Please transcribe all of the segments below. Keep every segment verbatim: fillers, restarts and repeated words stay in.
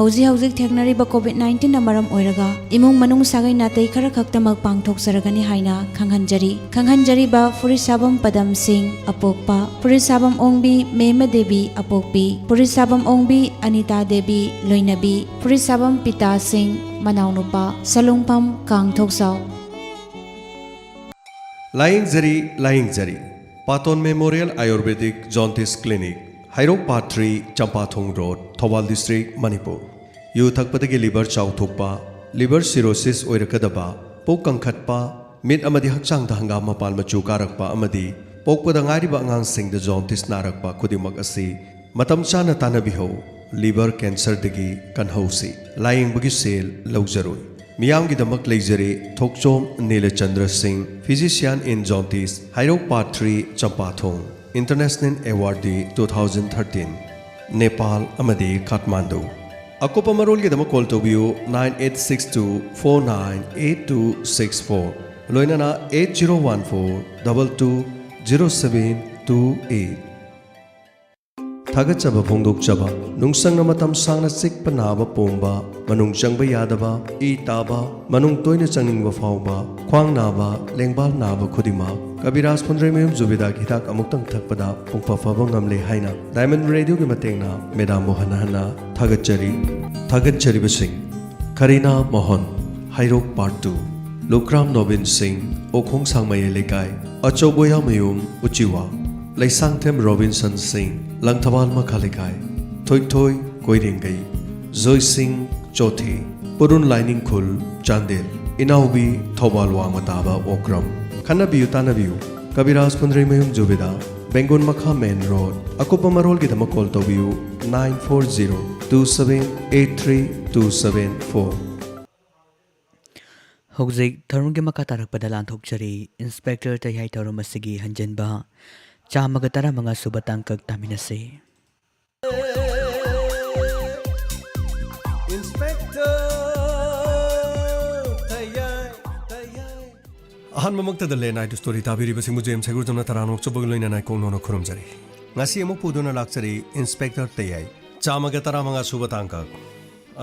ꯍꯧꯖꯤꯛ ꯍꯧꯖꯤꯛ ꯊꯦꯡꯅꯔꯤꯕ ꯀꯣꯚꯤꯗ ꯅꯥꯏꯟꯇꯤꯟꯅ ꯃꯔꯝ ꯑꯣꯏꯔꯒ ꯏꯃꯨꯡ ꯃꯅꯨꯡ ꯁꯥꯒꯩ ꯅꯥꯇꯩ ꯈꯔ ꯈꯛꯇꯃꯛ ꯄꯥꯡꯊꯣꯛꯆꯔꯒꯅꯤ ꯍꯥꯏꯅ ꯈꯪꯍꯟꯖꯔꯤ꯫ ꯈꯪꯍꯟꯖꯔꯤꯕ ꯐꯨꯔꯤꯠꯁꯥꯕꯝ ꯄꯗꯝ ꯁꯤꯡ, ꯑꯄꯣꯛꯄ, ꯐꯨꯔꯤꯠꯁꯥꯕꯝ ꯑꯣꯡꯕꯤ ꯃꯦꯃ ꯗꯦꯕꯤ, ꯑꯄꯣꯛꯄꯤ, ꯐꯨꯔꯤꯠꯁꯥꯕꯝ ꯑꯣꯡꯕꯤ ꯑꯅꯤꯇꯥ ꯗꯦꯕꯤ, ꯂꯣꯏꯅꯕꯤ, ꯐꯨꯔꯤꯠꯁꯥꯕꯝ ꯄꯤꯇꯥ ꯁꯤꯡ, ꯃꯅꯥꯎꯅꯨꯄꯥ, ꯁꯂꯨꯡꯐꯝ ꯀꯥꯡꯊꯣꯛꯆꯥꯎ꯫ ꯂꯥꯌꯦꯡꯖꯔꯤ, ꯂꯥꯌꯦꯡꯖꯔꯤ꯫ Paton memorial ayurvedic jaundice clinic, Heirok part three, Champathong road, Thoubal district, Manipur. ꯌꯨ ꯊꯛꯄꯗꯒꯤ ꯂꯤꯚꯔ ꯆꯥꯎꯊꯣꯛꯄ, ꯂꯤꯚꯔ ꯁꯤꯔꯣꯁꯤꯁ ꯑꯣꯏꯔꯛꯀꯗꯕ, ꯄꯨꯛ ꯀꯪꯈꯠꯄ, ꯃꯤꯠ ꯑꯃꯗꯤ ꯍꯛꯆꯥꯡꯗ ꯍꯪꯒꯥꯝ ꯃꯄꯥꯟ ꯃꯆꯨ ꯀꯥꯔꯛꯄ ꯑꯃꯗꯤ ꯄꯣꯛꯄꯗ ꯉꯥꯏꯔꯤꯕ ꯑꯉꯥꯡꯁꯤꯡꯗ ꯖꯣꯟꯇꯤꯁ ꯅꯥꯔꯛꯄ ꯈꯨꯗꯤꯡꯃꯛ ꯑꯁꯤ ꯃꯇꯝ ꯆꯥꯅ ꯇꯥꯟꯅꯕꯤꯍꯧ꯫ ꯂꯤꯚꯔ ꯀꯦꯟꯁꯔꯗꯒꯤ ꯀꯟꯍꯧꯁꯤ꯫ ꯂꯥꯌꯦꯡꯕꯒꯤ ꯁꯦꯜ ꯂꯧꯖꯔꯣꯏ꯫ ꯃꯤꯌꯥꯝꯒꯤꯗꯃꯛ ꯂꯩꯖꯔꯦ ꯊꯣꯛꯆꯣꯝ ꯅꯤꯂꯆꯟꯗ꯭ꯔ ꯁꯤꯡ, physician in jaundice, Heirok part three, Champathong. International Awardee two thousand thirteen, Nepal ꯑꯃꯗꯤ ꯀꯥꯊꯃꯥꯟꯗꯨ꯫ ꯑꯀꯨꯞꯄ ꯃꯔꯣꯜꯒꯤꯗꯃꯛ ꯀꯣꯜ ꯇꯧꯕꯤꯌꯨ nine eight six two four nine eight two six four, ꯂꯣꯏꯅꯅ eight zero one four double two zero seven two eight꯫ ꯊꯥꯒꯠꯆꯕ ꯐꯣꯡꯗꯣꯛꯆꯕ꯫ ꯅꯨꯡꯁꯪꯅ ꯃꯇꯝ ꯁꯥꯡꯅ ꯆꯤꯛꯄ ꯅꯥꯕ ꯄꯣꯝꯕ, ꯃꯅꯨꯡ ꯆꯪꯕ ꯌꯥꯗꯕ, ꯏ ꯇꯥꯕ, ꯃꯅꯨꯡ ꯇꯣꯏꯅ ꯆꯪꯅꯤꯡꯕ ꯐꯥꯎꯕ, ꯈ꯭ꯋꯥꯡ ꯅꯥꯕ, ꯂꯦꯡꯕꯥꯜ ꯅꯥꯕ ꯈꯨꯗꯤꯡꯃꯛ ꯀꯕꯤꯔꯥꯖ ꯐꯨꯟꯗ꯭ꯔꯩꯃꯌꯨꯝ ꯖꯨꯕꯦꯗꯥꯒꯤ ꯍꯤꯗꯥꯛ ꯑꯃꯨꯛꯇꯪ ꯊꯛꯄꯗ ꯄꯨꯡꯐ ꯐꯕ ꯉꯝꯂꯦ ꯍꯥꯏꯅ ꯗꯥꯏꯃꯟ ꯔꯦꯗꯤꯑꯣꯒꯤ ꯃꯇꯦꯡꯅ ꯃꯦꯗꯥꯝꯕꯨ ꯍꯟꯅ ꯍꯟꯅ ꯊꯥꯒꯠꯆꯔꯤ꯫ ꯊꯥꯒꯠꯆꯔꯤꯕꯁꯤꯡ: ꯀꯔꯤꯅꯥ ꯃꯣꯍꯟ, ꯍꯩꯔꯣꯛ ꯄꯥꯔꯠ ꯇꯨ, ꯂꯨꯈ꯭ꯔꯥꯝ ꯅꯣꯕꯤꯟ ꯁꯤꯡ, ꯑꯣꯈꯣꯡ ꯁꯥꯡꯃꯩ ꯂꯩꯀꯥꯏ, ꯑꯆꯧꯕꯣꯌꯥꯃꯌꯨꯝ ꯎꯆꯤꯋꯥ, ꯂꯩꯁꯥꯡꯊꯦꯝ ꯔꯣꯕꯤꯟꯁꯟ ꯁꯤꯡ, ꯂꯪꯊꯕꯥꯜ ꯃꯈꯥ ꯂꯩꯀꯥꯏ, ꯊꯣꯏꯊꯣꯏ ꯀꯣꯏꯔꯦꯡꯒꯩ, ꯖꯣꯏꯁꯤꯡ ꯆꯣꯊꯦ, ꯄꯨꯔꯨꯟ ꯂꯥꯏꯅꯤꯡꯈꯨꯜ, ꯆꯥꯟꯗꯦꯜ, ꯏꯅꯥꯎꯕꯤ ꯊꯧꯕꯥꯜ ꯋꯥꯡꯃ ꯇꯥꯕ ꯑꯣꯀ꯭ꯔꯝ꯫ ꯈꯟꯅꯕꯤꯌꯨ ꯇꯥꯟꯅꯕꯤꯌꯨ, ꯀꯕꯤꯔꯥꯖ ꯐꯨꯟꯗ꯭ꯔꯩꯃꯌꯨꯝ ꯖꯨꯕꯦꯗꯥ, ꯕꯦꯡꯒꯨꯟ ꯃꯈꯥ ꯃꯦꯟ ꯔꯣꯗ꯫ ꯑꯀꯨꯞꯄ ꯃꯔꯣꯜꯒꯤꯗꯃꯛ ꯀꯣꯜ ꯇꯧꯕꯤꯌꯨ nine four zero two seven eight three two seven four꯫ ꯍꯧꯖꯤꯛ ꯊꯧꯔꯝꯒꯤ ꯃꯈꯥ ꯇꯥꯔꯛꯄꯗ ꯂꯥꯟꯊꯣꯛꯆꯔꯤ꯫ ꯏꯟꯁꯄꯦꯛꯇꯔ ꯇꯌꯥꯏ ꯊꯧꯔꯝ ꯑꯁꯤꯒꯤ ꯍꯟꯖꯤꯟꯕ ꯆꯥꯝꯃꯒ ꯇꯔꯥꯃꯉꯥ ꯁꯨꯕ ꯇꯥꯡꯀꯛ ꯇꯥꯃꯤꯟꯅꯁꯤ꯫ ꯏꯟꯁꯄꯦꯛꯇꯔ ꯇꯌꯥꯏ, ꯇꯌꯥꯏ꯫ ꯑꯍꯥꯟꯕꯃꯛꯇꯗ ꯂꯦꯟ ꯅꯥꯏꯠ ꯁ꯭ꯇꯣꯔꯤ ꯇꯥꯕꯤꯔꯤꯕꯁꯤꯡꯕꯨ ꯖꯦꯝꯁ ꯍꯩꯒ꯭ꯔꯨꯖꯝꯅ ꯇꯔꯥꯝꯅ ꯑꯣꯛꯆꯕꯒ ꯂꯣꯏꯅꯅ ꯏꯀꯣꯛ ꯅꯧꯅ ꯈꯨꯔꯨꯝꯖꯔꯤ꯫ ꯉꯁꯤ ꯑꯃꯨꯛ ꯄꯨꯗꯨꯅ ꯂꯥꯛꯆꯔꯤ ꯏꯟꯁꯄꯦꯛꯇꯔ ꯇꯌꯥꯏ, ꯆꯥꯝꯃꯒ ꯇꯔꯥꯃꯉꯥ ꯁꯨꯕ ꯇꯥꯡꯀꯛ꯫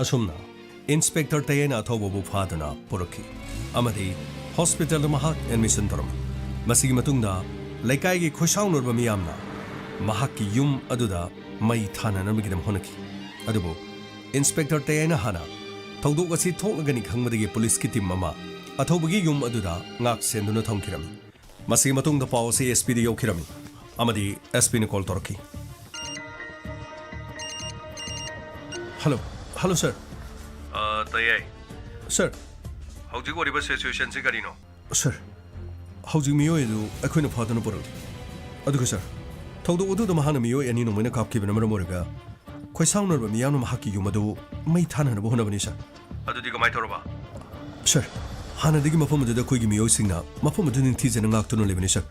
ꯑꯁꯨꯝꯅ ꯏꯟꯁꯄꯦꯛꯇꯔ ꯇꯌꯥꯏꯅ ꯑꯊꯧꯕꯕꯨ ꯐꯥꯗꯨꯅ ꯄꯨꯔꯛꯈꯤ ꯑꯃꯗꯤ ꯍꯣꯁꯄꯤꯇꯥꯜꯗ ꯃꯍꯥꯛ ꯑꯦꯗꯃꯤꯁꯟ ꯇꯧꯔꯝꯃꯤ꯫ ꯃꯁꯤꯒꯤ ꯃꯇꯨꯡꯗ ꯂꯩꯀꯥꯏꯒꯤ ꯈꯣꯏꯁꯥꯎꯅꯔꯕ ꯃꯤꯌꯥꯝꯅ ꯃꯍꯥꯛꯀꯤ ꯌꯨꯝ ꯑꯗꯨꯗ ꯃꯩ ꯊꯥꯅꯅꯕꯒꯤꯗꯃꯛ ꯍꯣꯠꯅꯈꯤ꯫ ꯑꯗꯨꯕꯨ ꯏꯟꯁꯄꯦꯛꯇꯔ ꯇꯌꯥꯏꯅ ꯍꯥꯟꯅ ꯊꯧꯗꯣꯛ ꯑꯁꯤ ꯊꯣꯛꯂꯒꯅꯤ ꯈꯪꯕꯗꯒꯤ ꯄꯨꯂꯤꯁꯀꯤ ꯇꯤꯝ ꯑꯃ ꯑꯊꯧꯕꯒꯤ ꯌꯨꯝ ꯑꯗꯨꯗ ꯉꯥꯛ ꯁꯦꯟꯗꯨꯅ ꯊꯝꯈꯤꯔꯝꯃꯤ꯫ ꯃꯁꯤꯒꯤ ꯃꯇꯨꯡꯗ ꯄꯥꯎ ꯑꯁꯤ ꯑꯦꯁ ꯄꯤꯗ ꯌꯧꯈꯤꯔꯝꯃꯤ ꯑꯃꯗꯤ ꯑꯦꯁ ꯄꯤꯅ ꯀꯣꯜ ꯇꯧꯔꯛꯈꯤ꯫ ꯍꯜꯂꯣ, ꯍꯜꯂꯣ ꯁꯥꯔ꯫ ꯑ, ꯇꯌꯥꯏ꯫ ꯁꯥꯔ꯫ ꯍꯧꯖꯤꯛ ꯑꯣꯏꯔꯤꯕ ꯁꯤꯆꯨꯋꯦꯁꯟꯁꯤ ꯀꯔꯤꯅꯣ? ꯁꯥꯔ, ꯍꯧꯖꯤꯛ ꯃꯤꯑꯣꯏ ꯑꯗꯨ ꯑꯩꯈꯣꯏꯅ ꯐꯥꯗꯨꯅ ꯄꯨꯔꯛꯂꯤ꯫ ꯑꯗꯨꯒ ꯁꯥꯔ, ꯊꯧꯗꯣꯛ ꯑꯗꯨꯗ ꯃꯍꯥꯛꯅ ꯃꯤꯑꯣꯏ ꯑꯅꯤ ꯅꯣꯡꯃꯩꯅ ꯀꯥꯞꯈꯤꯕꯅ ꯃꯔꯝ ꯑꯣꯏꯔꯒ ꯈꯣꯏꯁꯥꯎꯅꯔꯕ ꯃꯤꯌꯥꯝꯅ ꯃꯍꯥꯛꯀꯤ ꯌꯨꯝ ꯑꯗꯨ ꯃꯩ ꯊꯥꯅꯅꯕ ꯍꯣꯠꯅꯕꯅꯤ ꯁꯥꯔ꯫ ꯑꯗꯨꯗꯤ ꯀꯃꯥꯏꯅ ꯇꯧꯔꯕ? ꯁꯥꯔ, ꯍꯥꯟꯅꯗꯒꯤ ꯃꯐꯝ ꯑꯗꯨꯗ ꯑꯩꯈꯣꯏꯒꯤ ꯃꯤꯑꯣꯏꯁꯤꯡꯅ ꯃꯐꯝ ꯑꯗꯨ ꯅꯤꯡꯊꯤꯖꯅ ꯉꯥꯛꯇꯨꯅ ꯂꯩꯕꯅꯤ ꯁꯥꯔ꯫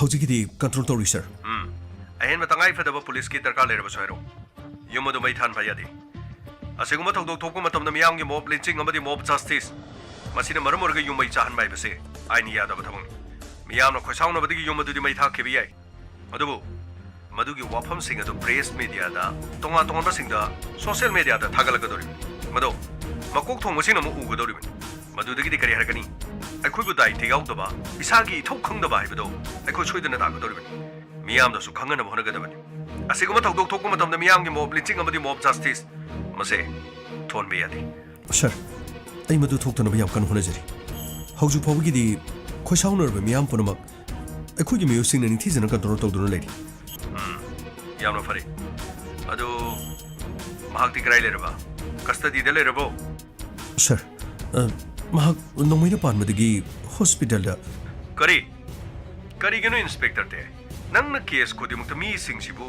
ꯍꯧꯖꯤꯛꯀꯤꯗꯤ ꯀꯟꯇ꯭ꯔꯣꯜ ꯇꯧꯔꯤ ꯁꯥꯔ꯫ ꯎꯝ, ꯑꯍꯦꯟꯕ ꯇꯉꯥꯏ ꯐꯗꯕ ꯄꯨꯂꯤꯁꯀꯤ ꯗꯔꯀꯥꯔ ꯂꯩꯔꯕꯁꯨ ꯍꯥꯏꯔꯛꯎ꯫ ꯌꯨꯝ ꯑꯗꯨ ꯃꯩ ꯊꯥꯟꯕ ꯌꯥꯗꯦ꯫ ꯑꯁꯤꯒꯨꯝꯕ ꯊꯧꯗꯣꯛ ꯊꯣꯛꯄ ꯃꯇꯝꯗ ꯃꯤꯌꯥꯝꯒꯤ ꯃꯣꯕ ꯂꯤꯟꯆꯤꯡ ꯑꯃꯗꯤ ꯃꯣꯕ ꯖꯁꯇꯤꯁ, ꯃꯁꯤꯅ ꯃꯔꯝ ꯑꯣꯏꯔꯒ ꯌꯨꯝ ꯃꯩ ꯆꯥꯍꯟꯕ ꯍꯥꯏꯕꯁꯤ ꯑꯥꯏꯟꯅ ꯌꯥꯗꯕ ꯊꯕꯛꯅꯤ꯫ ꯃꯤꯌꯥꯝꯅ ꯈꯣꯏꯁꯥꯎꯅꯕꯗꯒꯤ ꯌꯨꯝ ꯑꯗꯨꯗꯤ ꯃꯩ ꯊꯥꯈꯤꯕ ꯌꯥꯏ, ꯑꯗꯨꯕꯨ ꯃꯗꯨꯒꯤ ꯋꯥꯐꯝꯁꯤꯡ ꯑꯗꯨ ꯄ꯭ꯔꯦꯁ ꯃꯦꯗꯤꯌꯥꯗ, ꯇꯣꯉꯥꯟ ꯇꯣꯉꯥꯟꯕꯁꯤꯡꯗ, ꯁꯣꯁꯤꯌꯦꯜ ꯃꯦꯗꯤꯌꯥꯗ ꯊꯥꯒꯠꯂꯛꯀꯗꯧꯔꯤꯕꯅꯤ꯫ ꯃꯗꯣ ꯃꯀꯣꯛ ꯊꯣꯡꯕꯁꯤꯡꯅ ꯑꯃꯨꯛ ꯎꯒꯗꯧꯔꯤꯕꯅꯤ꯫ ꯃꯗꯨꯗꯒꯤꯗꯤ ꯀꯔꯤ ꯍꯥꯏꯔꯛꯀꯅꯤ? ꯑꯩꯈꯣꯏꯕꯨ ꯗꯥꯏꯇ ꯌꯥꯎꯗꯕ, ꯏꯁꯥꯒꯤ ꯏꯊꯧ ꯈꯪꯗꯕ ꯍꯥꯏꯕꯗꯣ ꯑꯩꯈꯣꯏ ꯁꯣꯏꯗꯅ ꯇꯥꯒꯗꯧꯔꯤꯕꯅꯤ꯫ ꯃꯤꯌꯥꯝꯗꯁꯨ ꯈꯪꯍꯟꯅꯕ ꯍꯣꯠꯅꯒꯗꯕꯅꯤ꯫ ꯑꯁꯤꯒꯨꯝꯕ ꯊꯧꯗꯣꯛ ꯊꯣꯛꯄ ꯃꯇꯝꯗ ꯃꯤꯌꯥꯝꯒꯤ ꯃꯣꯕ ꯂꯤꯟꯆꯤꯡ ꯑꯃꯗꯤ ꯃꯣꯕ ꯖꯁꯇꯤꯁ, ꯃꯁꯦ ꯊꯣꯟꯕ ꯌꯥꯗꯦ꯫ ꯁꯥꯔ, ꯑꯩ ꯃꯗꯨ ꯊꯣꯛꯇꯅꯕ ꯌꯥꯝ ꯀꯟꯅ ꯍꯣꯠꯅꯖꯔꯤ꯫ ꯍꯧꯖꯤꯛ ꯐꯥꯎꯕꯒꯤꯗꯤ ꯈꯣꯏꯁꯥꯎꯅꯔꯕ ꯃꯤꯌꯥꯝ ꯄꯨꯝꯅꯃꯛ ꯑꯩꯈꯣꯏꯒꯤ ꯃꯤꯑꯣꯏꯁꯤꯡꯅ ꯅꯤꯡꯊꯤꯖꯅ ꯀꯟꯇ꯭ꯔꯣꯜ ꯇꯧꯗꯨꯅ ꯂꯩꯔꯤ꯫ ꯎꯝ, ꯌꯥꯝꯅ ꯐꯔꯦ꯫ ꯑꯗꯨ ꯃꯍꯥꯛꯇꯤ ꯀꯗꯥꯏ ꯂꯩꯔꯕ? ꯀꯁꯇꯗꯤꯗ ꯂꯩꯔꯕꯣ? ꯁꯥꯔ, ꯑ, ꯃꯍꯥꯛ ꯅꯣꯡꯃꯩꯅ ꯄꯥꯟꯕꯗꯒꯤ ꯍꯣꯁꯄꯤꯇꯥꯜꯗ꯫ ꯀꯔꯤ? ꯀꯔꯤꯒꯤꯅꯣ ꯏꯟꯁꯄꯦꯛꯇꯔ ꯇꯦ? ꯅꯪꯅ ꯀꯦꯁ ꯈꯨꯗꯤꯡꯃꯛꯇ ꯃꯤꯁꯤꯡꯁꯤꯕꯨ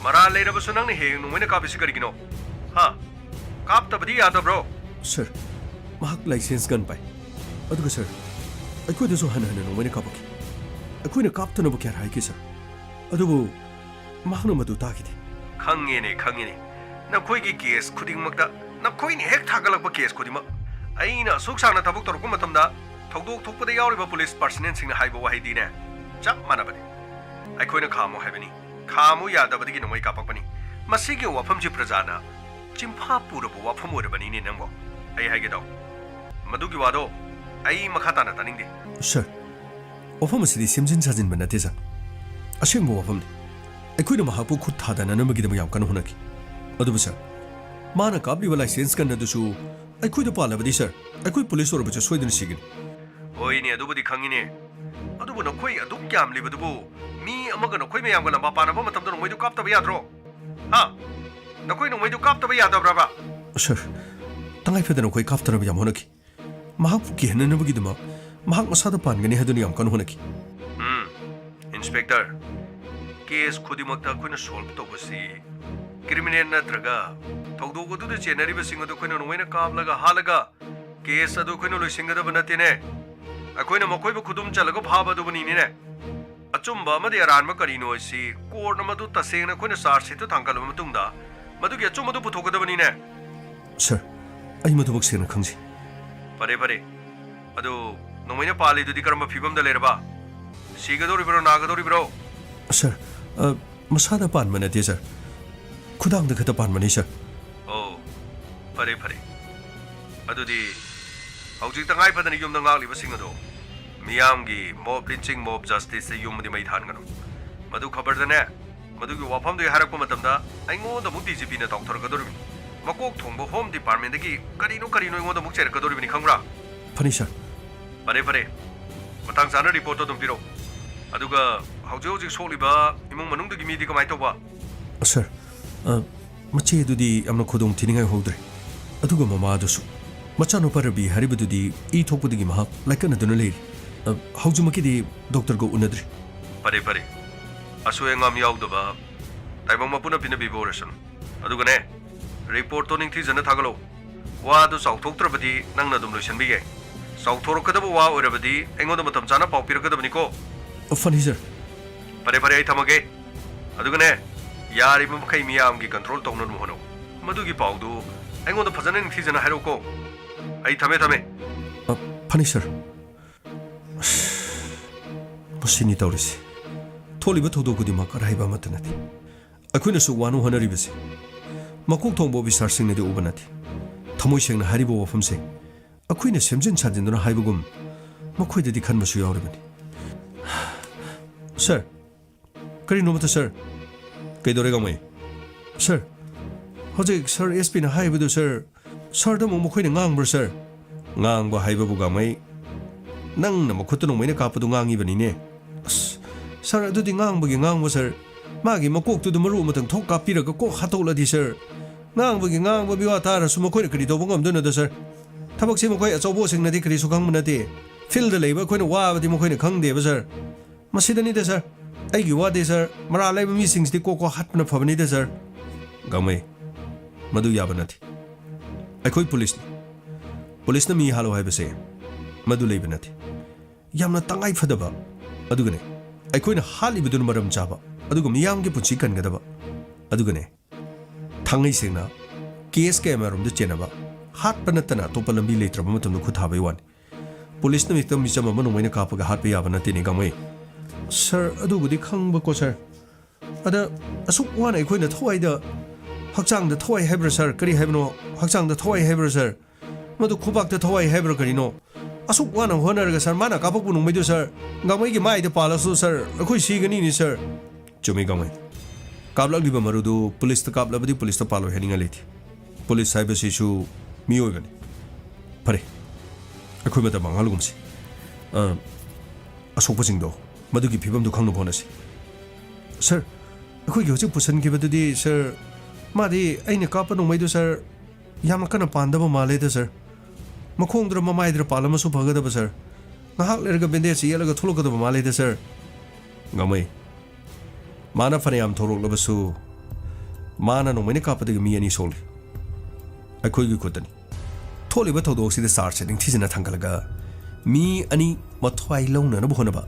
ꯃꯔꯥꯜ ꯂꯩꯔꯕꯁꯨ ꯅꯪꯅ ꯍꯦꯛ ꯍꯦꯛ ꯅꯣꯡꯃꯩꯅ ꯀꯥꯞꯄꯤꯁꯤ ꯀꯔꯤꯒꯤꯅꯣ? ꯍꯥ? ꯀꯥꯞꯇꯕꯗꯤ ꯌꯥꯗꯕ꯭ꯔꯣ? ꯁꯥꯔ, ꯃꯍꯥꯛ ꯂꯥꯏꯁꯦꯟꯁ ꯒꯟ ꯄꯥꯏ꯫ ꯑꯗꯨꯒ ꯁꯥꯔ, ꯑꯩꯈꯣꯏꯗꯁꯨ ꯍꯟꯅ ꯍꯟꯅ ꯅꯣꯡꯃꯩꯅ ꯀꯥꯞꯄꯛꯈꯤ꯫ ꯑꯩꯈꯣꯏꯅ ꯀꯥꯞꯇꯅꯕ ꯀꯌꯥꯔꯛ ꯍꯥꯏꯈꯤ ꯁꯥꯔ꯫ ꯑꯗꯨꯕꯨ ꯃꯍꯥꯛꯅ ꯃꯗꯨ ꯇꯥꯈꯤꯗꯦ꯫ ꯈꯪꯉꯦꯅꯦ, ꯈꯪꯉꯦꯅꯦ꯫ ꯅꯈꯣꯏꯒꯤ ꯀꯦꯁ ꯈꯨꯗꯤꯡꯃꯛꯇ, ꯅꯈꯣꯏꯅ ꯍꯦꯛ ꯊꯥꯒꯠꯂꯛꯄ ꯀꯦꯁ ꯈꯨꯗꯤꯡꯃꯛ, ꯑꯩꯅ ꯑꯁꯨꯛ ꯁꯥꯡꯅ ꯊꯕꯛ ꯇꯧꯔꯛꯄ ꯃꯇꯝꯗ ꯊꯧꯗꯣꯛ ꯊꯣꯛꯄꯗ ꯌꯥꯎꯔꯤꯕ ꯄꯨꯂꯤꯁ ꯄꯥꯔꯁꯅꯦꯜꯁꯤꯡꯅ ꯍꯥꯏꯕ ꯋꯥꯍꯩꯗꯤꯅꯦ, ꯆꯞ ꯃꯥꯟꯅꯕꯅꯤ꯫ ꯑꯩꯈꯣꯏꯅ ꯈꯥꯝꯃꯨ ꯍꯥꯏꯕꯅꯤ, ꯈꯥꯝꯃꯨ ꯌꯥꯗꯕꯗꯒꯤ ꯅꯣꯡꯃꯩ ꯀꯥꯞꯄꯛꯄꯅꯤ꯫ ꯃꯁꯤꯒꯤ ꯋꯥꯐꯝꯁꯤ ꯄ꯭ꯔꯖꯥꯅ ꯆꯤꯟꯐꯥ ꯄꯨꯔꯕ ꯋꯥꯐꯝ ꯑꯣꯏꯔꯕꯅꯤꯅꯦ ꯅꯪꯕꯣ꯫ ꯑꯩ ꯍꯥꯏꯒꯦ ꯇꯥꯎ, ꯃꯗꯨꯒꯤ ꯋꯥꯗꯣ ꯑꯩ ꯃꯈꯥ ꯇꯥꯅ ꯇꯥꯅꯤꯡꯗꯦ꯫ ꯁꯥꯔ, ꯋꯥꯐꯝ ꯑꯁꯤꯗꯤ ꯁꯦꯝꯖꯤꯟ ꯁꯥꯖꯤꯟꯕ ꯅꯠꯇꯦ, ꯁꯥꯔ꯫ ꯑꯁꯦꯡꯕ ꯋꯥꯐꯝꯅꯤ꯫ ꯑꯩꯈꯣꯏꯅ ꯃꯍꯥꯛꯄꯨ ꯈꯨꯠ ꯊꯥꯗꯅꯅꯕꯒꯤꯗꯃꯛ ꯌꯥꯝ ꯀꯟꯅ ꯍꯣꯠꯅꯈꯤ꯫ ꯑꯗꯨꯕꯨ ꯁꯥꯔ, ꯃꯥꯅ ꯀꯥꯞꯂꯤꯕ ꯂꯥꯏꯁꯦꯟꯁ ꯒꯟ ꯑꯗꯨꯁꯨ ꯑꯩꯈꯣꯏꯗ ꯄꯥꯜꯂꯕꯗꯤ, ꯁꯥꯔ, ꯑꯩꯈꯣꯏ ꯄꯨꯂꯤꯁ ꯑꯣꯏꯔꯕꯁꯨ ꯁꯣꯏꯗꯅ ꯁꯤꯒꯅꯤ꯫ ꯍꯣꯏꯅꯦ, ꯑꯗꯨꯕꯨꯗꯤ ꯈꯪꯉꯤꯅꯦ꯫ ꯑꯗꯨꯕꯨ ꯅꯈꯣꯏ ꯑꯗꯨꯛ ꯌꯥꯝꯂꯤꯕꯗꯨꯕꯨ, ꯃꯤ ꯑꯃꯒ ꯅꯈꯣꯏ ꯃꯌꯥꯝꯒ ꯂꯝꯕꯥ ꯄꯥꯅꯕ ꯃꯇꯝꯗ ꯅꯣꯡꯃꯩꯗꯨ ꯀꯥꯞꯇꯕ ꯌꯥꯗ꯭ꯔꯣ? ꯍꯥ? ꯅꯈꯣꯏ ꯅꯣꯡꯃꯩꯗꯨ ꯀꯥꯞꯇꯕ ꯌꯥꯗꯕ꯭ꯔꯕ? ꯁꯥꯔ, ꯇꯉꯥꯏ ꯐꯗꯅ ꯑꯩꯈꯣꯏ ꯀꯥꯞꯇꯅꯕ ꯌꯥꯝ ꯍꯣꯠꯅꯈꯤ꯫ ꯃꯍꯥꯛꯄꯨ ꯀꯤꯍꯟꯅꯅꯕꯒꯤꯗꯃꯛ ꯃꯍꯥꯛ ꯃꯁꯥꯗ ꯄꯥꯟꯒꯅꯤ ꯍꯥꯏꯗꯨꯅ ꯌꯥꯝ ꯀꯟꯅ ꯍꯣꯠꯅꯈꯤ꯫ ꯎꯝ, ꯏꯟꯁꯄꯦꯛꯇꯔ, ꯀꯦꯁ ꯈꯨꯗꯤꯡꯃꯛꯇ ꯑꯩꯈꯣꯏꯅ ꯁꯣꯜꯕ ꯇꯧꯕꯁꯤ ꯀ꯭ꯔꯤꯃꯤꯅꯦꯜ ꯅꯠꯇ꯭ꯔꯒ ꯊꯧꯗꯣꯛ ꯑꯗꯨꯗ ꯆꯦꯟꯅꯔꯤꯕꯁꯤꯡ ꯑꯗꯨ ꯑꯩꯈꯣꯏꯅ ꯅꯣꯡꯃꯩꯅ ꯀꯥꯞꯂꯒ ꯍꯥꯠꯂꯒ ꯀꯦꯁ ꯑꯗꯨ ꯑꯩꯈꯣꯏꯅ ꯂꯣꯏꯁꯤꯟꯒꯗꯕ ꯅꯠꯇꯦꯅꯦ꯫ ꯑꯩꯈꯣꯏꯅ ꯃꯈꯣꯏꯕꯨ ꯈꯨꯗꯨꯝ ꯆꯜꯂꯒ ꯐꯥꯕ ꯑꯗꯨꯕꯨꯅꯤꯅꯦ꯫ ꯑꯆꯨꯝꯕ ꯑꯃꯗꯤ ꯑꯔꯥꯟꯕ ꯀꯔꯤꯅꯣ ꯍꯥꯏꯁꯤ ꯀꯣꯔꯠꯅ ꯃꯗꯨ ꯇꯁꯦꯡꯅ ꯑꯩꯈꯣꯏꯅ ꯆꯥꯔꯖ ꯁꯤꯠꯇ ꯊꯥꯡꯒꯠꯂꯕ ꯃꯇꯨꯡꯗ ꯃꯗꯨꯒꯤ ꯑꯆꯨꯝꯕꯗꯨ ꯄꯨꯊꯣꯛꯀꯗꯕꯅꯤꯅꯦ꯫ ꯁꯥꯔ, ꯑꯩ ꯃꯗꯨꯃꯛ ꯁꯦꯡꯅ ꯈꯪꯖꯩ꯫ ꯐꯔꯦ, ꯐꯔꯦ꯫ ꯑꯗꯨ ꯅꯣꯡꯃꯩꯅ ꯄꯥꯜꯂꯤꯗꯨꯗꯤ ꯀꯔꯝꯕ ꯐꯤꯕꯝꯗ ꯂꯩꯔꯕ? ꯁꯤꯒꯗꯧꯔꯤꯕ꯭ꯔꯣ, ꯅꯥꯒꯗꯧꯔꯤꯕ꯭ꯔꯣ? ꯁꯥꯔ, ꯑ, ꯃꯁꯥꯗ ꯄꯥꯟꯕ ꯅꯠꯇꯦ, ꯁꯥꯔ꯫ ꯈꯨꯗꯥꯡꯗ ꯈꯛꯇ ꯄꯥꯟꯕꯅꯤ, ꯁꯥꯔ꯫ ꯑꯣ, ꯐꯔꯦ, ꯐꯔꯦ꯫ ꯑꯗꯨꯗꯤ ꯍꯧꯖꯤꯛ ꯇꯉꯥꯏ ꯐꯗꯅ ꯌꯨꯝꯗ ꯉꯥꯛꯂꯤꯕꯁꯤꯡ ꯑꯗꯣ ꯃꯤꯌꯥꯝꯒꯤ ꯃꯣꯕ ꯂꯤꯟꯆꯤꯡ, ꯃꯣꯕ ꯖꯁꯇꯤꯁꯇ ꯌꯨꯝꯕꯗꯤ ꯃꯩ ꯊꯥꯟꯒꯅꯨ꯫ ꯃꯗꯨ ꯈꯕꯔꯗꯅꯦ, ꯃꯗꯨꯒꯤ ꯋꯥꯐꯝꯗꯨ ꯑꯩ ꯍꯥꯏꯔꯛꯄ ꯃꯇꯝꯗ ꯑꯩꯉꯣꯟꯗ ꯑꯃꯨꯛ ꯗꯤ ꯖꯤ ꯄꯤꯅ ꯇꯥꯎꯊꯔꯛꯀꯗꯧꯔꯤꯕꯅꯤ꯫ ꯃꯀꯣꯛ ꯊꯣꯡꯕ ꯍꯣꯝ ꯗꯤꯄꯥꯔꯠꯃꯦꯟꯗꯒꯤ ꯀꯔꯤꯅꯣ ꯀꯔꯤꯅꯣ ꯑꯩꯉꯣꯟꯗ ꯑꯃꯨꯛ ꯆꯩꯔꯛꯀꯗꯧꯔꯤꯕꯅꯤ, ꯈꯪꯕ꯭ꯔꯥ? ꯐꯅꯤ, ꯁꯥꯔ꯫ ꯐꯔꯦ, ꯐꯔꯦ꯫ ꯃꯇꯥꯡ ꯆꯥꯅ ꯔꯤꯄꯣꯔꯠꯇꯣ ꯑꯗꯨꯝ ꯄꯤꯔꯛꯎ꯫ ꯑꯗꯨꯒ ꯍꯧꯖꯤꯛ ꯍꯧꯖꯤꯛ ꯁꯣꯛꯂꯤꯕ ꯏꯃꯨꯡ ꯃꯅꯨꯡꯗꯨꯒꯤ ꯃꯤꯗꯤ ꯀꯃꯥꯏꯅ ꯇꯧꯕ? ꯁꯥꯔ, ꯑ, ꯃꯆꯦ ꯑꯗꯨꯗꯤ ꯌꯥꯝꯅ ꯈꯨꯗꯣꯡ ꯊꯤꯅꯤꯡꯉꯥꯏ ꯑꯣꯏꯍꯧꯗ꯭ꯔꯦ꯫ ꯑꯗꯨꯒ ꯃꯃꯥ ꯑꯗꯨꯁꯨ꯫ ꯃꯆꯥꯅꯨꯄꯥ ꯔꯕꯤ ꯍꯥꯏꯔꯤꯕꯗꯨꯗꯤ ꯏ ꯊꯣꯛꯄꯗꯒꯤ ꯃꯍꯥꯛ ꯂꯥꯏꯀꯠꯅꯗꯨꯅ ꯂꯩꯔꯤ꯫ ꯑ, ꯍꯧꯖꯤꯛꯃꯛꯀꯤꯗꯤ ꯗꯣꯛꯇꯔꯒ ꯎꯅꯗ꯭ꯔꯤ꯫ ꯐꯔꯦ, ꯐꯔꯦ꯫ ꯑꯁꯣꯏ ꯑꯉꯥꯝ ꯌꯥꯎꯗꯕ ꯇꯥꯏꯕꯪ ꯃꯄꯨꯅ ꯄꯤꯅꯕꯤꯕ ꯑꯣꯏꯔꯁꯅꯨ꯫ ꯑꯗꯨꯒꯅꯦ, ꯔꯤꯄꯣꯔꯠꯇꯣ ꯅꯤꯡꯊꯤꯖꯅ ꯊꯥꯒꯠꯂꯣ꯫ ꯋꯥꯗꯨ ꯆꯥꯎꯊꯣꯛꯇ꯭ꯔꯕꯗꯤ ꯅꯪꯅ ꯑꯗꯨꯝ ꯂꯣꯏꯁꯤꯟꯕꯤꯒꯦ꯫ ꯆꯥꯎꯊꯣꯔꯛꯀꯗꯕ ꯋꯥ ꯑꯣꯏꯔꯕꯗꯤ ꯑꯩꯉꯣꯟꯗ ꯃꯇꯝ ꯆꯥꯅ ꯄꯥꯎ ꯄꯤꯔꯛꯀꯗꯕꯅꯤꯀꯣ꯫ ꯐꯅꯤ, ꯁꯥꯔ꯫ ꯐꯔꯦ, ꯐꯔꯦ, ꯑꯩ ꯊꯝꯃꯒꯦ꯫ ꯑꯗꯨꯒꯅꯦ, ꯌꯥꯔꯤꯕ ꯃꯈꯩ ꯃꯤꯌꯥꯝꯒꯤ ꯀꯟꯇ꯭ꯔꯣꯜ ꯇꯧꯅꯕ ꯍꯣꯠꯅꯧ꯫ ꯃꯗꯨꯒꯤ ꯄꯥꯎꯗꯨ ꯑꯩꯉꯣꯟꯗ ꯐꯖꯅ ꯅꯤꯡꯊꯤꯖꯅ ꯍꯥꯏꯔꯛꯎꯀꯣ꯫ ꯑꯩ ꯊꯝꯃꯦ, ꯊꯝꯃꯦ꯫ ꯑ, ꯐꯅꯤ, ꯁꯥꯔ꯫ ꯑꯁ, ꯃꯁꯤꯅꯤ ꯇꯧꯔꯤꯁꯦ꯫ ꯊꯣꯛꯂꯤꯕ ꯊꯧꯗꯣꯛ ꯈꯨꯗꯤꯡꯃꯛ ꯑꯔꯥꯏꯕ ꯑꯃꯠꯇ ꯅꯠꯇꯦ꯫ ꯑꯩꯈꯣꯏꯅꯁꯨ ꯋꯥꯅ ꯍꯣꯠꯅꯔꯤꯕꯁꯦ꯫ ꯃꯀꯣꯛ ꯊꯣꯡꯕ ꯑꯣꯐꯤꯁꯥꯔꯁꯤꯡꯅꯗꯤ ꯎꯕ ꯅꯠꯇꯦ꯫ ꯊꯃꯣꯏ ꯁꯦꯡꯅ ꯍꯥꯏꯔꯤꯕ ꯋꯥꯐꯝꯁꯦ ꯑꯩꯈꯣꯏꯅ ꯁꯦꯝꯖꯤꯟ ꯁꯥꯖꯤꯟꯗꯨꯅ ꯍꯥꯏꯕꯒꯨꯝ ꯃꯈꯣꯏꯗꯗꯤ ꯈꯟꯕꯁꯨ ꯌꯥꯎꯔꯤꯕꯅꯤ꯫ ꯁꯥꯔ, ꯀꯔꯤꯅꯣꯃꯇ ꯁꯥꯔ? ꯀꯩꯗꯧꯔꯦ ꯒꯥꯡꯃꯩ? ꯁꯥꯔ, ꯍꯧꯖꯤꯛ ꯁꯥꯔ ꯑꯦꯁ ꯄꯤꯅ ꯍꯥꯏꯕꯗꯨ ꯁꯥꯔ, ꯁꯥꯔꯗ ꯑꯃꯨꯛ ꯃꯈꯣꯏꯅ ꯉꯥꯡꯕ꯭ꯔꯥ ꯁꯥꯔ? ꯉꯥꯡꯕ ꯍꯥꯏꯕꯕꯨ ꯒꯥꯡꯃꯩ, ꯅꯪꯅ ꯃꯈꯨꯠꯇ ꯅꯣꯡꯃꯩꯅ ꯀꯥꯞꯄꯗꯨ ꯉꯥꯡꯉꯤꯕꯅꯤꯅꯦ꯫ ꯑꯁ, ꯁꯥꯔ, ꯑꯗꯨꯗꯤ ꯉꯥꯡꯕꯒꯤ ꯉꯥꯡꯕ ꯁꯥꯔ꯫ ꯃꯥꯒꯤ ꯃꯀꯣꯛꯇꯨꯗ ꯃꯔꯨ ꯑꯃꯇꯪ ꯊꯣꯛ ꯀꯥꯞꯄꯤꯔꯒ ꯀꯣꯛ ꯍꯥꯠꯇꯣꯛꯂꯗꯤ ꯁꯥꯔ꯫ ꯉꯥꯡꯕꯒꯤ ꯉꯥꯡꯕ ꯃꯤꯋꯥ ꯇꯥꯔꯁꯨ ꯃꯈꯣꯏꯅ ꯀꯔꯤ ꯇꯧꯕ ꯉꯝꯗꯣꯏꯅꯣꯗ ꯁꯥꯔ? ꯊꯕꯛꯁꯤ ꯃꯈꯣꯏ ꯑꯆꯧꯕꯁꯤꯡꯅꯗꯤ ꯀꯔꯤꯁꯨ ꯈꯪꯕ ꯅꯠꯇꯦ꯫ ꯐꯤꯜꯗ ꯂꯩꯕ ꯑꯩꯈꯣꯏꯅ ꯋꯥꯕꯗꯤ ꯃꯈꯣꯏꯅ ꯈꯪꯗꯦꯕ ꯁꯥꯔ꯫ ꯃꯁꯤꯗꯅꯤꯗ ꯁꯥꯔ, ꯑꯩꯒꯤ ꯋꯥꯗꯤ ꯁꯥꯔ, ꯃꯔꯥꯜ ꯂꯩꯕ ꯃꯤꯁꯤꯡꯁꯤꯗꯤ ꯀꯣꯛ ꯀꯣꯛ ꯍꯥꯠꯄꯅ ꯐꯕꯅꯤꯗ ꯁꯥꯔ꯫ ꯒꯥꯡꯃꯩ, ꯃꯗꯨ ꯌꯥꯕ ꯅꯠꯇꯦ꯫ ꯑꯩꯈꯣꯏ ꯄꯨꯂꯤꯁꯅꯤ꯫ ꯄꯨꯂꯤꯁꯅ ꯃꯤ ꯍꯥꯠꯂꯨ ꯍꯥꯏꯕꯁꯦ ꯃꯗꯨ ꯂꯩꯕ ꯅꯠꯇꯦ꯫ ꯌꯥꯝꯅ ꯇꯉꯥꯏ ꯐꯗꯕ, ꯑꯗꯨꯒꯅꯦ, ꯑꯩꯈꯣꯏꯅ ꯍꯥꯠꯂꯤꯕꯗꯨꯅ ꯃꯔꯝ ꯆꯥꯕ, ꯑꯗꯨꯒ ꯃꯤꯌꯥꯝꯒꯤ ꯄꯨꯟꯁꯤ ꯀꯟꯒꯗꯕ, ꯑꯗꯨꯒꯅꯦ, ꯊꯥꯡꯉꯩ ꯁꯦꯡꯅ ꯀꯦꯁ ꯀꯌꯥꯃꯔꯣꯝꯗ ꯆꯦꯟꯅꯕ, ꯍꯥꯠꯄ ꯅꯠꯇꯅ ꯑꯇꯣꯞꯄ ꯂꯝꯕꯤ ꯂꯩꯇ꯭ꯔꯕ ꯃꯇꯝꯗ ꯈꯨꯠ ꯊꯥꯕꯩ ꯋꯥꯅꯤ꯫ ꯄꯨꯂꯤꯁꯅ ꯃꯤꯆꯝ, ꯃꯤꯆꯝ ꯑꯃ ꯅꯣꯡꯃꯩꯅ ꯀꯥꯞꯄꯒ ꯍꯥꯠꯄ ꯌꯥꯕ ꯅꯠꯇꯦꯅꯦ, ꯒꯥꯡꯃꯩ꯫ ꯁꯥꯔ, ꯑꯗꯨꯕꯨꯗꯤ ꯈꯪꯕꯀꯣ ꯁꯥꯔ꯫ ꯑꯗ ꯑꯁꯨꯛ ꯋꯥꯅ ꯑꯩꯈꯣꯏꯅ ꯊꯋꯥꯏꯗ, ꯍꯛꯆꯥꯡꯗ ꯊꯋꯥꯏ ꯍꯥꯏꯕ꯭ꯔꯥ ꯁꯥꯔ? ꯀꯔꯤ ꯍꯥꯏꯕꯅꯣ? ꯍꯛꯆꯥꯡꯗ ꯊꯋꯥꯏ ꯍꯥꯏꯕ꯭ꯔꯥ ꯁꯥꯔ? ꯃꯗꯨ ꯈꯨꯕꯥꯛꯇ ꯊꯋꯥꯏ ꯍꯥꯏꯕ꯭ꯔꯥ ꯀꯔꯤꯅꯣ? ꯑꯁꯨꯛ ꯋꯥꯅ ꯍꯣꯠꯅꯔꯒ ꯁꯥꯔ, ꯃꯥꯅ ꯀꯥꯞꯄꯛꯄ ꯅꯣꯡꯃꯩꯗꯨ ꯁꯥꯔ, ꯒꯥꯡꯃꯩꯒꯤ ꯃꯥꯏꯗ ꯄꯥꯜꯂꯁꯨ ꯁꯥꯔ, ꯑꯩꯈꯣꯏ ꯁꯤꯒꯅꯤꯅꯦ ꯁꯥꯔ꯫ ꯆꯨꯝꯃꯤ ꯒꯥꯡꯃꯩ꯫ ꯀꯥꯞꯂꯛꯂꯤꯕ ꯃꯔꯨꯗꯨ ꯄꯨꯂꯤꯁꯇ ꯀꯥꯞꯂꯕꯗꯤ ꯄꯨꯂꯤꯁꯇ ꯄꯥꯜꯂꯣꯏ ꯍꯥꯏꯅꯤꯡꯉꯥꯏ ꯂꯩꯇꯦ꯫ ꯄꯨꯂꯤꯁ ꯍꯥꯏꯕꯁꯤꯁꯨ ꯃꯤꯑꯣꯏꯕꯅꯤ꯫ ꯐꯔꯦ, ꯑꯩꯈꯣꯏ ꯃꯇꯝ ꯃꯥꯡꯍꯜꯂꯒꯨꯝꯁꯤ꯫ ꯑ, ꯑꯁꯣꯛꯄꯁꯤꯡꯗꯣ ꯃꯗꯨꯒꯤ ꯐꯤꯕꯝꯗꯨ ꯈꯪꯅꯕ ꯍꯣꯠꯅꯁꯤ꯫ ꯁꯥꯔ, ꯑꯩꯈꯣꯏꯒꯤ ꯍꯧꯖꯤꯛ ꯄꯨꯁꯤꯟꯈꯤꯕꯗꯨꯗꯤ ꯁꯥꯔ, ꯃꯥꯗꯤ ꯑꯩꯅ ꯀꯥꯞꯄ ꯅꯣꯡꯃꯩꯗꯨ ꯁꯥꯔ, ꯌꯥꯝꯅ ꯀꯟꯅ ꯄꯥꯟꯗꯕ ꯃꯥꯜꯂꯦꯗ ꯁꯥꯔ꯫ ꯃꯈꯣꯡꯗꯨꯔ ꯃꯃꯥꯏꯗꯨꯔ ꯄꯥꯜꯂꯝꯃꯁꯨ ꯐꯒꯗꯕ ꯁꯥꯔ꯫ ꯉꯥꯏꯍꯥꯛ ꯂꯩꯔꯒ ꯕꯦꯟꯗꯦꯖ ꯌꯦꯠꯂꯒ ꯊꯣꯛꯂꯛꯀꯗꯕ ꯃꯥꯜꯂꯦꯗ ꯁꯥꯔ꯫ ꯒꯥꯡꯃꯩ, ꯃꯥꯅ ꯐꯅꯌꯥꯝ ꯊꯧꯔꯣꯛꯂꯕꯁꯨ, ꯃꯥꯅ ꯅꯣꯡꯃꯩꯅ ꯀꯥꯞꯄꯗꯒꯤ ꯃꯤ ꯑꯅꯤ ꯁꯣꯛꯂꯤ꯫ ꯑꯩꯈꯣꯏꯒꯤ ꯈꯨꯠꯇꯅꯤ꯫ ꯊꯣꯛꯂꯤꯕ ꯊꯧꯗꯣꯛ ꯑꯁꯤꯗ ꯆꯥꯔꯖꯁꯦ ꯅꯤꯡꯊꯤꯖꯅ ꯊꯥꯡꯒꯠꯂꯒ ꯃꯤ ꯑꯅꯤ ꯃꯊ꯭ꯋꯥꯏ ꯂꯧꯅꯅꯕ ꯍꯣꯠꯅꯕ,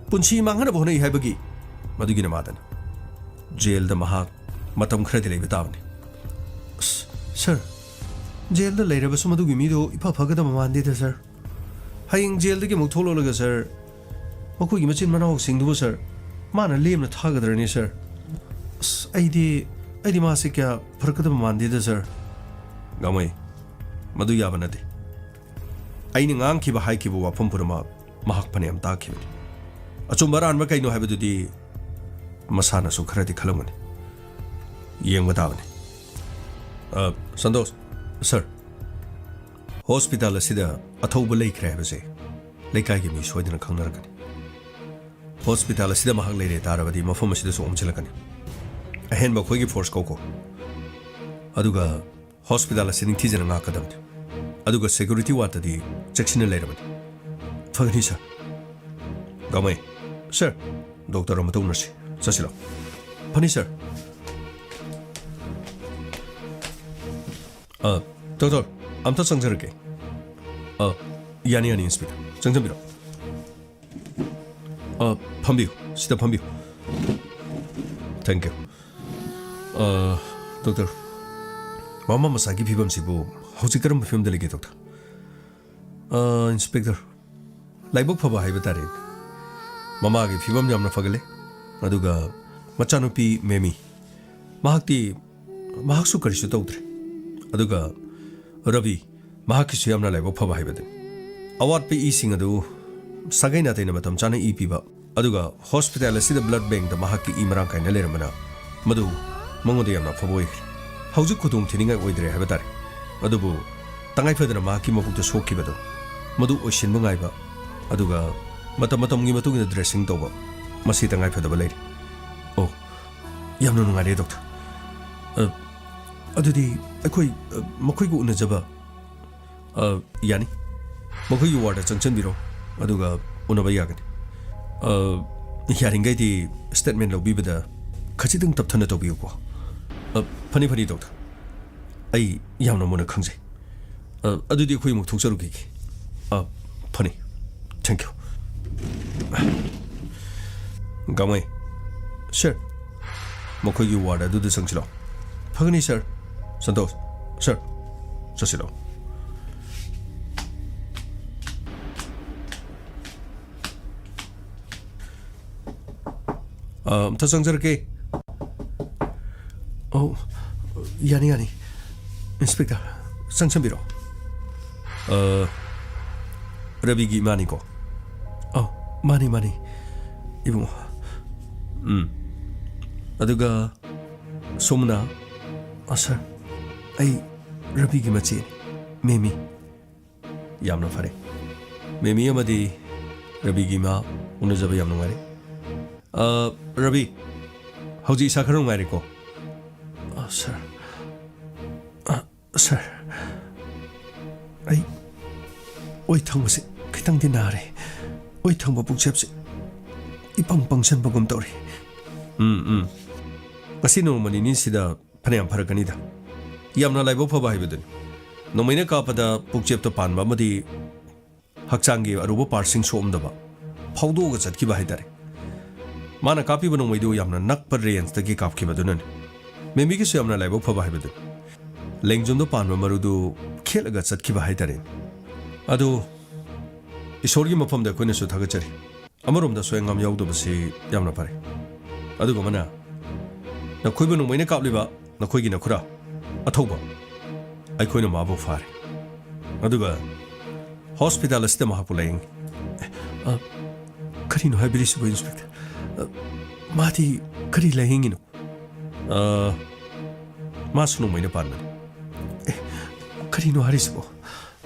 ꯄꯨꯟꯁꯤ ꯃꯥꯡꯍꯟꯅꯕ ꯍꯣꯠꯅꯩ ꯍꯥꯏꯕꯒꯤ ꯃꯗꯨꯒꯤ ꯅꯃꯥꯗꯅꯤ꯫ ꯖꯦꯜꯗ ꯃꯍꯥꯛ ꯃꯇꯝ ꯈꯔꯗꯤ ꯂꯩꯕ ꯇꯥꯕꯅꯤ꯫ ꯑꯁ, ꯁꯥꯔ, ꯖꯦꯜꯗ ꯂꯩꯔꯕꯁꯨ ꯃꯗꯨꯒꯤ ꯃꯤꯗꯨ ꯏꯐ ꯐꯒꯗꯕ ꯃꯥꯟꯗꯦꯗ ꯁꯥꯔ꯫ ꯍꯌꯦꯡ ꯖꯦꯜꯗꯒꯤ ꯑꯃꯨꯛ ꯊꯣꯛꯂꯛꯂꯒ ꯁꯥꯔ, ꯃꯈꯣꯏꯒꯤ ꯃꯆꯤꯟ ꯃꯅꯥꯎꯁꯤꯡꯗꯨꯕꯨ ꯁꯥꯔ, ꯃꯥꯅ ꯂꯦꯝꯅ ꯊꯥꯒꯗ꯭ꯔꯅꯤ ꯁꯥꯔ? ꯑꯁ, ꯑꯩꯗꯤ ꯑꯩꯗꯤ ꯃꯥꯁꯦ ꯀꯌꯥ ꯐꯔꯛꯀꯗꯕ ꯃꯥꯟꯗꯦꯗ, ꯁꯥꯔ꯫ ꯒꯥꯡꯃꯩ, ꯃꯗꯨ ꯌꯥꯕ ꯅꯠꯇꯦ꯫ ꯑꯩꯅ ꯉꯥꯡꯈꯤꯕ, ꯍꯥꯏꯈꯤꯕ ꯋꯥꯐꯝ ꯄꯨꯝꯅꯃꯛ ꯃꯍꯥꯛ ꯐꯅꯌꯥꯝ ꯇꯥꯈꯤꯕꯅꯤ꯫ ꯑꯆꯨꯝꯕ ꯑꯔꯥꯟꯕ ꯀꯩꯅꯣ ꯍꯥꯏꯕꯗꯨꯗꯤ ꯃꯁꯥꯅꯁꯨ ꯈꯔꯗꯤ ꯈꯜꯂꯝꯒꯅꯤ꯫ ꯌꯦꯡꯕ ꯇꯥꯕꯅꯤ꯫ ꯑ, ꯁꯟꯇꯣꯁ, ꯁꯥꯔ, ꯍꯣꯁꯄꯤꯇꯥꯜ ꯑꯁꯤꯗ ꯑꯊꯧꯕ ꯂꯩꯈ꯭ꯔꯦ ꯍꯥꯏꯕꯁꯦ ꯂꯩꯀꯥꯏꯒꯤ ꯃꯤ ꯁꯣꯏꯗꯅ ꯈꯪꯅꯔꯛꯀꯅꯤ꯫ ꯍꯣꯁꯄꯤꯇꯥꯜ ꯑꯁꯤꯗ ꯃꯍꯥꯛ ꯂꯩꯔꯦ ꯇꯥꯔꯕꯗꯤ ꯃꯐꯝ ꯑꯁꯤꯗꯁꯨ ꯑꯣꯝꯁꯤꯜꯂꯛꯀꯅꯤ꯫ ꯑꯍꯦꯟꯕ ꯑꯩꯈꯣꯏꯒꯤ ꯐꯣꯔꯁ ꯀꯧꯀꯣ꯫ ꯑꯗꯨꯒ ꯍꯣꯁꯄꯤꯇꯥꯜ ꯑꯁꯤ ꯅꯤꯡꯊꯤꯖꯅ ꯉꯥꯛꯀꯗꯕꯅꯤ꯫ ꯑꯗꯨꯒ ꯁꯦꯀ꯭ꯌꯨꯔꯤꯇꯤ ꯋꯥꯔꯗꯇꯗꯤ ꯆꯦꯛꯁꯤꯟꯅ ꯂꯩꯔꯕꯅꯤ꯫ ꯐꯒꯅꯤ, ꯁꯥꯔ꯫ ꯒꯥꯡꯃꯩ꯫ ꯁꯥꯔ꯫ ꯗꯣꯛꯇꯔ ꯑꯃꯇ ꯎꯅꯁꯤ꯫ ꯆꯠꯁꯤꯜꯂꯣ꯫ ꯐꯅꯤ, ꯁꯥꯔ꯫ ꯑ, ꯗꯣꯛꯇꯔ, ꯑꯝꯇ ꯆꯪꯖꯔꯛꯀꯦ꯫ ꯑ, ꯌꯥꯅꯤ, ꯌꯥꯅꯤ, ꯏꯟꯁꯄꯦꯛꯇꯔ꯫ ꯆꯪꯖꯟꯕꯤꯔꯣ꯫ ꯑ, ꯐꯝꯕꯤꯌꯨ꯫ ꯁꯤꯗ ꯐꯝꯕꯤꯌꯨ꯫ Thank you꯫ ꯑ, ꯗꯣꯛꯇꯔ, ꯃꯃꯥ ꯃꯆꯥꯒꯤ ꯐꯤꯕꯝꯁꯤꯕꯨ ꯍꯧꯖꯤꯛ ꯀꯔꯝꯕ ꯐꯤꯕꯝꯗ ꯂꯩꯒꯦ, ꯗꯣꯛꯇꯔ? ꯑ, ꯏꯟꯁꯄꯦꯛꯇꯔ, ꯂꯥꯏꯕꯛ ꯐꯕ ꯍꯥꯏꯕ ꯇꯥꯔꯦ꯫ ꯃꯃꯥꯒꯤ ꯐꯤꯕꯝ ꯌꯥꯝꯅ ꯐꯒꯠꯂꯦ꯫ ꯑꯗꯨꯒ ꯃꯆꯥꯅꯨꯄꯤ ꯃꯦꯃꯤ, ꯃꯍꯥꯛꯇꯤ, ꯃꯍꯥꯛꯁꯨ ꯀꯔꯤꯁꯨ ꯇꯧꯗ꯭ꯔꯦ꯫ ꯑꯗꯨꯒ ꯔꯕꯤ, ꯃꯍꯥꯛꯀꯤꯁꯨ ꯌꯥꯝꯅ ꯂꯥꯏꯕꯛ ꯐꯕ ꯍꯥꯏꯕꯗꯨꯅꯤ꯫ ꯑꯋꯥꯠꯄ ꯏꯁꯤꯡ ꯑꯗꯨ ꯁꯥꯒꯩ ꯅꯥꯇꯩꯅ ꯃꯇꯝ ꯆꯥꯅ ꯏ ꯄꯤꯕ, ꯑꯗꯨꯒ ꯍꯣꯁꯄꯤꯇꯥꯜ ꯑꯁꯤꯗ ꯕ꯭ꯂꯗ ꯕꯦꯡꯗ ꯃꯍꯥꯛꯀꯤ ꯏ ꯃꯔꯥꯡ ꯀꯥꯏꯅ ꯂꯩꯔꯝꯕꯅ ꯃꯗꯨ ꯃꯉꯣꯟꯗ ꯌꯥꯝꯅ ꯑꯐꯕ ꯑꯣꯏꯈ꯭ꯔꯦ꯫ ꯍꯧꯖꯤꯛ ꯈꯨꯗꯣꯡ ꯊꯤꯅꯤꯡꯉꯥꯏ ꯑꯣꯏꯗ꯭ꯔꯦ ꯍꯥꯏꯕ ꯇꯥꯔꯦ꯫ ꯑꯗꯨꯕꯨ ꯇꯉꯥꯏ ꯐꯗꯅ ꯃꯍꯥꯛꯀꯤ ꯃꯕꯨꯛꯇ ꯁꯣꯛꯈꯤꯕꯗꯨ, ꯃꯗꯨ ꯑꯣꯏꯁꯤꯟꯕ ꯉꯥꯏꯕ, ꯑꯗꯨꯒ ꯃꯇꯝ ꯃꯇꯝꯒꯤ ꯃꯇꯨꯡ ꯏꯟꯅ ꯗ꯭ꯔꯦꯁꯤꯡ ꯇꯧꯕ, ꯃꯁꯤ ꯇꯉꯥꯏ ꯐꯗꯕ ꯂꯩꯔꯤ꯫ ꯑꯣ, ꯌꯥꯝꯅ ꯅꯨꯡꯉꯥꯏꯔꯦ, ꯗꯣꯛꯇꯔ꯫ ꯑ, ꯑꯗꯨꯗꯤ ꯑꯩꯈꯣꯏ, ꯑ, ꯃꯈꯣꯏꯒ ꯎꯅꯖꯕ, ꯑ, ꯌꯥꯅꯤ꯫ ꯃꯈꯣꯏꯒꯤ ꯋꯥꯔꯗ ꯆꯪꯁꯤꯟꯕꯤꯔꯣ, ꯑꯗꯨꯒ ꯎꯅꯕ ꯌꯥꯒꯅꯤ꯫ ꯑ, ꯌꯥꯔꯤꯉꯩꯗꯤ ꯁ꯭ꯇꯦꯠꯃꯦꯟ ꯂꯧꯕꯤꯕꯗ ꯈꯖꯤꯛꯇꯪ ꯇꯞꯊꯅ ꯇꯧꯕꯤꯌꯨꯀꯣ꯫ ꯑ, ꯐꯅꯤ, ꯐꯅꯤ, ꯗꯣꯛꯇꯔ꯫ ꯑꯩ ꯌꯥꯝꯅ ꯃꯨꯟꯅ ꯈꯪꯖꯩ꯫ ꯑ, ꯑꯗꯨꯗꯤ ꯑꯩꯈꯣꯏ ꯑꯃꯨꯛ ꯊꯣꯛꯆꯔꯨꯈꯤꯒꯦ꯫ ꯑ, ꯐꯅꯤ꯫ Thank you꯫ ꯒꯥꯡꯃꯩ꯫ ꯁꯥꯔ꯫ ꯃꯈꯣꯏꯒꯤ ꯋꯥꯔꯗ ꯑꯗꯨꯗ ꯆꯪꯁꯤꯜꯂꯣ꯫ ꯐꯒꯅꯤ, ꯁꯥꯔ꯫ ꯁꯟꯇꯣꯁ꯫ ꯁꯥꯔ꯫ ꯆꯠꯁꯤꯜꯂꯣ꯫ ꯑ, ꯑꯝꯇ ꯆꯪꯖꯔꯛꯀꯦ꯫ ꯑꯣ, ꯌꯥꯅꯤ, ꯌꯥꯅꯤ꯫ ꯏꯟꯁꯄꯦꯛꯇꯔ, ꯆꯪꯁꯟꯕꯤꯔꯣ꯫ ꯑ, ꯔꯕꯤꯒꯤ ꯏꯃꯥꯅꯤꯀꯣ? ꯑꯧ, ꯃꯥꯅꯤ, ꯃꯥꯅꯤ, ꯏꯕꯨꯡꯉꯣ꯫ ꯎꯝ꯫ ꯑꯗꯨꯒ ꯁꯣꯝꯅ? ꯑ, ꯁꯥꯔ, ꯑꯩ ꯔꯕꯤꯒꯤ ꯃꯆꯦꯅꯤ, ꯃꯦꯃꯤ꯫ ꯌꯥꯝꯅ ꯐꯔꯦ꯫ ꯃꯦꯃꯤ ꯑꯃꯗꯤ ꯔꯕꯤꯒꯤ ꯏꯃꯥ ꯎꯅꯖꯕ ꯌꯥꯝ ꯅꯨꯡꯉꯥꯏꯔꯦ꯫ ꯑ, ꯔꯕꯤ, ꯍꯧꯖꯤꯛ ꯏꯁꯥ ꯈꯔ ꯅꯨꯡꯉꯥꯏꯔꯦꯀꯣ? ꯑ, ꯁꯥꯔ꯫ ꯑ, ꯁꯥꯔ, ꯑꯩ ꯑꯣꯏ ꯊꯪꯕꯁꯦ ꯈꯤꯇꯪꯗꯤ ꯅꯥꯔꯦ꯫ ꯑꯣꯏ ꯊꯪꯕ ꯄꯨꯛꯆꯦꯞꯁꯦ ꯏꯄꯪ ꯄꯪꯁꯟꯕꯒꯨꯝ ꯇꯧꯔꯤ꯫ ꯎꯝ, ꯎꯝ꯫ ꯉꯁꯤ ꯅꯣꯡꯃ ꯅꯤꯅꯤꯁꯤꯗ ꯐꯅꯌꯥꯝ ꯐꯔꯛꯀꯅꯤꯗ꯫ ꯌꯥꯝꯅ ꯂꯥꯏꯕꯛ ꯐꯕ ꯍꯥꯏꯕꯗꯨꯅꯤ꯫ ꯅꯣꯡꯃꯩꯅ ꯀꯥꯞꯄꯗ ꯄꯨꯛꯆꯦꯞꯇ ꯄꯥꯟꯕ ꯑꯃꯗꯤ ꯍꯛꯆꯥꯡꯒꯤ ꯑꯔꯨꯕ ꯄꯥꯔꯠꯁꯤꯡ ꯁꯣꯛꯑꯝꯗꯕ, ꯐꯥꯎꯗꯣꯛꯑꯒ ꯆꯠꯈꯤꯕ ꯍꯥꯏꯇꯥꯔꯦ꯫ ꯃꯥꯅ ꯀꯥꯞꯄꯤꯕ ꯅꯣꯡꯃꯩꯗꯨ ꯌꯥꯝꯅ ꯅꯛꯄ ꯔꯦꯟꯖꯇꯒꯤ ꯀꯥꯞꯈꯤꯕꯗꯨꯅꯅꯤ꯫ ꯃꯦꯃꯤꯒꯤꯁꯨ ꯌꯥꯝꯅ ꯂꯥꯏꯕꯛ ꯐꯕ ꯍꯥꯏꯕꯗꯨꯅꯤ꯫ ꯂꯦꯡꯖꯨꯝꯗ ꯄꯥꯟꯕ ꯃꯔꯨꯗꯨ ꯈꯦꯠꯂꯒ ꯆꯠꯈꯤꯕ ꯍꯥꯏꯇꯥꯔꯦꯅꯦ꯫ ꯑꯗꯨ ꯏꯁꯣꯔꯒꯤ ꯃꯐꯝꯗ ꯑꯩꯈꯣꯏꯅꯁꯨ ꯊꯥꯒꯠꯆꯔꯤ꯫ ꯑꯃꯔꯣꯝꯗ ꯑꯁꯣꯏ ꯑꯉꯥꯝ ꯌꯥꯎꯗꯕꯁꯤ ꯌꯥꯝꯅ ꯐꯔꯦ꯫ ꯑꯗꯨꯒ ꯑꯃꯅ, ꯅꯈꯣꯏꯕꯨ ꯅꯣꯡꯃꯩꯅ ꯀꯥꯞꯂꯤꯕ ꯅꯈꯣꯏꯒꯤ ꯅꯈꯨꯔꯥ ꯑꯊꯧꯕ, ꯑꯩꯈꯣꯏꯅ ꯃꯥꯕꯨ ꯐꯥꯔꯦ꯫ ꯑꯗꯨꯒ ꯍꯣꯁꯄꯤꯇꯥꯜ ꯑꯁꯤꯗ ꯃꯍꯥꯛꯄꯨ ꯂꯥꯌꯦꯡꯉꯤ꯫ ꯑ, ꯀꯔꯤꯅꯣ ꯍꯥꯏꯕꯤꯔꯤꯁꯤꯕꯨ, ꯏꯟꯁꯄꯦꯛꯇꯔ? ꯑ, ꯃꯥꯗꯤ ꯀꯔꯤ ꯂꯥꯌꯦꯡꯉꯤꯅꯣ? ꯑ, ꯃꯥꯁꯨ ꯅꯣꯡꯃꯩꯅ ꯄꯥꯟꯕꯅꯤ꯫ ꯑꯦ, ꯀꯔꯤꯅꯣ ꯍꯥꯏꯔꯤꯁꯤꯕꯣ?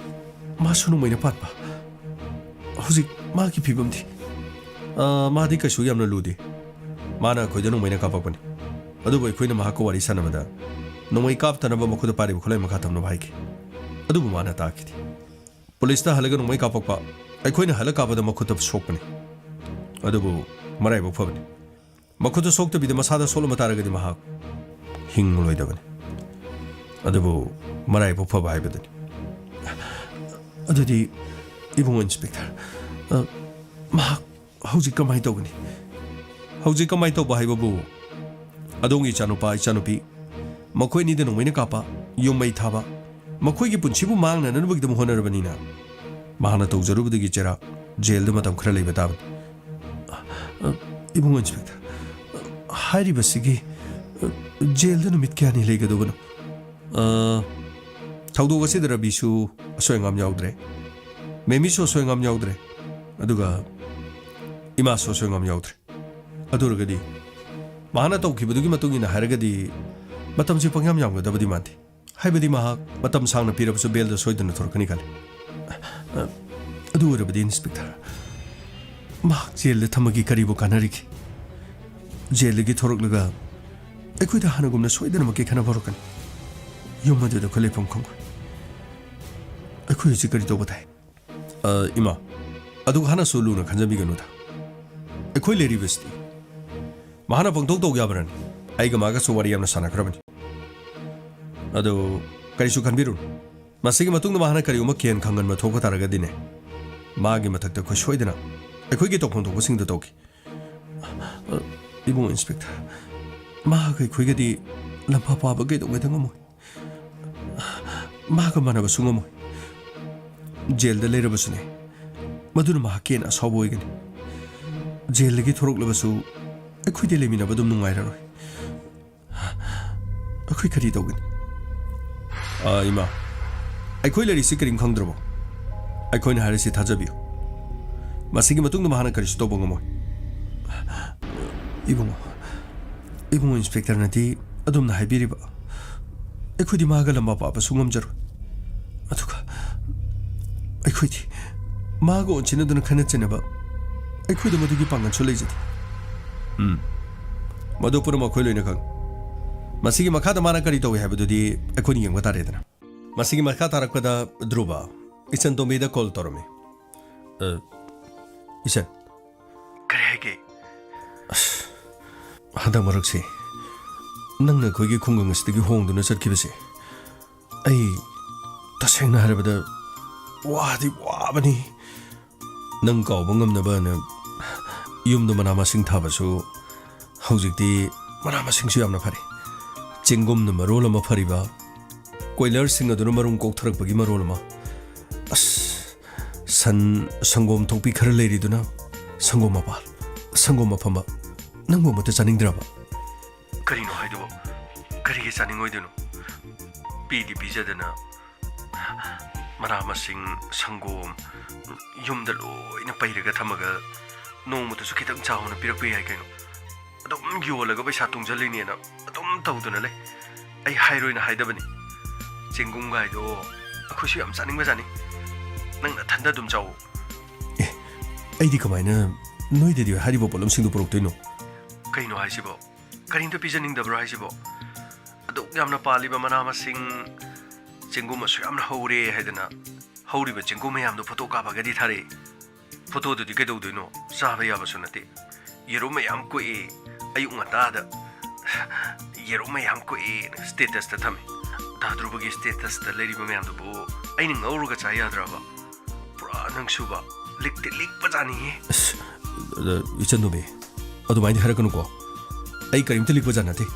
ꯃꯥꯁꯨ ꯅꯣꯡꯃꯩꯅ ꯄꯥꯟꯕ? ꯍꯧꯖꯤꯛ ꯃꯥꯒꯤ ꯐꯤꯕꯝꯗꯤ? ꯑ, ꯃꯥꯗꯤ ꯀꯩꯁꯨ ꯌꯥꯝꯅ ꯂꯨꯗꯦ꯫ ꯃꯥꯅ ꯑꯩꯈꯣꯏꯗ ꯅꯣꯡꯃꯩꯅ ꯀꯥꯞꯄꯛꯄꯅꯤ꯫ ꯑꯗꯨꯕꯨ ꯑꯩꯈꯣꯏꯅ ꯃꯍꯥꯛꯀ ꯋꯥꯔꯤ ꯁꯥꯟꯅꯕꯗ ꯅꯣꯡꯃꯩ ꯀꯥꯞꯇꯅꯕ ꯃꯈꯨꯠꯇ ꯄꯥꯏꯔꯤꯕ ꯈꯨꯠꯂꯥꯏ ꯃꯈꯥ ꯊꯝꯅꯕ ꯍꯥꯏꯈꯤ꯫ ꯑꯗꯨꯕꯨ ꯃꯥꯅ ꯇꯥꯈꯤꯗꯦ꯫ ꯄꯨꯂꯤꯁꯇ ꯍꯜꯂꯒ ꯅꯣꯡꯃꯩ ꯀꯥꯞꯄꯛꯄ, ꯑꯩꯈꯣꯏꯅ ꯍꯜꯂ ꯀꯥꯞꯄꯗ ꯃꯈꯨꯠꯇ ꯁꯣꯛꯄꯅꯤ꯫ ꯑꯗꯨꯕꯨ ꯃꯔꯥꯏꯕꯛ ꯐꯕꯅꯤ꯫ ꯃꯈꯨꯠꯇ ꯁꯣꯛꯇꯕꯤꯗ ꯃꯁꯥꯗ ꯁꯣꯛꯂꯝꯕ ꯇꯥꯔꯒꯗꯤ ꯃꯍꯥꯛ ꯍꯤꯡꯂꯣꯏꯗꯕꯅꯤ꯫ ꯑꯗꯨꯕꯨ ꯃꯔꯥꯏꯕꯛ ꯐꯕ ꯍꯥꯏꯕꯗꯨꯅꯤ꯫ ꯑꯗꯨꯗꯤ ꯏꯕꯨꯡꯉꯣ ꯏꯟꯁꯄꯦꯛꯇꯔ, ꯑ, ꯃꯍꯥꯛ ꯍꯧꯖꯤꯛ ꯀꯃꯥꯏꯅ ꯇꯧꯒꯅꯤ? ꯍꯧꯖꯤꯛ ꯀꯃꯥꯏꯅ ꯇꯧꯕ ꯍꯥꯏꯕꯕꯨ, ꯑꯗꯣꯝꯒꯤ ꯏꯆꯥꯅꯨꯄꯥ, ꯏꯆꯥꯅꯨꯄꯤ, ꯃꯈꯣꯏ ꯑꯅꯤꯗ ꯅꯣꯡꯃꯩꯅ ꯀꯥꯞꯄ, ꯌꯨꯝ ꯃꯩ ꯊꯥꯕ, ꯃꯈꯣꯏꯒꯤ ꯄꯨꯟꯁꯤꯕꯨ ꯃꯥꯡꯅꯅꯕꯒꯤꯗꯃꯛ ꯍꯣꯠꯅꯔꯕꯅꯤꯅ, ꯃꯍꯥꯛꯅ ꯇꯧꯖꯔꯨꯕꯗꯒꯤ ꯆꯩꯔꯥꯛ ꯖꯦꯜꯗ ꯃꯇꯝ ꯈꯔ ꯂꯩꯕ ꯇꯥꯕꯅꯤ꯫ ꯑ, ꯏꯕꯨꯡꯉꯣ ꯏꯟꯁꯄꯦꯛꯇꯔ, ꯍꯥꯏꯔꯤꯕꯁꯤꯒꯤ ꯖꯦꯜꯗ ꯅꯨꯃꯤꯠ ꯀꯌꯥꯅꯤ ꯂꯩꯒꯗꯧꯕꯅꯣ? ꯑ, ꯊꯧꯗꯣꯛ ꯑꯁꯤꯗ ꯔꯕꯤꯁꯨ ꯑꯁꯣꯏ ꯑꯉꯥꯝ ꯌꯥꯎꯗ꯭ꯔꯦ, ꯃꯦꯃꯤꯁꯨ ꯑꯁꯣꯏ ꯑꯉꯥꯝ ꯌꯥꯎꯗ꯭ꯔꯦ, ꯑꯗꯨꯒ ꯏꯃꯥꯁꯨ ꯑꯁꯣꯏ ꯑꯉꯥꯝ ꯌꯥꯎꯗ꯭ꯔꯦ꯫ ꯑꯗꯨ ꯑꯣꯏꯔꯒꯗꯤ ꯃꯍꯥꯛꯅ ꯇꯧꯈꯤꯕꯗꯨꯒꯤ ꯃꯇꯨꯡ ꯏꯟꯅ ꯍꯥꯏꯔꯒꯗꯤ ꯃꯇꯝꯁꯤ ꯄꯪꯌꯥꯝ ꯌꯥꯝꯒꯗꯕꯗꯤ ꯃꯥꯟꯗꯦ꯫ ꯍꯥꯏꯕꯗꯤ ꯃꯍꯥꯛ ꯃꯇꯝ ꯁꯥꯡꯅ ꯄꯤꯔꯕꯁꯨ ꯕꯦꯜꯗ ꯁꯣꯏꯗꯅ ꯊꯣꯔꯛꯀꯅꯤ ꯈꯜꯂꯤ꯫ ꯑ, ꯑꯗꯨ ꯑꯣꯏꯔꯕꯗꯤ ꯏꯟꯁꯄꯦꯛꯇꯔ, ꯃꯍꯥꯛ ꯖꯦꯜꯗ ꯊꯝꯃꯒꯤ ꯀꯔꯤꯕꯨ ꯀꯥꯟꯅꯔꯤꯒꯦ? ꯖꯦꯜꯗꯒꯤ ꯊꯣꯔꯛꯂꯒ ꯑꯩꯈꯣꯏꯗ ꯍꯥꯟꯅꯒꯨꯝꯅ ꯁꯣꯏꯗꯅꯃꯛꯀꯤ ꯈꯠꯅꯕ ꯍꯧꯔꯛꯀꯅꯤ꯫ ꯌꯨꯝ ꯑꯗꯨꯗ ꯑꯩꯈꯣꯏ ꯂꯩꯐꯝ ꯈꯪꯉꯣꯏ꯫ ꯑꯩꯈꯣꯏ ꯍꯧꯖꯤꯛ ꯀꯔꯤ ꯇꯧꯕ ꯇꯥꯏ? ꯑ, ꯏꯃꯥ, ꯑꯗꯨ ꯍꯥꯟꯅꯁꯨ ꯂꯨꯅ ꯈꯟꯖꯟꯕꯤꯒꯅꯨꯗ꯫ ꯑꯩꯈꯣꯏ ꯂꯩꯔꯤꯕꯁꯤꯗꯤ ꯃꯍꯥꯛꯅ ꯄꯪꯇꯧ ꯇꯧ ꯌꯥꯕ꯭ꯔꯅꯤ? ꯑꯩꯒ ꯃꯥꯒꯁꯨ ꯋꯥꯔꯤ ꯌꯥꯝꯅ ꯁꯥꯟꯅꯈ꯭ꯔꯕꯅꯤ꯫ ꯑꯗꯨ ꯀꯔꯤꯁꯨ ꯈꯟꯕꯤꯔꯨꯅꯨ꯫ ꯃꯁꯤꯒꯤ ꯃꯇꯨꯡꯗ ꯃꯍꯥꯛꯅ ꯀꯔꯤꯒꯨꯝꯕ ꯀꯦꯟ ꯈꯪꯍꯟꯕ ꯊꯣꯛꯄ ꯇꯥꯔꯒꯗꯤꯅꯦ, ꯃꯥꯒꯤ ꯃꯊꯛꯇ ꯑꯩꯈꯣꯏ ꯁꯣꯏꯗꯅ ꯑꯩꯈꯣꯏꯒꯤ ꯇꯧꯐꯝ ꯊꯣꯛꯄꯁꯤꯡꯗꯨ ꯇꯧꯈꯤ꯫ ꯑ, ꯏꯕꯨꯡꯉꯣ ꯏꯟꯁꯄꯦꯛꯇꯔ, ꯃꯍꯥꯛ ꯑꯩꯈꯣꯏꯒꯗꯤ ꯂꯝꯐꯥ ꯄꯥꯕ ꯀꯩꯗꯧꯉꯩꯗ ꯉꯝꯃꯣꯏ꯫ ꯃꯍꯥꯛꯀ ꯃꯥꯟꯅꯕꯁꯨ ꯉꯝꯃꯣꯏ꯫ ꯖꯦꯜꯗ ꯂꯩꯔꯕꯁꯨꯅꯦ, ꯃꯗꯨꯅ ꯃꯍꯥꯛꯀꯤ ꯍꯦꯟꯅ ꯑꯁꯥꯎꯕ ꯑꯣꯏꯒꯅꯤ꯫ ꯖꯦꯜꯗꯒꯤ ꯊꯣꯔꯛꯂꯕꯁꯨ ꯑꯩꯈꯣꯏꯗꯤ ꯂꯩꯃꯤꯟꯅꯕ ꯑꯗꯨꯝ ꯅꯨꯡꯉꯥꯏꯔꯔꯣꯏ꯫ ꯑꯩꯈꯣꯏ ꯀꯔꯤ ꯇꯧꯒꯅꯤ? ꯑꯥ, ꯏꯃꯥ, ꯑꯩꯈꯣꯏ ꯂꯩꯔꯤꯁꯤ ꯀꯔꯤꯝ ꯈꯪꯗ꯭ꯔꯕꯣ? ꯑꯩꯈꯣꯏꯅ ꯍꯥꯏꯔꯤꯁꯤ ꯊꯥꯖꯕꯤꯌꯨ꯫ ꯃꯁꯤꯒꯤ ꯃꯇꯨꯡꯗ ꯃꯍꯥꯛꯅ ꯀꯔꯤꯁꯨ ꯇꯧꯕ ꯉꯝꯃꯣꯏ꯫ ꯏꯕꯨꯡꯉꯣ, ꯏꯕꯨꯡꯉꯣ ꯏꯟꯁꯄꯦꯛꯇꯔꯅꯗꯤ ꯑꯗꯨꯝꯅ ꯍꯥꯏꯕꯤꯔꯤꯕ꯫ ꯑꯩꯈꯣꯏꯗꯤ ꯃꯥꯒ ꯂꯝꯕꯥ ꯄꯥꯕꯁꯨ ꯉꯝꯖꯔꯣꯏ꯫ ꯑꯗꯨꯒ ꯑꯩꯈꯣꯏꯗꯤ ꯃꯥꯒ ꯑꯣꯟꯁꯤꯟꯅꯗꯨꯅ ꯈꯠꯅ ꯆꯩꯅꯕ ꯑꯩꯈꯣꯏꯗ ꯃꯗꯨꯒꯤ ꯄꯥꯡꯒꯜꯁꯨ ꯂꯩꯖꯗꯦ꯫ ꯎꯝ, ꯃꯗꯨ ꯄꯨꯝꯅꯃꯛ ꯑꯩꯈꯣꯏ ꯂꯣꯏꯅ ꯈꯪꯏ꯫ ꯃꯁꯤꯒꯤ ꯃꯈꯥꯗ ꯃꯥꯅ ꯀꯔꯤ ꯇꯧꯏ ꯍꯥꯏꯕꯗꯨꯗꯤ ꯑꯩꯈꯣꯏꯅ ꯌꯦꯡꯕ ꯇꯥꯔꯦꯗꯅ꯫ ꯃꯁꯤꯒꯤ ꯃꯈꯥ ꯇꯥꯔꯛꯄꯗ ꯙ꯭ꯔꯨꯕ ꯏꯆꯟ ꯇꯣꯝꯕꯤꯗ ꯀꯣꯜ ꯇꯧꯔꯝꯃꯤ꯫ ꯑ, ꯏꯆꯟ꯫ ꯀꯔꯤ ꯍꯥꯏꯒꯦ? ꯑꯁ, ꯍꯟꯗꯛ ꯃꯔꯛꯁꯤ ꯅꯪꯅ ꯑꯩꯈꯣꯏꯒꯤ ꯈꯨꯡꯒꯪ ꯑꯁꯤꯗꯒꯤ ꯍꯣꯡꯗꯨꯅ ꯆꯠꯈꯤꯕꯁꯦ ꯑꯩ ꯇꯁꯦꯡꯅ ꯍꯥꯏꯔꯕꯗ ꯋꯥꯗꯤ ꯋꯥꯕꯅꯤ꯫ ꯅꯪ ꯀꯥꯎꯕ ꯉꯝꯅꯕꯅ ꯌꯨꯝꯗ ꯃꯅꯥ ꯃꯁꯤꯡ ꯊꯥꯕꯁꯨ ꯍꯧꯖꯤꯛꯇꯤ ꯃꯅꯥ ꯃꯁꯤꯡꯁꯨ ꯌꯥꯝꯅ ꯐꯔꯦ꯫ ꯆꯦꯡꯒꯨꯝꯅ ꯃꯔꯣꯜ ꯑꯃ ꯐꯔꯤꯕ, ꯀꯣꯏꯂꯔꯁꯤꯡ ꯑꯗꯨꯅ ꯃꯔꯨꯝ ꯀꯣꯛꯊꯔꯛꯄꯒꯤ ꯃꯔꯣꯜ ꯑꯃ꯫ ꯑꯁ, ꯁꯟ, ꯁꯪꯒꯣꯝ ꯊꯣꯛꯄꯤ ꯈꯔ ꯂꯩꯔꯤꯗꯨꯅ ꯁꯪꯒꯣꯝ ꯃꯄꯥꯜ, ꯁꯪꯒꯣꯝ ꯑꯐꯝꯕ꯫ ꯅꯪꯕꯨ ꯑꯃꯠꯇ ꯆꯥꯅꯤꯡꯗ꯭ꯔꯕ? ꯀꯔꯤꯅꯣ ꯍꯥꯏꯗꯨꯕꯣ? ꯀꯔꯤꯒꯤ ꯆꯥꯅꯤꯡꯉꯣꯏꯗꯣꯏꯅꯣ? ꯄꯤꯗꯤ ꯄꯤꯖꯗꯅ, ꯃꯅꯥ ꯃꯁꯤꯡ, ꯁꯪꯒꯣꯝ, ꯌꯨꯝꯗ ꯂꯣꯏꯅ ꯄꯩꯔꯒ ꯊꯝꯃꯒ ꯅꯣꯡꯃꯇꯁꯨ ꯈꯤꯇꯪ ꯆꯥꯎꯅ ꯄꯤꯔꯛꯄ ꯌꯥꯏ ꯀꯩꯅꯣ꯫ ꯑꯗꯨꯝ ꯌꯣꯜꯂꯒ ꯄꯩꯁꯥ ꯇꯨꯡꯁꯤꯜꯂꯤꯅꯦꯅ ꯑꯗꯨꯝ ꯇꯧꯗꯨꯅ ꯂꯩ꯫ ꯑꯩ ꯍꯥꯏꯔꯣꯏꯅ ꯍꯥꯏꯗꯕꯅꯤ꯫ ꯆꯦꯡꯒꯨꯝꯒꯥꯏꯗꯣ ꯑꯩꯈꯣꯏꯁꯨ ꯌꯥꯝ ꯆꯥꯅꯤꯡꯕꯖꯥꯠꯅꯤ꯫ ꯅꯪ ꯅꯊꯟꯗ ꯑꯗꯨꯝ ꯆꯥꯎ꯫ ꯑꯦ, ꯑꯩꯗꯤ ꯀꯃꯥꯏꯅ ꯅꯣꯏꯗꯗꯤ ꯍꯥꯏꯔꯤꯕ ꯄꯣꯠꯂꯝꯁꯤꯡꯗꯣ ꯄꯨꯔꯛꯇꯣꯏꯅꯣ? ꯀꯩꯅꯣ ꯍꯥꯏꯁꯤꯕꯣ? ꯀꯔꯤꯝꯇ ꯄꯤꯖꯅꯤꯡꯗꯕ꯭ꯔꯣ ꯍꯥꯏꯁꯤꯕꯣ? ꯑꯗꯨꯛ ꯌꯥꯝꯅ ꯄꯥꯜꯂꯤꯕ ꯃꯅꯥ ꯃꯁꯤꯡ, ꯆꯦꯡꯒꯨꯝ ꯑꯁꯨꯛ ꯌꯥꯝꯅ ꯍꯧꯔꯦ ꯍꯥꯏꯗꯅ ꯍꯧꯔꯤꯕ ꯆꯦꯡꯒꯨꯝ ꯃꯌꯥꯝꯗꯣ ꯐꯣꯇꯣ ꯀꯥꯞꯄꯒꯗꯤ ꯊꯥꯔꯛꯏ꯫ ꯐꯣꯇꯣꯗꯨꯗꯤ ꯀꯩꯗꯧꯗꯣꯏꯅꯣ? ꯆꯥꯕ ꯌꯥꯕꯁꯨ ꯅꯠꯇꯦ꯫ ꯌꯦꯔꯨꯝ ꯃꯌꯥꯝ ꯀꯣꯛꯑꯦ, ꯑꯌꯨꯛ ꯉꯟꯇꯥꯗ ꯌꯦꯔꯨꯝ ꯃꯌꯥꯝ ꯀꯣꯛꯑꯦꯅ statusꯇ ꯊꯝꯃꯤ꯫ ꯗꯥ ꯙ꯭ꯔꯨꯕꯒꯤ statusꯇ ꯂꯩꯔꯤꯕ ꯃꯌꯥꯝꯗꯨꯕꯨ ꯑꯩꯅ ꯉꯧꯔꯒ ꯆꯥ ꯌꯥꯗ꯭ꯔꯕ? ꯄꯨꯔꯥ ꯅꯪꯁꯨꯕ ꯂꯤꯛꯇꯤ ꯂꯤꯛꯄꯖꯥꯠꯅꯤꯍꯦ꯫ ꯑꯁ, ꯑꯗ, ꯏꯆꯟ ꯅꯨꯄꯤ, ꯑꯗꯨꯃꯥꯏꯅꯗꯤ ꯍꯥꯏꯔꯛꯀꯅꯨꯀꯣ꯫ ꯑꯩ ꯀꯔꯤꯝꯇ ꯂꯤꯛꯄꯖꯥꯠ ꯅꯠꯇꯦ꯫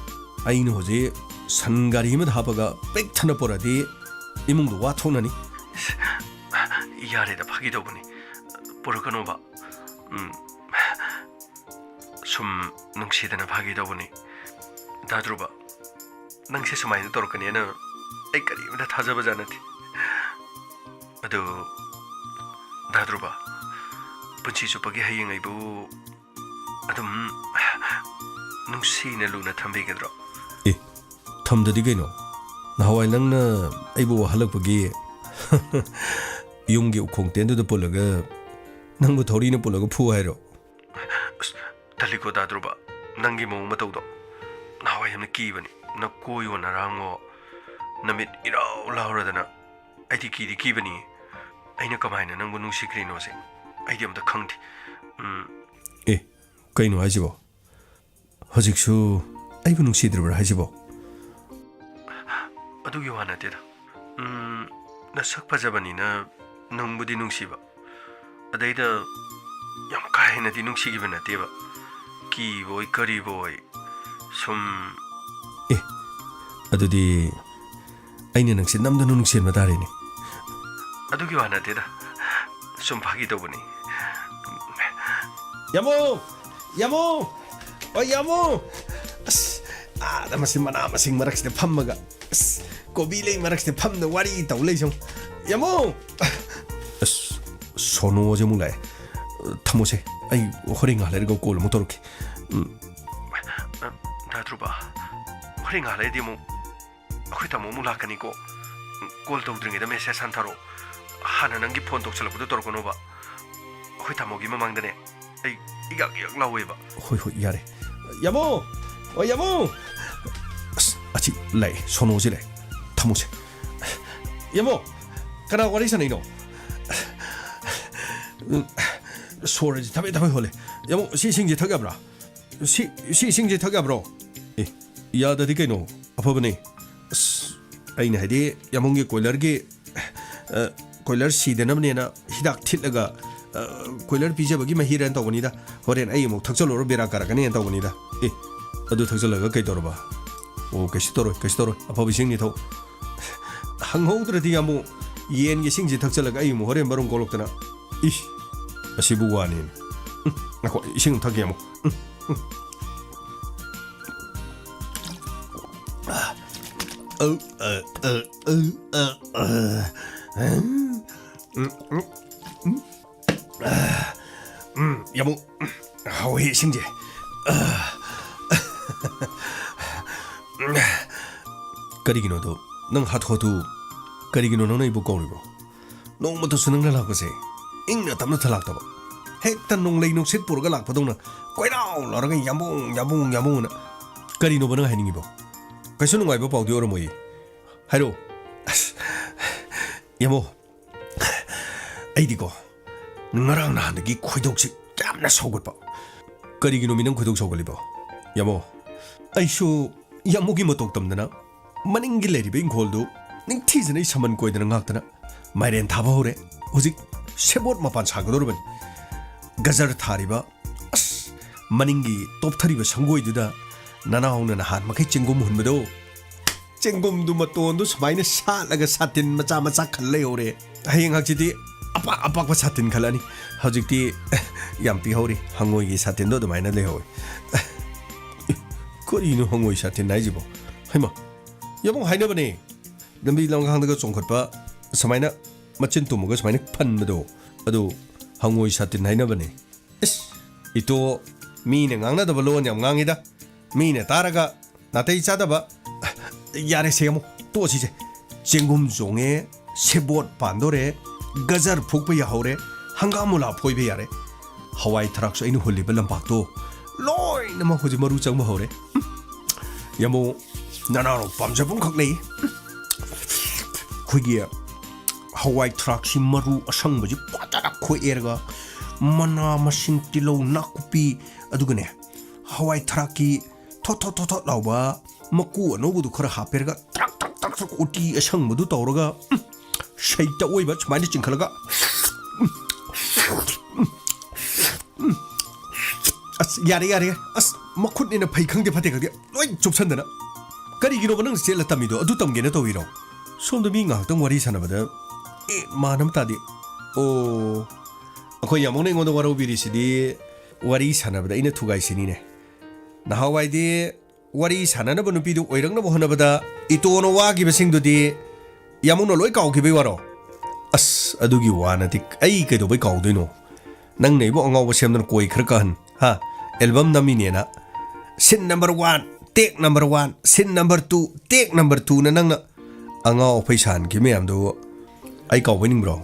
ꯑꯩꯅ ꯍꯧꯖꯤꯛ ꯁꯟ ꯒꯥꯔꯤ ꯑꯃꯗ ꯍꯥꯞꯄꯒ ꯄꯤꯛ ꯊꯟꯅ ꯄꯨꯔꯛꯑꯗꯤ ꯏꯃꯨꯡꯗꯣ ꯋꯥ ꯊꯣꯛꯅꯅꯤ꯫ ꯌꯥꯔꯦꯗ, ꯐꯥꯒꯤ ꯇꯧꯕꯅꯤ꯫ ꯄꯨꯔꯛꯀꯅꯣꯕ꯫ ꯎꯝ꯫ ꯁꯨꯝ ꯅꯨꯡꯁꯤꯗꯅ ꯐꯥꯒꯤ ꯇꯧꯕꯅꯤ꯫ ꯗꯥ ꯙ꯭ꯔꯨꯕ, ꯅꯪꯁꯦ ꯁꯨꯃꯥꯏꯅ ꯇꯧꯔꯛꯀꯅꯦꯅ ꯑꯩ ꯀꯔꯤꯝꯇ ꯊꯥꯖꯕꯖꯥꯠ ꯅꯠꯇꯦ꯫ ꯑꯗꯨ, ꯗꯥ ꯙ꯭ꯔꯨꯕ, ꯄꯨꯟꯁꯤ ꯆꯨꯞꯄꯒꯤ ꯍꯌꯦꯡ ꯑꯩꯕꯨ ꯑꯗꯨꯝ ꯅꯨꯡꯁꯤꯅ ꯂꯨꯅ ꯊꯝꯕꯤꯒꯗ꯭ꯔꯣ? ꯑꯦ, ꯊꯝꯗꯗꯤ ꯀꯩꯅꯣ? ꯅꯍꯥꯟꯋꯥꯏ ꯅꯪꯅ ꯑꯩꯕꯨ ꯋꯥꯍꯜꯂꯛꯄꯒꯤ ꯌꯨꯝꯒꯤ ꯎꯈꯣꯡ ꯇꯦꯟꯗꯨꯗ ꯄꯨꯜꯂꯒ ꯅꯪꯕꯨ ꯊꯧꯔꯤꯅ ꯄꯨꯜꯂꯒ ꯐꯨ ꯍꯥꯏꯔꯣ? ꯑꯁ, ꯇꯜꯂꯤꯀꯣ ꯗꯥ ꯙ꯭ꯔꯨꯕ, ꯅꯪꯒꯤ ꯃꯑꯣꯡ ꯃꯇꯧꯗꯣ꯫ ꯅꯍꯥꯟꯋꯥꯏ ꯌꯥꯝꯅ ꯀꯤꯕꯅꯤ꯫ ꯅꯀꯣꯏ ꯌꯣꯟꯅꯔꯥꯡꯉꯣ, ꯅꯃꯤꯠ ꯏꯔꯥꯎ ꯂꯥꯎꯔꯗꯅ꯫ ꯑꯩꯗꯤ ꯀꯤꯗꯤ ꯀꯤꯕꯅꯤ꯫ ꯑꯩꯅ ꯀꯃꯥꯏꯅ ꯅꯪꯕꯨ ꯅꯨꯡꯁꯤꯈ꯭ꯔꯤꯅꯣꯁꯦ ꯑꯩꯗꯤ ꯑꯝꯇ ꯈꯪꯗꯦ꯫ ꯎꯝ꯫ ꯑꯦ, ꯀꯩꯅꯣ ꯍꯥꯏꯁꯤꯕꯣ? ꯍꯧꯖꯤꯛꯁꯨ ꯑꯩꯕꯨ ꯅꯨꯡꯁꯤꯗ꯭ꯔꯤꯕ꯭ꯔꯥ ꯍꯥꯏꯁꯤꯕꯣ? ꯑꯗꯨꯒꯤ ꯋꯥ ꯅꯠꯇꯦꯗ꯫ ꯎꯝ, ꯅꯁꯛ ꯐꯖꯕꯅꯤꯅ ꯅꯨꯡꯕꯨꯗꯤ ꯅꯨꯡꯁꯤꯕ꯫ ꯑꯗꯩꯗ ꯌꯥꯝ ꯀꯥ ꯍꯦꯟꯅꯗꯤ ꯅꯨꯡꯁꯤꯈꯤꯕ ꯅꯠꯇꯦꯕ꯫ ꯀꯤꯕꯣꯏ ꯀꯔꯤꯕꯣꯏ ꯁꯨꯝ꯫ ꯑꯦ, ꯑꯗꯨꯗꯤ ꯑꯩꯅ ꯅꯪꯁꯦ ꯅꯝꯗꯅ ꯅꯨꯡꯁꯤꯍꯟꯕ ꯇꯥꯔꯦꯅꯦ꯫ ꯑꯗꯨꯒꯤ ꯋꯥ ꯅꯠꯇꯦꯗ, ꯁꯨꯝ ꯐꯥꯒꯤ ꯇꯧꯕꯅꯤ꯫ ꯌꯥꯃꯣ! ꯌꯥꯃꯣ! ꯑꯣ, ꯌꯥꯃꯣ! ꯑꯁ, ꯃꯁꯤ ꯃꯅꯥ ꯃꯁꯤꯡ ꯃꯔꯛꯁꯤꯗ ꯐꯝꯃꯒ, ꯑꯁ, ꯀꯣꯕꯤ ꯂꯩ ꯃꯔꯛꯁꯤꯗ ꯐꯝꯗ ꯋꯥꯔꯤ ꯇꯧ ꯂꯩ ꯁꯨꯝ꯫ ꯌꯥꯃꯣ! ꯑꯁ, ꯁꯣꯅꯣꯁꯦ ꯑꯃꯨꯛ ꯂꯥꯛꯑꯦ꯫ ꯊꯝꯃꯣꯁꯦ, ꯑꯩ ꯍꯣꯔꯦꯟ ꯉꯥꯏꯍꯥꯛ ꯂꯩꯔꯒ ꯀꯣꯜ ꯑꯃꯨꯛ ꯇꯧꯔꯛꯀꯦ꯫ ꯎꯝ꯫ ꯗꯥ ꯙ꯭ꯔꯨꯕ, ꯍꯣꯔꯦꯟ ꯉꯥꯏꯍꯥꯛ ꯂꯩꯔꯗꯤ ꯑꯃꯨꯛ ꯑꯩꯈꯣꯏ ꯇꯥꯃꯣ ꯑꯃꯨꯛ ꯂꯥꯛꯀꯅꯤꯀꯣ꯫ ꯀꯣꯜ ꯇꯧꯗ꯭ꯔꯤꯉꯩꯗ ꯃꯦꯁꯦꯖ ꯍꯥꯟꯅ ꯊꯥꯔꯛꯑꯣ꯫ ꯍꯥꯟꯅ ꯅꯪꯒꯤ ꯐꯣꯟ ꯇꯧꯁꯜꯂꯛꯄꯗꯣ ꯇꯧꯔꯛꯀꯅꯣꯕ꯫ ꯑꯩꯈꯣꯏ ꯇꯥꯃꯣꯒꯤ ꯃꯃꯥꯡꯗꯅꯦ ꯑꯩ ꯏꯒꯥꯛ ꯏꯒꯥꯛ ꯂꯥꯎꯋꯦꯕ꯫ ꯍꯣꯏ, ꯍꯣꯏ, ꯌꯥꯔꯦ꯫ ꯌꯥꯃꯣ! ꯑꯣ, ꯌꯥꯃꯣ! ꯑꯁ, ꯑꯁꯤ ꯂꯥꯛꯑꯦ, ꯁꯣꯅꯣꯁꯤ ꯂꯥꯛꯑꯦ꯫ ꯊꯝꯃꯣꯁꯦ꯫ ꯌꯥꯃꯣ! ꯀꯅꯥ ꯋꯥꯔꯤ ꯁꯥꯟꯅꯩꯅꯣ? ꯎꯝ, ꯁꯣꯔꯁꯦ ꯊꯕꯦꯠ ꯊꯕꯦꯠ ꯍꯣꯜꯂꯦ꯫ ꯌꯥꯃꯣ, ꯁꯤ ꯏꯁꯤꯡꯁꯦ ꯊꯛ ꯌꯥꯕ꯭ꯔꯥ? ꯁꯤ, ꯁꯤ ꯏꯁꯤꯡꯁꯦ ꯊꯛ ꯌꯥꯕ꯭ꯔꯣ? ꯑꯦ, ꯌꯥꯗꯗꯤ ꯀꯩꯅꯣ? ꯑꯐꯕꯅꯦ꯫ ꯑꯁ, ꯑꯩꯅ ꯍꯥꯏꯗꯤ ꯌꯥꯃꯣꯡꯒꯤ ꯀꯣꯏꯂꯔꯒꯤ, ꯑ, ꯀꯣꯏꯂꯔ ꯁꯤꯗꯅꯕꯅꯦꯅ ꯍꯤꯗꯥꯛ ꯊꯤꯠꯂꯒ, ꯑ, ꯀꯣꯏꯂꯔ ꯄꯤꯖꯕꯒꯤ ꯃꯍꯤꯔꯅ ꯇꯧꯕꯅꯤꯗ꯫ ꯍꯣꯔꯦꯟ ꯑꯩ ꯑꯃꯨꯛ ꯊꯛꯆꯜꯂꯨꯔ ꯕꯦꯔꯥ ꯀꯥꯔꯛꯀꯅꯦꯅ ꯇꯧꯕꯅꯤꯗ꯫ ꯑꯦ, ꯑꯗꯨ ꯊꯛꯆꯜꯂꯒ ꯀꯩꯗꯧꯔꯕ? ꯑꯣ, ꯀꯩꯁꯨ ꯇꯧꯔꯣꯏ, ꯀꯩꯁꯨ ꯇꯧꯔꯣꯏ꯫ ꯑꯐꯕ ꯏꯁꯤꯡꯅꯤ ꯊꯛꯎ꯫ ꯍꯪꯍꯧꯗ꯭ꯔꯗꯤ ꯌꯥꯃꯣ, ꯌꯦꯟꯒꯤ ꯏꯁꯤꯡꯁꯦ ꯊꯛꯆꯜꯂꯒ ꯑꯩ ꯑꯃꯨꯛ ꯍꯣꯔꯦꯟ ꯃꯔꯨꯝ ꯀꯣꯛꯂꯛꯇꯅ꯫ ꯏꯁ, ꯑꯁꯤꯕꯨ ꯋꯥꯅꯦꯅ꯫ ꯎꯝ, ꯉꯥꯏꯈꯣ, ꯏꯁꯤꯡ ꯑꯃ ꯊꯛꯀꯦ ꯑꯃꯨꯛ꯫ ꯎꯝ, ꯎꯝ꯫ ꯑ, ꯑ, ꯑ, ꯑ, ꯑ, ꯑ, ꯎꯝ, ꯎꯝ, ꯎꯝ, ꯎꯝ꯫ ꯑ, ꯎꯝ, ꯌꯥꯃꯣ, ꯍꯥꯎꯋꯤ ꯏꯁꯤꯡꯁꯦ꯫ ꯑ, ꯀꯔꯤꯒꯤꯅꯣ ꯑꯗꯣ? ꯅꯪ ꯍꯥꯊꯨ ꯍꯥꯊꯨ ꯀꯔꯤꯒꯤꯅꯣ ꯅꯪꯅ ꯑꯩꯕꯨ ꯀꯧꯔꯤꯕꯣ? ꯅꯣꯡꯃꯇꯁꯨ ꯅꯪꯅ ꯂꯥꯛꯄꯁꯦ ꯏꯪꯅ ꯇꯞꯅ ꯊꯜꯂꯛꯇꯕ꯫ ꯍꯦꯛꯇ ꯅꯣꯡꯂꯩ ꯅꯨꯡꯁꯤꯠ ꯄꯨꯔꯒ ꯂꯥꯛꯄꯗꯧꯅ ꯀꯣꯏꯔꯥꯎ ꯂꯥꯎꯔꯒ "ꯌꯥꯝꯕꯨꯡ, ꯌꯥꯝꯕꯨꯡ, ꯌꯥꯝꯕꯨꯡ" ꯑꯅ꯫ ꯀꯔꯤꯅꯣꯕ ꯅꯪ ꯍꯥꯏꯅꯤꯡꯉꯤꯕꯣ? ꯀꯩꯁꯨ ꯅꯨꯡꯉꯥꯏꯕ ꯄꯥꯎꯗꯤ ꯑꯣꯏꯔꯝꯃꯣꯏꯌꯦ꯫ ꯍꯥꯏꯔꯛꯑꯣ꯫ ꯑꯁ, ꯌꯥꯃꯣ, ꯑꯩꯗꯤꯀꯣ, ꯉꯔꯥꯡ ꯅꯍꯥꯟꯗꯒꯤ ꯈꯣꯏꯗꯧꯁꯤ ꯌꯥꯝꯅ ꯁꯥꯎꯒꯠꯄ꯫ ꯀꯔꯤꯒꯤꯅꯣ ꯃꯤ ꯅꯪ ꯈꯣꯏꯗꯧ ꯁꯥꯎꯒꯠꯂꯤꯕꯣ? ꯌꯥꯃꯣ, ꯑꯩꯁꯨ ꯌꯥꯃꯣꯒꯤ ꯃꯇꯧ ꯇꯝꯗꯅ ꯃꯅꯤꯡꯒꯤ ꯂꯩꯔꯤꯕ ꯏꯪꯈꯣꯜꯗꯨ ꯅꯤꯡꯊꯤꯖꯅ ꯑꯩ ꯁꯝꯕꯟ ꯀꯣꯏꯗꯅ ꯉꯥꯛꯇꯅ ꯃꯥꯏꯔꯦꯟ ꯊꯥꯕ ꯍꯧꯔꯦ꯫ ꯍꯧꯖꯤꯛ ꯁꯦꯕꯣꯠ ꯃꯄꯥꯟ ꯁꯥꯒꯗꯧꯔꯕꯅꯤ꯫ ꯒꯖꯔ ꯊꯥꯔꯤꯕ, ꯑꯁ, ꯃꯅꯤꯡꯒꯤ ꯇꯣꯞꯊꯔꯤꯕ ꯁꯪꯒꯣꯏꯗꯨꯗ ꯅꯅꯥꯎꯅ ꯅꯍꯥꯟ ꯃꯈꯩ ꯆꯦꯡꯒꯨꯝ ꯍꯨꯟꯕꯗꯣ, ꯆꯦꯡꯒꯨꯝꯗꯨ ꯃꯇꯣꯟꯗꯨ ꯁꯨꯃꯥꯏꯅ ꯁꯥꯠꯂꯒ ꯁꯥꯇꯤꯟ ꯃꯆꯥ ꯃꯆꯥ ꯈꯜ ꯂꯩꯍꯧꯔꯦ꯫ ꯍꯌꯦꯡ ꯍꯪꯆꯤꯠꯇꯤ ꯑꯄꯥꯛ ꯑꯄꯥꯛꯄ ꯁꯥꯇꯤꯟ ꯈꯜꯂꯅꯤ꯫ ꯍꯧꯖꯤꯛꯇꯤ ꯌꯥꯝ ꯄꯤꯍꯧꯔꯤ, ꯍꯪꯉꯣꯏꯒꯤ ꯁꯥꯇꯤꯟꯗꯣ ꯑꯗꯨꯃꯥꯏꯅ ꯂꯩꯍꯧꯋꯤ꯫ ꯀꯔꯤꯅꯣ ꯍꯪꯉꯣꯏ ꯁꯥꯇꯤꯟ ꯍꯥꯏꯁꯤꯕꯣ? ꯍꯩꯃ, ꯌꯥꯝ ꯍꯥꯏꯅꯕꯅꯦ, ꯂꯝꯕꯤ ꯂꯝꯈꯥꯡꯗꯒ ꯆꯣꯡꯈꯠꯄ, ꯁꯨꯃꯥꯏꯅ ꯃꯆꯤꯟ ꯇꯨꯝꯃꯒ ꯁꯨꯃꯥꯏꯅ ꯐꯟꯕꯗꯣ, ꯑꯗꯨ ꯍꯪꯉꯣꯏ ꯁꯥꯇꯤꯟ ꯍꯥꯏꯅꯕꯅꯦ꯫ ꯏꯁ, ꯏꯇꯣ, ꯃꯤꯅ ꯉꯥꯡꯅꯗꯕ ꯂꯣꯟ ꯌꯥꯝ ꯉꯥꯡꯉꯤꯗ꯫ ꯃꯤꯅ ꯇꯥꯔꯒ ꯅꯥꯇꯩ ꯆꯥꯗꯕ꯫ ꯌꯥꯔꯦ, ꯁꯦ ꯑꯃꯨꯛ ꯇꯣꯛꯑꯁꯤꯁꯦ꯫ ꯆꯦꯡꯒꯨꯝ ꯆꯣꯡꯉꯦ, ꯁꯦꯕꯣꯠ ꯄꯥꯟꯗꯣꯔꯦ, ꯒꯖꯔ ꯐꯨꯛꯄ ꯌꯥꯍꯧꯔꯦ, ꯍꯪꯒꯥꯝ ꯃꯨꯂꯥ ꯐꯣꯏꯕ ꯌꯥꯔꯦ꯫ ꯍꯋꯥꯏ ꯊꯔꯥꯛꯁꯨ ꯑꯩꯅ ꯍꯨꯜꯂꯤꯕ ꯂꯝꯄꯥꯛꯇꯣ ꯂꯣꯏꯅꯃꯛ ꯍꯧꯖꯤꯛ ꯃꯔꯨ ꯆꯪꯕ ꯍꯧꯔꯦ꯫ ꯌꯥꯝꯕꯨꯡ, ꯅꯅꯥꯎꯅ ꯄꯥꯝꯖꯕ ꯑꯃꯈꯛ ꯂꯩ꯫ ꯑꯩꯈꯣꯏꯒꯤ ꯍꯋꯥꯏ ꯊꯔꯥꯛꯁꯤ ꯃꯔꯨ ꯑꯁꯪꯕꯁꯤ ꯐꯖꯅ ꯈꯣꯛꯑꯦꯔꯒ, ꯃꯅꯥ ꯃꯁꯤꯡ, ꯇꯤꯜꯍꯧ, ꯅꯥꯀꯨꯞꯄꯤ, ꯑꯗꯨꯒꯅꯦ, ꯍꯋꯥꯏ ꯊꯔꯥꯛꯀꯤ ꯊꯣꯠ ꯊꯣꯠ ꯊꯣꯠ ꯊꯣꯠ ꯂꯥꯎꯕ ꯃꯀꯨ ꯑꯅꯧꯕꯗꯨ ꯈꯔ ꯍꯥꯞꯄꯦꯔꯒ, ꯇ꯭ꯔꯛ ꯇ꯭ꯔꯛ ꯇ꯭ꯔꯛ ꯇ꯭ꯔꯛ ꯎꯇꯤ ꯑꯁꯪꯕꯗꯨ ꯇꯧꯔꯒ, ꯎꯝ, ꯁꯩꯇ ꯑꯣꯏꯕ ꯁꯨꯃꯥꯏꯅ ꯆꯤꯡꯈꯠꯂꯒ, ꯎꯝ, ꯎꯝ, ꯎꯝ, ꯎꯝ꯫ ꯑꯁ, ꯌꯥꯔꯦ, ꯌꯥꯔꯦ, ꯌꯥꯔꯦ꯫ ꯑꯁ, ꯃꯈꯨꯠꯅꯤꯅ ꯐꯩ ꯈꯪꯗꯦ ꯐꯠꯇꯦ ꯈꯪꯗꯦ ꯂꯣꯏ ꯆꯨꯞꯁꯟꯗꯅ꯫ ꯀꯔꯤꯒꯤꯅꯣꯕ ꯅꯪ ꯆꯦꯠꯂ ꯇꯝꯃꯤꯗꯣ? ꯑꯗꯨ ꯇꯝꯒꯦꯅ ꯇꯧꯔꯤꯔꯣ? ꯁꯣꯝꯗ ꯃꯤ ꯉꯥꯏꯍꯥꯛꯇꯪ ꯋꯥꯔꯤ ꯁꯥꯟꯅꯕꯗ, ꯑꯦ, ꯃꯥꯟ ꯑꯃ ꯇꯥꯗꯦ꯫ ꯑꯣ, ꯑꯩꯈꯣꯏ ꯌꯥꯝꯕꯨꯡꯅ ꯑꯩꯉꯣꯟꯗ ꯋꯥꯔꯧꯕꯤꯔꯤꯁꯤꯗꯤ ꯋꯥꯔꯤ ꯁꯥꯟꯅꯕꯗ ꯑꯩꯅ ꯊꯨꯒꯥꯏꯁꯤꯅꯤꯅꯦ꯫ ꯅꯍꯥꯟꯋꯥꯏꯗꯤ ꯋꯥꯔꯤ ꯁꯥꯟꯅꯅꯕ ꯅꯨꯄꯤꯗꯨ ꯑꯣꯏꯔꯛꯅꯕ ꯍꯣꯠꯅꯕꯗ ꯏꯇꯣꯅ ꯋꯥꯈꯤꯕꯁꯤꯡꯗꯨꯗꯤ ꯌꯥꯝꯕꯨꯡꯅ ꯂꯣꯏ ꯀꯥꯎꯈꯤꯕꯩ ꯋꯥꯔꯣ? ꯑꯁ, ꯑꯗꯨꯒꯤ ꯋꯥ ꯅꯠꯇꯦ, ꯑꯩ ꯀꯩꯗꯧꯕꯩ ꯀꯥꯎꯗꯣꯏꯅꯣ? ꯅꯪꯅ ꯑꯩꯕꯨ ꯑꯉꯥꯎꯕ ꯁꯦꯝꯗꯅ ꯀꯣꯏ ꯈꯔ ꯀꯥꯍꯟ, ꯍꯥ? Album ꯅꯝꯃꯤꯅꯦꯅ꯫ Scene number one, take number one, scene number two, take number twoꯅ ꯅꯪꯅ ꯑꯉꯥꯎ ꯑꯐꯩ ꯁꯥꯍꯟꯈꯤꯕ ꯃꯌꯥꯝꯗꯨ ꯑꯩ ꯀꯥꯎꯕ ꯅꯤꯡꯕ꯭ꯔꯣ?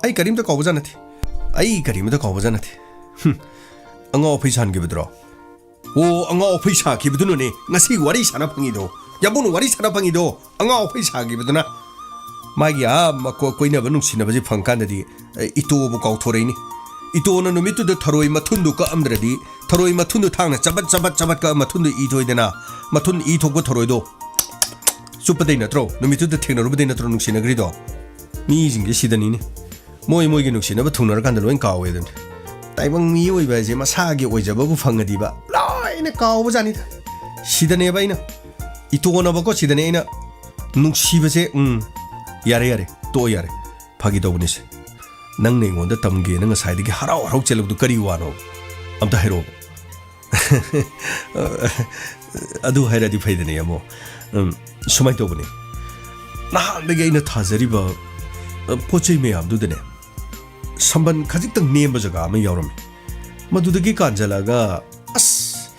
ꯑꯩ ꯀꯔꯤꯝꯇ ꯀꯥꯎꯕꯖꯥꯠ ꯅꯠꯇꯦ꯫ ꯑꯩ ꯀꯔꯤꯝꯇ ꯀꯥꯎꯕꯖꯥꯠ ꯅꯠꯇꯦ꯫ ꯍꯨꯝ, ꯑꯉꯥꯎ ꯑꯐꯩ ꯁꯥꯍꯟꯈꯤꯕꯗꯨꯔꯣ? ꯑꯣ, ꯑꯉꯥꯎ ꯑꯐꯩ ꯁꯥꯈꯤꯕꯗꯨꯅꯅꯦ ꯉꯁꯤ ꯋꯥꯔꯤ ꯁꯥꯟꯅ ꯐꯪꯉꯤꯗꯣ꯫ ꯌꯥꯝꯕꯨꯡꯅ ꯋꯥꯔꯤ ꯁꯥꯟꯅ ꯐꯪꯉꯤꯗꯣ ꯑꯉꯥꯎ ꯑꯐꯩ ꯁꯥꯈꯤꯕꯗꯨꯅ꯫ ꯃꯥꯒꯤ ꯑꯥ ꯃꯀꯣ-, ꯀꯣꯏꯅꯕ ꯅꯨꯡꯁꯤꯅꯕꯁꯦ ꯐꯪꯀꯥꯟꯗꯗꯤ, ꯑꯦ, ꯏꯇꯣꯕꯨ ꯀꯥꯎꯊꯣꯔꯛꯏꯅꯤ꯫ ꯏꯇꯣꯅ ꯅꯨꯃꯤꯠꯇꯨꯗ ꯊꯔꯣꯏ ꯃꯊꯨꯟꯗꯨ ꯀꯛꯑꯝꯗ꯭ꯔꯗꯤ, ꯊꯔꯣꯏ ꯃꯊꯨꯟꯗꯨ ꯊꯥꯡꯅ ꯆꯕꯠ ꯆꯕꯠ ꯆꯕꯠ ꯀꯛꯑ ꯃꯊꯨꯟꯗꯨ ꯏ ꯊꯣꯛꯏꯗꯅ, ꯃꯊꯨꯟ ꯏ ꯊꯣꯛꯄ ꯊꯔꯣꯏꯗꯣ ꯆꯨꯞꯄꯗꯩ ꯅꯠꯇ꯭ꯔꯣ? ꯅꯨꯃꯤꯠꯇꯨꯗ ꯊꯦꯡꯅꯔꯨꯕꯗꯩ ꯅꯠꯇ꯭ꯔꯣ ꯅꯨꯡꯁꯤꯅꯈ꯭ꯔꯤꯗꯣ? ꯃꯤꯁꯤꯡꯁꯦ ꯁꯤꯗꯅꯤꯅꯦ꯫ ꯃꯣꯏ ꯃꯣꯏꯒꯤ ꯅꯨꯡꯁꯤꯅꯕ ꯊꯨꯡꯅꯔꯀꯥꯟꯗ ꯂꯣꯏ ꯀꯥꯎꯋꯦ ꯑꯗꯨꯅꯤ꯫ ꯇꯥꯏꯕꯪ ꯃꯤꯑꯣꯏꯕ ꯍꯥꯏꯁꯦ ꯃꯁꯥꯒꯤ ꯑꯣꯏꯖꯕꯕꯨ ꯐꯪꯉꯗꯤꯕ ꯂꯣꯏꯅ ꯀꯥꯎꯕꯖꯥꯠꯅꯤꯗ꯫ ꯁꯤꯗꯅꯦꯕ ꯑꯩꯅ, ꯏꯇꯣꯅꯕꯀꯣ, ꯁꯤꯗꯅꯦ ꯑꯩꯅ ꯅꯨꯡꯁꯤꯕꯁꯦ꯫ ꯎꯝ, ꯌꯥꯔꯦ, ꯌꯥꯔꯦ, ꯇꯣꯛꯑꯣ, ꯌꯥꯔꯦ, ꯐꯥꯒꯤ ꯇꯧꯕꯅꯤꯁꯦ꯫ ꯅꯪꯅ ꯑꯩꯉꯣꯟꯗ ꯇꯝꯒꯦꯅ ꯉꯁꯥꯏꯗꯒꯤ ꯍꯔꯥꯎ ꯍꯔꯥꯎ ꯆꯦꯜꯂꯕꯗꯨ ꯀꯔꯤ ꯋꯥꯅꯣ? ꯑꯝꯇ ꯍꯥꯏꯔꯛꯑꯣ꯫ ꯑꯗꯨ ꯍꯥꯏꯔꯗꯤ ꯐꯩꯗꯅ, ꯌꯥꯃꯣ꯫ ꯎꯝ, ꯁꯨꯃꯥꯏꯅ ꯇꯧꯕꯅꯤ, ꯅꯍꯥꯟꯗꯒꯤ ꯑꯩꯅ ꯊꯥꯖꯔꯤꯕ, ꯑ, ꯄꯣꯠ ꯆꯩ ꯃꯌꯥꯝꯗꯨꯗꯅꯦ, ꯁꯝꯕꯟ ꯈꯖꯤꯛꯇꯪ ꯅꯦꯝꯕ ꯖꯒꯥ ꯑꯃ ꯌꯥꯎꯔꯝꯃꯤ꯫ ꯃꯗꯨꯗꯒꯤ ꯀꯥꯟꯁꯤꯜꯂꯒ, ꯑꯁ,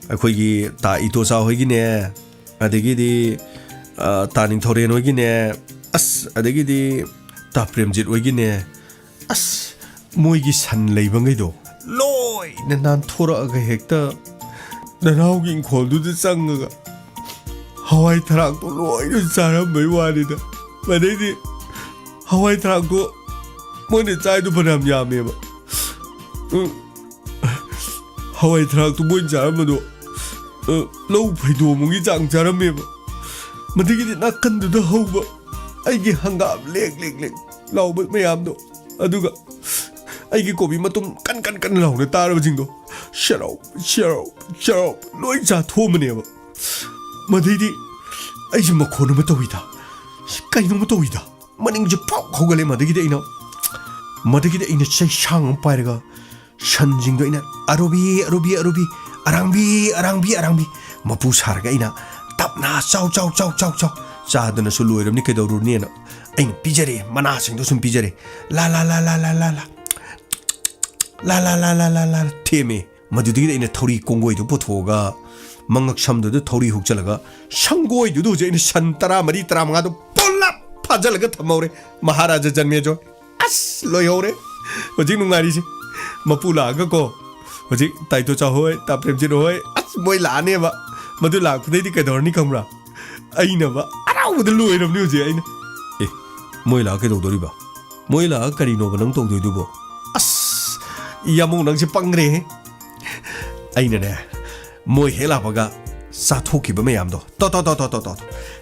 ꯑꯩꯈꯣꯏꯒꯤ ꯇꯥ ꯏꯇꯣꯆꯥ ꯍꯣꯏꯒꯤꯅꯦ, ꯑꯗꯒꯤꯗꯤ, ꯑ, ꯇꯥ ꯅꯤꯡꯊꯧꯔꯦꯟ ꯍꯣꯏꯒꯤꯅꯦ, ꯑꯁ, ꯑꯗꯒꯤꯗꯤ ꯇꯥ ꯄ꯭ꯔꯦꯝꯖꯤꯠ ꯍꯣꯏꯒꯤꯅꯦ, ꯑꯁ, ꯃꯣꯏꯒꯤ ꯁꯟ ꯂꯩꯕꯉꯩꯗꯣ ꯂꯣꯏꯅ ꯅꯥꯟꯊꯣꯔꯛꯑꯒ ꯍꯦꯛꯇ ꯅꯅꯥꯎꯒꯤ ꯏꯪꯈꯣꯜꯗꯨꯗ ꯆꯪꯉꯒ ꯍꯋꯥꯏ ꯊꯔꯥꯛꯇꯣ ꯂꯣꯏꯅ ꯆꯥꯔꯝꯕꯩ ꯋꯥꯅꯤꯗ꯫ ꯃꯗꯩꯗꯤ ꯍꯋꯥꯏ ꯊꯔꯥꯛꯇꯣ ꯃꯣꯏꯅ ꯆꯥꯏꯗꯣ ꯐꯅꯌꯥꯝ ꯌꯥꯝꯃꯦꯕ꯫ ꯎꯝ꯫ ꯍꯋꯥꯏ ꯊꯔꯥꯛꯇꯣ ꯃꯣꯏꯅ ꯆꯥꯔꯝꯕꯗꯣ, ꯑ, ꯂꯧ ꯐꯩꯗꯣꯝ ꯑꯃꯒꯤ ꯆꯥꯡ ꯆꯥꯔꯝꯃꯦꯕ꯫ ꯃꯗꯒꯤꯗꯤ ꯅꯥꯀꯟꯗꯨꯗ ꯍꯧꯕ ꯑꯩꯒꯤ ꯍꯪꯒꯥꯝ ꯂꯦꯛ ꯂꯦꯛ ꯂꯦꯛ ꯂꯥꯎꯕ ꯃꯌꯥꯝꯗꯣ, ꯑꯗꯨꯒ ꯑꯩꯒꯤ ꯀꯣꯕꯤ ꯃꯇꯨꯝ ꯀꯟ ꯀꯟ ꯀꯟ ꯂꯥꯎꯅ ꯇꯥꯔꯕꯁꯤꯡꯗꯣ ꯁꯦꯔꯧ ꯁꯦꯔꯧ ꯁꯦꯔꯧ ꯂꯣꯏ ꯆꯥꯊꯣꯛꯑꯝꯕꯅꯦꯕ꯫ ꯃꯗꯩꯗꯤ ꯑꯩꯁꯦ ꯃꯈꯣꯟ ꯑꯃ ꯇꯧꯏꯗ, ꯀꯩꯅꯣꯝꯃ ꯇꯧꯏꯗ꯫ ꯃꯅꯤꯡꯁꯦ ꯐꯥꯎ ꯍꯧꯒꯠꯂꯦ꯫ ꯃꯗꯒꯤꯗꯤ ꯑꯩꯅ, ꯃꯗꯒꯤꯗꯤ ꯑꯩꯅ ꯆꯩꯁꯥꯡ ꯑꯃ ꯄꯥꯏꯔꯒ ꯁꯟꯁꯤꯡꯗꯣ ꯑꯩꯅ "ꯑꯔꯨꯕꯤ, ꯑꯔꯨꯕꯤ, ꯑꯔꯨꯕꯤ, ꯑꯔꯥꯡꯕꯤ, ꯑꯔꯥꯡꯕꯤ, ꯑꯔꯥꯡꯕꯤ" ꯃꯄꯨ ꯁꯥꯔꯒ ꯑꯩꯅ ꯇꯞꯅ "ꯆꯥꯎ, ꯆꯥꯎ, ꯆꯥꯎ, ꯆꯥꯎ, ꯆꯥꯎ"꯫ ꯆꯥꯗꯅꯁꯨ ꯂꯣꯏꯔꯕꯅꯤ, ꯀꯩꯗꯧꯔꯨꯅꯦꯅ ꯑꯩꯅ ꯄꯤꯖꯔꯦ, ꯃꯅꯥꯁꯤꯡꯗꯣ ꯁꯨꯝ ꯄꯤꯖꯔꯦ꯫ ꯂꯥ, ꯂꯥ, ꯂꯥ, ꯂꯥ, ꯂꯥ, ꯂꯥ, ꯂꯥ꯫ ꯂꯥ, ꯂꯥ, ꯂꯥ, ꯂꯥ, ꯂꯥ, ꯂꯥ, ꯊꯦꯝꯃꯦ꯫ ꯃꯗꯨꯗꯒꯤꯗꯤ ꯑꯩꯅ ꯊꯧꯔꯤ ꯀꯣꯡꯒꯣꯏꯗꯨ ꯄꯨꯊꯣꯛꯑꯒ, ꯃꯉꯛ ꯁꯝꯗꯨꯗ ꯊꯧꯔꯤ ꯍꯨꯛꯆꯜꯂꯒ, ꯁꯪꯒꯣꯏꯗꯨꯗ ꯍꯧꯖꯤꯛ ꯑꯩꯅ ꯁꯟ ꯇꯔꯥꯃꯔꯤ, ꯇꯔꯥꯃꯉꯥꯗꯣ ꯄꯨꯂꯞ ꯐꯥꯖꯤꯜꯂꯒ ꯊꯝꯍꯧꯔꯦ꯫ ꯃꯍꯥꯔꯥꯖꯥ ꯖꯟꯃꯦꯖꯣꯏ꯫ ꯑꯁ, ꯂꯣꯏꯍꯧꯔꯦ꯫ ꯍꯧꯖꯤꯛ ꯅꯨꯡꯉꯥꯏꯔꯤꯁꯦ꯫ ꯃꯄꯨ ꯂꯥꯛꯑꯒꯀꯣ, ꯍꯧꯖꯤꯛ ꯇꯥꯏꯇꯣ ꯆꯥ ꯍꯣꯏ, ꯇꯥ ꯄ꯭ꯔꯦꯝꯖꯤꯠ ꯍꯣꯏ, ꯑꯁ, ꯃꯣꯏ ꯂꯥꯛꯑꯅꯦꯕ꯫ ꯃꯗꯨ ꯂꯥꯛꯄꯗꯩꯗꯤ ꯀꯩꯗꯧꯔꯅꯤ ꯈꯪꯕ꯭ꯔꯥ? ꯑꯩꯅꯕ ꯍꯔꯥꯎꯕꯗ ꯂꯣꯏꯔꯕꯅꯤ ꯍꯧꯖꯤꯛ ꯑꯩꯅ꯫ ꯑꯦ, ꯃꯣꯏ ꯂꯥꯛꯑ ꯀꯩꯗꯧꯗꯣꯔꯤꯕ? ꯃꯣꯏ ꯂꯥꯛꯑ ꯀꯔꯤꯅꯣꯕ ꯅꯪ ꯇꯧꯗꯣꯏꯗꯨꯕꯣ? ꯑꯁ, ꯌꯥꯃꯣ ꯅꯪꯁꯦ ꯄꯪꯒ꯭ꯔꯦꯍꯦ꯫ ꯑꯩꯅꯅꯦ, ꯃꯣꯏ ꯍꯦꯛ ꯂꯥꯛꯄꯒ ꯆꯥꯊꯣꯛꯈꯤꯕ ꯃꯌꯥꯝꯗꯣ꯫ ꯇꯣ, ꯇꯣ, ꯇꯣ꯫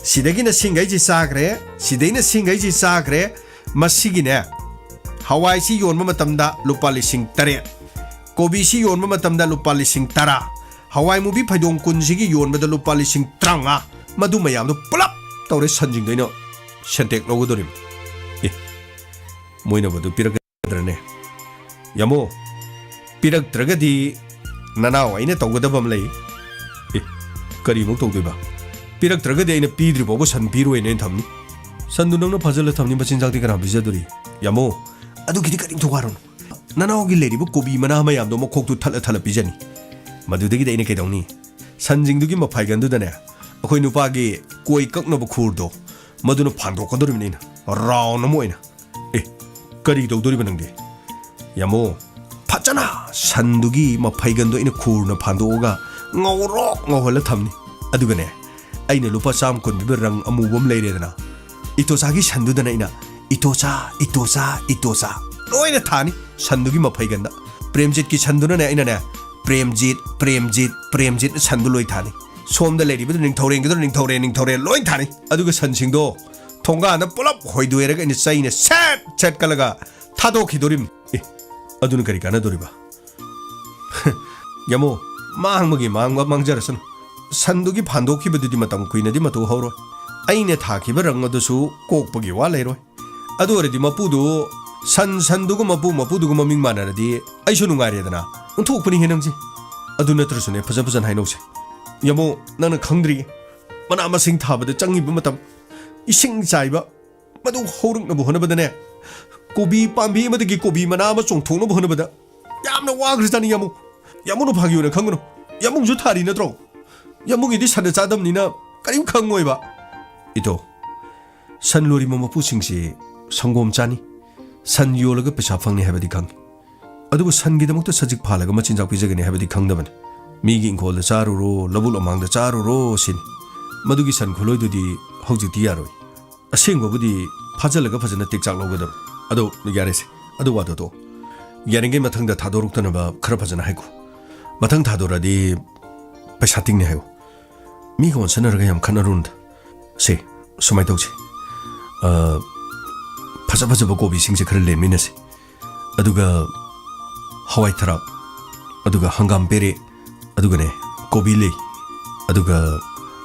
ꯁꯤꯗꯒꯤꯅ ꯁꯤꯡꯈꯩꯁꯤ ꯆꯥꯈ꯭ꯔꯦ, ꯁꯤꯗꯩꯅ ꯁꯤꯡꯈꯩꯁꯤ ꯆꯥꯈ꯭ꯔꯦ꯫ ꯃꯁꯤꯒꯤꯅꯦ, ꯍꯋꯥꯏꯁꯤ ꯌꯣꯟꯕ ꯃꯇꯝꯗ ꯂꯨꯄꯥ ꯂꯤꯁꯤꯡ ꯇꯔꯦꯠ, ꯀꯣꯕꯤꯁꯤ ꯌꯣꯟꯕ ꯃꯇꯝꯗ ꯂꯨꯄꯥ ꯂꯤꯁꯤꯡ ꯇꯔꯥ, ꯍꯋꯥꯏ ꯃꯨꯕꯤ ꯐꯩꯗꯣꯝ ꯀꯨꯟꯁꯤꯒꯤ ꯌꯣꯟꯕꯗ ꯂꯨꯄꯥ ꯂꯤꯁꯤꯡ ꯇꯔꯥꯃꯉꯥ, ꯃꯗꯨ ꯃꯌꯥꯝꯗꯣ ꯄꯨꯂꯞ ꯇꯧꯔꯦ ꯁꯟꯁꯤꯡꯗꯣ ꯑꯩꯅ ꯁꯦꯟꯇꯦꯛ ꯂꯧꯒꯗꯧꯔꯤꯕꯅꯤ꯫ ꯑꯦ, ꯃꯣꯏꯅ ꯃꯗꯨ ꯄꯤꯔꯛꯀꯗ꯭ꯔꯅꯦ? ꯌꯥꯃꯣ, ꯄꯤꯔꯛꯇ꯭ꯔꯒꯗꯤ ꯅꯅꯥꯎ ꯑꯩꯅ ꯇꯧꯒꯗꯕ ꯑꯃ ꯂꯩ꯫ ꯑꯦ, ꯀꯔꯤꯃꯨꯛ ꯇꯧꯗꯣꯏꯕ? ꯄꯤꯔꯛꯇ꯭ꯔꯒꯗꯤ ꯑꯩꯅ ꯄꯤꯗ꯭ꯔꯤ ꯐꯥꯎꯕ ꯁꯟ ꯄꯤꯔꯣꯏꯅ ꯑꯩꯅ ꯊꯝꯅꯤ꯫ ꯁꯟꯗꯨ ꯅꯪꯅ ꯐꯥꯖꯤꯜꯂ ꯊꯝꯅꯤ, ꯃꯆꯤꯟꯖꯥꯛꯇꯤ ꯀꯅꯥ ꯄꯤꯖꯗꯣꯔꯤ? ꯌꯥꯃꯣ, ꯑꯗꯨꯒꯤꯗꯤ ꯀꯔꯤꯝꯇ ꯋꯥꯔꯨꯅꯨ꯫ ꯅꯅꯥꯎꯒꯤ ꯂꯩꯔꯤꯕ ꯀꯣꯕꯤ ꯃꯅꯥ ꯃꯌꯥꯝꯗꯣ ꯃꯈꯣꯛꯇꯨ ꯊꯠꯂ ꯊꯠꯂ ꯄꯤꯖꯅꯤ꯫ ꯃꯗꯨꯗꯒꯤꯗꯤ ꯑꯩꯅ ꯀꯩꯗꯧꯅꯤ? ꯁꯟꯁꯤꯡꯗꯨꯒꯤ ꯃꯐꯥꯏꯒꯟꯗꯨꯗꯅꯦ, ꯑꯩꯈꯣꯏ ꯅꯨꯄꯥꯒꯤ ꯀꯣꯏ ꯀꯛꯅꯕ ꯈꯨꯔꯗꯣ, ꯃꯗꯨꯅ ꯐꯥꯟꯗꯣꯛꯀꯗꯧꯔꯤꯕꯅꯤ ꯑꯩꯅ, ꯔꯥꯎꯟ ꯑꯃ ꯑꯣꯏꯅ꯫ ꯑꯦ, ꯀꯔꯤ ꯇꯧꯗꯣꯔꯤꯕ ꯅꯪꯗꯤ? ꯌꯥꯃꯣ, ꯐꯖꯅ ꯁꯟꯗꯨꯒꯤ ꯃꯐꯩꯒꯟꯗꯣ ꯑꯩꯅ ꯈꯨꯔꯅ ꯐꯥꯟꯗꯣꯛꯑꯒ ꯉꯧꯔꯣꯛ ꯉꯧꯍꯜꯂ ꯊꯝꯅꯤ꯫ ꯑꯗꯨꯒꯅꯦ, ꯑꯩꯅ ꯂꯨꯄꯥ ꯆꯥꯝꯃ ꯀꯨꯟ ꯄꯤꯕ ꯔꯪ ꯑꯃꯨꯕ ꯑꯃ ꯂꯩꯔꯦꯗꯅ, ꯏꯇꯣꯆꯥꯒꯤ ꯁꯟꯗꯨꯗꯅ ꯑꯩꯅ "ꯏꯇꯣꯆꯥ, ꯏꯇꯣꯆꯥ, ꯏꯇꯣꯆꯥ" ꯂꯣꯏꯅ ꯊꯥꯅꯤ ꯁꯟꯗꯨꯒꯤ ꯃꯐꯩꯒꯟꯗ꯫ ꯄ꯭ꯔꯦꯝꯖꯤꯠꯀꯤ ꯁꯟꯗꯨꯅꯅꯦ ꯑꯩꯅꯅꯦ "ꯄ꯭ꯔꯦꯝꯖꯤꯠ, ꯄ꯭ꯔꯦꯝꯖꯤꯠ, ꯄ꯭ꯔꯦꯝꯖꯤꯠ" ꯁꯟꯗꯨ ꯂꯣꯏ ꯊꯥꯅꯤ꯫ ꯁꯣꯝꯗ ꯂꯩꯔꯤꯕꯗꯨ ꯅꯤꯡꯊꯧꯔꯦꯟꯒꯤꯗꯨꯅ "ꯅꯤꯡꯊꯧꯔꯦꯟ, ꯅꯤꯡꯊꯧꯔꯦꯟ" ꯂꯣꯏ ꯊꯥꯅꯤ꯫ ꯑꯗꯨꯒ ꯁꯟꯁꯤꯡꯗꯣ ꯊꯣꯡꯒꯥꯟꯗ ꯄꯨꯂꯞ ꯍꯣꯏꯗꯣꯏꯔꯒ ꯑꯩꯅ ꯆꯩꯅ ꯁꯦꯠ ꯁꯦꯠ ꯀꯜꯂꯒ ꯊꯥꯗꯣꯛꯈꯤꯗꯣꯔꯤꯕꯅꯤ꯫ ꯑꯦ, ꯑꯗꯨꯅ ꯀꯔꯤ ꯀꯥꯟꯅꯗꯣꯔꯤꯕ? ꯌꯥꯃꯣ, ꯃꯥꯡꯕꯒꯤ ꯃꯥꯡꯕ ꯃꯥꯡꯖꯔꯁꯅꯨ꯫ ꯁꯟꯗꯨꯒꯤ ꯐꯥꯟꯗꯣꯛꯈꯤꯕꯗꯨꯗꯤ ꯃꯇꯝ ꯀꯨꯏꯅꯗꯤ ꯃꯇꯨ ꯍꯧꯔꯣꯏ꯫ ꯑꯩꯅ ꯊꯥꯈꯤꯕ ꯔꯪ ꯑꯗꯨꯁꯨ ꯀꯣꯛꯄꯒꯤ ꯋꯥ ꯂꯩꯔꯣꯏ꯫ ꯑꯗꯨ ꯑꯣꯏꯔꯗꯤ ꯃꯄꯨꯗꯨ, ꯁꯟ ꯁꯟꯗꯨꯒ ꯃꯄꯨ ꯃꯄꯨꯗꯨꯒ ꯃꯃꯤꯡ ꯃꯥꯟꯅꯔꯗꯤ ꯑꯩꯁꯨ ꯅꯨꯡꯉꯥꯏꯔꯦꯗꯅ꯫ ꯑꯣꯟꯊꯣꯛꯄꯅꯤꯍꯦ ꯅꯪꯁꯦ꯫ ꯑꯗꯨ ꯅꯠꯇ꯭ꯔꯁꯨꯅꯦ, ꯐꯖ ꯐꯖꯅ ꯍꯥꯏꯅꯧꯁꯦ꯫ ꯌꯥꯃꯣ, ꯅꯪꯅ ꯈꯪꯗ꯭ꯔꯤ꯫ ꯃꯅꯥ ꯃꯁꯤꯡ ꯊꯥꯕꯗ ꯆꯪꯉꯤꯕ ꯃꯇꯝ, ꯏꯁꯤꯡ ꯆꯥꯏꯕ, ꯃꯗꯨ ꯍꯧꯔꯛꯅꯕ ꯍꯣꯠꯅꯕꯗꯅꯦ, ꯀꯣꯕꯤ ꯄꯥꯝꯕꯤ ꯑꯃꯗꯒꯤ ꯀꯣꯕꯤ ꯃꯅꯥ ꯑꯃ ꯆꯣꯡꯊꯣꯛꯅꯕ ꯍꯣꯠꯅꯕꯗ ꯌꯥꯝꯅ ꯋꯥꯈ꯭ꯔꯖꯥꯠꯅꯤ ꯌꯥꯃꯨ꯫ ꯌꯥꯃꯨꯅ ꯐꯥꯒꯤ ꯑꯣꯏꯅ ꯈꯪꯒꯅꯨ꯫ ꯌꯥꯃꯨꯁꯨ ꯊꯥꯔꯤ ꯅꯠꯇ꯭ꯔꯣ? ꯌꯥꯃꯨꯒꯤꯗꯤ ꯁꯟꯅ ꯆꯥꯗꯕꯅꯤꯅ ꯀꯔꯤꯝ ꯈꯪꯉꯣꯏꯕ꯫ ꯏꯇꯣ, ꯁꯟ ꯂꯣꯏꯔꯤꯕ ꯃꯄꯨꯁꯤꯡꯁꯤ ꯁꯪꯒꯣꯝ ꯆꯥꯅꯤ, ꯁꯟ ꯌꯣꯜꯂꯒ ꯄꯩꯁꯥ ꯐꯪꯅꯤ ꯍꯥꯏꯕꯗꯤ ꯈꯪꯉꯤ꯫ ꯑꯗꯨꯕꯨ ꯁꯟꯒꯤꯗꯃꯛꯇ ꯁꯖꯤꯛ ꯐꯥꯜꯂꯒ ꯃꯆꯤꯟꯖꯥꯛ ꯄꯤꯖꯒꯅꯤ ꯍꯥꯏꯕꯗꯤ ꯈꯪꯗꯕꯅꯤ꯫ ꯃꯤꯒꯤ ꯏꯪꯈꯣꯜꯗ ꯆꯥꯔꯨꯔꯣ, ꯂꯧꯕꯨꯛ ꯂꯝꯍꯥꯡꯗ ꯆꯥꯔꯨꯔꯣ ꯁꯤꯅꯤ꯫ ꯃꯗꯨꯒꯤ ꯁꯟ ꯈꯨꯂꯣꯏꯗꯨꯗꯤ ꯍꯧꯖꯤꯛꯇꯤ ꯌꯥꯔꯣꯏ꯫ ꯑꯁꯦꯡꯕꯕꯨꯗꯤ ꯐꯥꯖꯤꯜꯂꯒ ꯐꯖꯅ ꯇꯦꯛꯆꯥꯛ ꯂꯧꯒꯗꯕ꯫ ꯑꯗꯣ ꯌꯥꯔꯦꯁꯦ, ꯑꯗꯨ ꯋꯥꯗꯣ ꯇꯣꯛꯑꯣ꯫ ꯌꯥꯔꯤꯉꯩ ꯃꯊꯪꯗ ꯊꯥꯗꯣꯔꯛꯇꯅꯕ ꯈꯔ ꯐꯖꯅ ꯍꯥꯏꯈꯣ꯫ ꯃꯊꯪ ꯊꯥꯗꯣꯔꯛꯑꯗꯤ ꯄꯩꯁꯥ ꯇꯤꯡꯅꯤ ꯍꯥꯏꯌꯣ꯫ ꯃꯤꯒ ꯑꯣꯟꯁꯟꯅꯔꯒ ꯌꯥꯝ ꯈꯠꯅꯔꯨꯅꯨꯗ꯫ ꯁꯦ, ꯁꯨꯃꯥꯏꯅ ꯇꯧꯁꯦ꯫ ꯑ, ꯐꯖ ꯐꯖꯕ ꯀꯣꯕꯤꯁꯤꯡꯁꯦ ꯈꯔ ꯂꯦꯟꯃꯤꯟꯅꯁꯦ꯫ ꯑꯗꯨꯒ ꯍꯋꯥꯏ ꯊꯔꯥꯛ, ꯑꯗꯨꯒ ꯍꯪꯒꯥꯝ ꯄꯦꯔꯦ, ꯑꯗꯨꯒꯅꯦ, ꯀꯣꯕꯤ ꯂꯩ, ꯑꯗꯨꯒ,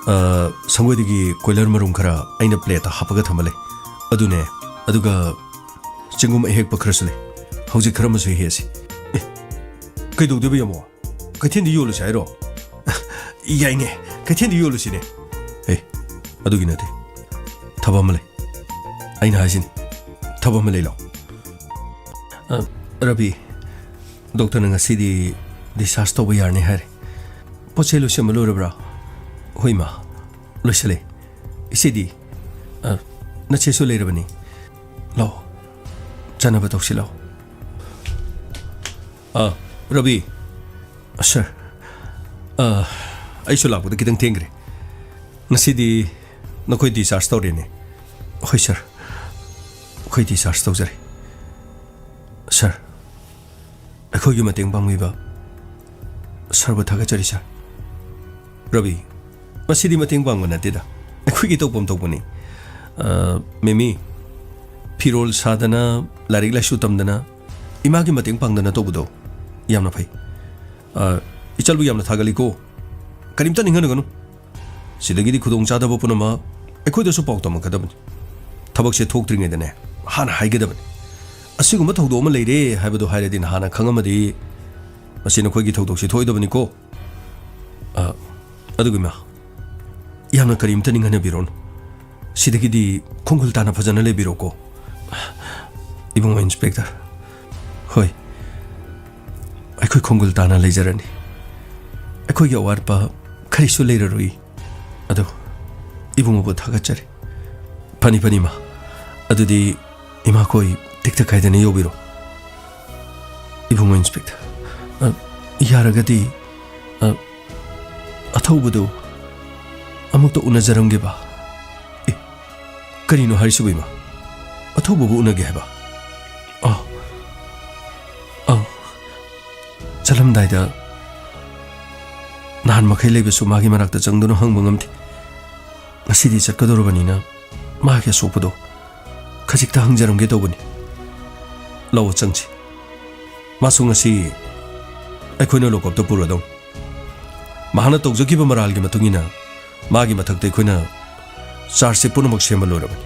ꯑ, ꯁꯪꯒꯣꯏꯗꯒꯤ ꯀꯣꯏꯂꯔ ꯃꯔꯨꯝ ꯈꯔ ꯑꯩꯅ ꯄ꯭ꯂꯦꯠꯇ ꯍꯥꯞꯄꯒ ꯊꯝꯕ ꯂꯩ꯫ ꯑꯗꯨꯅꯦ, ꯑꯗꯨꯒ ꯆꯦꯡꯒꯨꯝ ꯑꯍꯦꯛꯄ ꯈꯔꯁꯨ ꯂꯩ꯫ ꯍꯧꯖꯤꯛ ꯈꯔ ꯑꯃꯁꯨ ꯍꯦꯛꯑꯁꯤ꯫ ꯑꯦ, ꯀꯩꯗꯧꯗꯣꯏꯕ ꯌꯥꯃꯣ? ꯀꯩꯊꯦꯜꯗ ꯌꯣꯜꯂꯨꯁꯦ ꯍꯥꯏꯔꯣ? ꯌꯥꯏꯅꯦ, ꯀꯩꯊꯦꯜꯗ ꯌꯣꯜꯂꯨꯁꯤꯅꯦ꯫ ꯑꯦ, ꯑꯗꯨꯒꯤ ꯅꯠꯇꯦ꯫ ꯊꯕꯛ ꯑꯃ ꯂꯩ꯫ ꯑꯩꯅ ꯍꯥꯏꯁꯤꯅꯤ, ꯊꯕꯛ ꯑꯃ ꯂꯩ, ꯂꯥꯎ꯫ ꯑ, ꯔꯕꯤ, ꯗꯣꯛꯇꯔꯅ ꯉꯁꯤꯗꯤ discharge ꯇꯧꯕ ꯌꯥꯔꯅꯤ ꯍꯥꯏꯔꯦ꯫ ꯄꯣꯠ ꯆꯩ ꯂꯣꯏꯁꯤꯟꯕ ꯂꯣꯏꯔꯕ꯭ꯔꯥ? ꯍꯣꯏ, ꯏꯃꯥ, ꯂꯣꯏꯁꯤꯜꯂꯦ꯫ ꯏꯆꯦꯗꯤ? ꯑ, ꯅꯆꯦꯁꯨ ꯂꯩꯔꯕꯅꯤ꯫ ꯂꯥꯛꯑꯣ, ꯆꯥꯅꯕ ꯇꯧꯁꯤ ꯂꯥꯛꯑꯣ꯫ ꯑ, ꯔꯕꯤ꯫ ꯁꯥꯔ, ꯑ, ꯑꯩꯁꯨ ꯂꯥꯛꯄꯗ ꯈꯤꯇꯪ ꯊꯦꯡꯈ꯭ꯔꯦ꯫ ꯉꯁꯤꯗꯤ ꯅꯈꯣꯏ discharge ꯇꯧꯔꯦꯅꯦ꯫ ꯍꯣꯏ ꯁꯥꯔ, ꯑꯩꯈꯣꯏ discharge ꯇꯧꯖꯔꯦ꯫ ꯁꯥꯔ, ꯑꯩꯈꯣꯏꯒꯤ ꯃꯇꯦꯡ ꯄꯥꯡꯕꯤꯕ ꯁꯥꯔꯕꯨ ꯊꯥꯒꯠꯆꯔꯤ ꯁꯥꯔ꯫ ꯔꯕꯤ, ꯃꯁꯤꯗꯤ ꯃꯇꯦꯡ ꯄꯥꯡꯕ ꯅꯠꯇꯦꯗ, ꯑꯩꯈꯣꯏꯒꯤ ꯇꯧꯐꯝ ꯊꯣꯛꯄꯅꯤ꯫ ꯑ, ꯃꯦꯃꯤ, ꯐꯤꯔꯣꯜ ꯁꯥꯗꯅ, ꯂꯥꯏꯔꯤꯛ ꯂꯥꯏꯁꯨ ꯇꯝꯗꯅ, ꯏꯃꯥꯒꯤ ꯃꯇꯦꯡ ꯄꯥꯡꯗꯅ ꯇꯧꯕꯗꯣ ꯌꯥꯝꯅ ꯐꯩ꯫ ꯑ, ꯏꯆꯜꯕꯨ ꯌꯥꯝꯅ ꯊꯥꯒꯠꯂꯤꯀꯣ꯫ ꯀꯔꯤꯝꯇ ꯅꯤꯡꯍꯟꯅꯒꯅꯨ꯫ ꯁꯤꯗꯒꯤꯗꯤ ꯈꯨꯗꯣꯡꯆꯥꯗꯕ ꯄꯨꯝꯅꯃꯛ ꯑꯩꯈꯣꯏꯗꯁꯨ ꯄꯥꯎ ꯇꯝꯃꯛꯀꯗꯕꯅꯤ꯫ ꯊꯕꯛꯁꯦ ꯊꯣꯛꯇ꯭ꯔꯤꯉꯩꯗꯅꯦ ꯍꯥꯟꯅ ꯍꯥꯏꯒꯗꯕꯅꯤ꯫ ꯑꯁꯤꯒꯨꯝꯕ ꯊꯧꯗꯣꯛ ꯑꯃ ꯂꯩꯔꯦ ꯍꯥꯏꯕꯗꯣ ꯍꯥꯏꯔꯗꯤ ꯅꯍꯥꯟꯅ ꯈꯪꯉꯝꯃꯗꯤ ꯃꯁꯤ ꯅꯈꯣꯏꯒꯤ ꯊꯧꯗꯣꯛꯁꯦ ꯊꯣꯛꯑꯣꯏꯗꯕꯅꯤꯀꯣ꯫ ꯑ, ꯑꯗꯨꯒ ꯏꯃꯥ, ꯌꯥꯝꯅ ꯀꯔꯤꯝꯇ ꯅꯤꯡꯍꯟꯅꯕꯤꯔꯣꯅꯨ꯫ ꯁꯤꯗꯒꯤꯗꯤ ꯈꯣꯡꯒꯨꯜ ꯇꯥꯅ ꯐꯖꯅ ꯂꯩꯕꯤꯔꯣꯀꯣ꯫ ꯏꯕꯨꯡꯉꯣ ꯏꯟꯁꯄꯦꯛꯇꯔ, ꯍꯣꯏ, ꯑꯩꯈꯣꯏ ꯈꯣꯡꯒꯨꯜ ꯇꯥꯅ ꯂꯩꯖꯔꯅꯤ꯫ ꯑꯩꯈꯣꯏꯒꯤ ꯑꯋꯥꯠꯄ ꯀꯔꯤꯁꯨ ꯂꯩꯔꯔꯣꯏ꯫ ꯑꯗꯣ ꯏꯕꯨꯡꯉꯣꯕꯨ ꯊꯥꯒꯠꯆꯔꯤ꯫ ꯐꯅꯤ, ꯐꯅꯤ, ꯏꯃꯥ꯫ ꯑꯗꯨꯗꯤ ꯏꯃꯥꯈꯣꯏ ꯇꯦꯛꯇ ꯀꯥꯏꯗꯅ ꯌꯧꯕꯤꯔꯣ꯫ ꯏꯕꯨꯡꯉꯣ ꯏꯟꯁꯄꯦꯛꯇꯔ, ꯑ, ꯌꯥꯔꯒꯗꯤ, ꯑ, ꯑꯊꯧꯕꯗꯨ ꯑꯃꯨꯛꯇ ꯎꯅꯖꯔꯝꯒꯦꯕ꯫ ꯑꯦ, ꯀꯔꯤꯅꯣ ꯍꯥꯏꯔꯤꯁꯤꯕꯨ, ꯏꯃꯥ? ꯑꯊꯧꯕꯕꯨ ꯎꯅꯒꯦ ꯍꯥꯏꯕ? ꯑ, ꯑ, ꯆꯠꯂꯝꯗꯥꯏꯗ ꯅꯍꯥꯟ ꯃꯈꯩ ꯂꯩꯕꯁꯨ ꯃꯥꯒꯤ ꯃꯅꯥꯛꯇ ꯆꯪꯗꯨꯅ ꯍꯪꯕ ꯉꯝꯗꯦ꯫ ꯉꯁꯤꯗꯤ ꯆꯠꯀꯗꯧꯔꯕꯅꯤꯅ ꯃꯥꯒꯤ ꯑꯁꯣꯛꯄꯗꯣ ꯈꯖꯤꯛꯇ ꯍꯪꯖꯔꯝꯒꯦ ꯇꯧꯕꯅꯤ꯫ ꯂꯥꯛꯑꯣ, ꯆꯪꯁꯤ꯫ ꯃꯥꯁꯨ ꯉꯁꯤ ꯑꯩꯈꯣꯏꯅ ꯂꯣꯀꯞꯇ ꯄꯨꯔꯗꯧꯅꯤ꯫ ꯃꯍꯥꯛꯅ ꯇꯧꯖꯈꯤꯕ ꯃꯔꯥꯜꯒꯤ ꯃꯇꯨꯡ ꯏꯟꯅ ꯃꯥꯒꯤ ꯃꯊꯛꯇ ꯑꯩꯈꯣꯏꯅ ꯆꯥꯔꯖꯁꯦ ꯄꯨꯝꯅꯃꯛ ꯁꯦꯝꯕ ꯂꯣꯏꯔꯕꯅꯤ꯫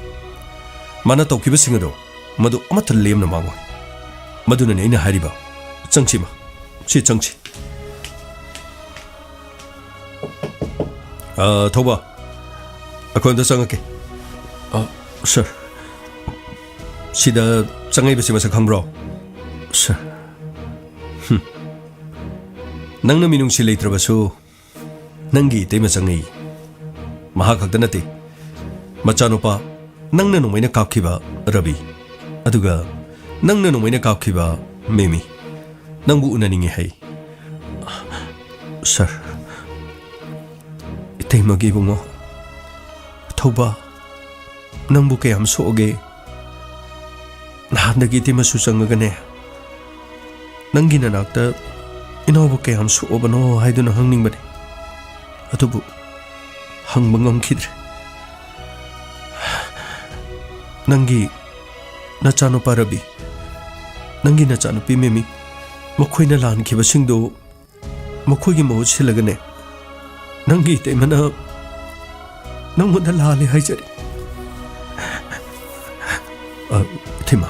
ꯃꯥꯅ ꯇꯧꯈꯤꯕꯁꯤꯡ ꯑꯗꯣ ꯃꯗꯨ ꯑꯃꯠꯇ ꯂꯦꯝꯅ ꯃꯥꯡꯉꯣꯏ꯫ ꯃꯗꯨꯅꯅꯤ ꯑꯩꯅ ꯍꯥꯏꯔꯤꯕ, ꯆꯪꯁꯤ ꯃꯥ, ꯁꯤ ꯆꯪꯁꯤ꯫ ꯑ, ꯊꯧꯕ, ꯑꯩꯈꯣꯏ ꯑꯝꯇ ꯆꯪꯉꯛꯀꯦ꯫ ꯑ, ꯁꯥꯔ, ꯁꯤꯗ ꯆꯪꯉꯛꯏꯕꯁꯤ ꯃꯁꯛ ꯈꯪꯕ꯭ꯔꯣ? ꯁꯥꯔ, ꯍꯨꯝ꯫ ꯅꯪꯅ ꯃꯤꯅꯨꯡꯁꯤ ꯂꯩꯇ꯭ꯔꯕꯁꯨ ꯅꯪꯒꯤ ꯏꯇꯩꯃ ꯆꯪꯉꯛꯏ꯫ ꯃꯍꯥꯛ ꯈꯛꯇ ꯅꯠꯇꯦ, ꯃꯆꯥꯅꯨꯄꯥ ꯅꯪꯅ ꯅꯣꯡꯃꯩꯅ ꯀꯥꯞꯈꯤꯕ ꯔꯕꯤ, ꯑꯗꯨꯒ ꯅꯪꯅ ꯅꯣꯡꯃꯩꯅ ꯀꯥꯞꯈꯤꯕ ꯃꯦꯃꯤ, ꯅꯪꯕꯨ ꯎꯅꯅꯤꯡꯉꯤ ꯍꯥꯏ꯫ ꯁꯥꯔ, ꯏꯇꯩꯃꯒꯤ ꯏꯕꯨꯡꯉꯣ, ꯊꯧꯕ, ꯅꯪꯕꯨ ꯀꯌꯥꯝ ꯁꯣꯛꯑꯒꯦ? ꯅꯍꯥꯟꯗꯒꯤ ꯏꯇꯩꯃꯁꯨ ꯆꯪꯉꯒꯅꯦ, ꯅꯪꯒꯤ ꯅꯅꯥꯛꯇ ꯏꯅꯥꯎꯕꯨ ꯀꯌꯥꯝ ꯁꯣꯛꯑꯕꯅꯣ ꯍꯥꯏꯗꯨꯅ ꯍꯪꯅꯤꯡꯕꯅꯤ, ꯑꯗꯨꯕꯨ ꯍꯪꯕ ꯉꯝꯈꯤꯗ꯭ꯔꯦ꯫ ꯅꯪꯒꯤ ꯅꯆꯥꯅꯨꯄꯥ ꯔꯕꯤ, ꯅꯪꯒꯤ ꯅꯆꯥꯅꯨꯄꯤ ꯃꯦꯃꯤ, ꯃꯈꯣꯏꯅ ꯂꯥꯟꯈꯤꯕꯁꯤꯡꯗꯨ ꯃꯈꯣꯏꯒꯤ ꯃꯍꯨꯠ ꯁꯤꯜꯂꯒꯅꯦ, ꯅꯪꯒꯤ ꯏꯇꯩꯃꯅ ꯅꯪꯉꯣꯟꯗ ꯂꯥꯜꯂꯦ ꯍꯥꯏꯖꯔꯤ꯫ ꯑ, ꯏꯇꯩꯃ,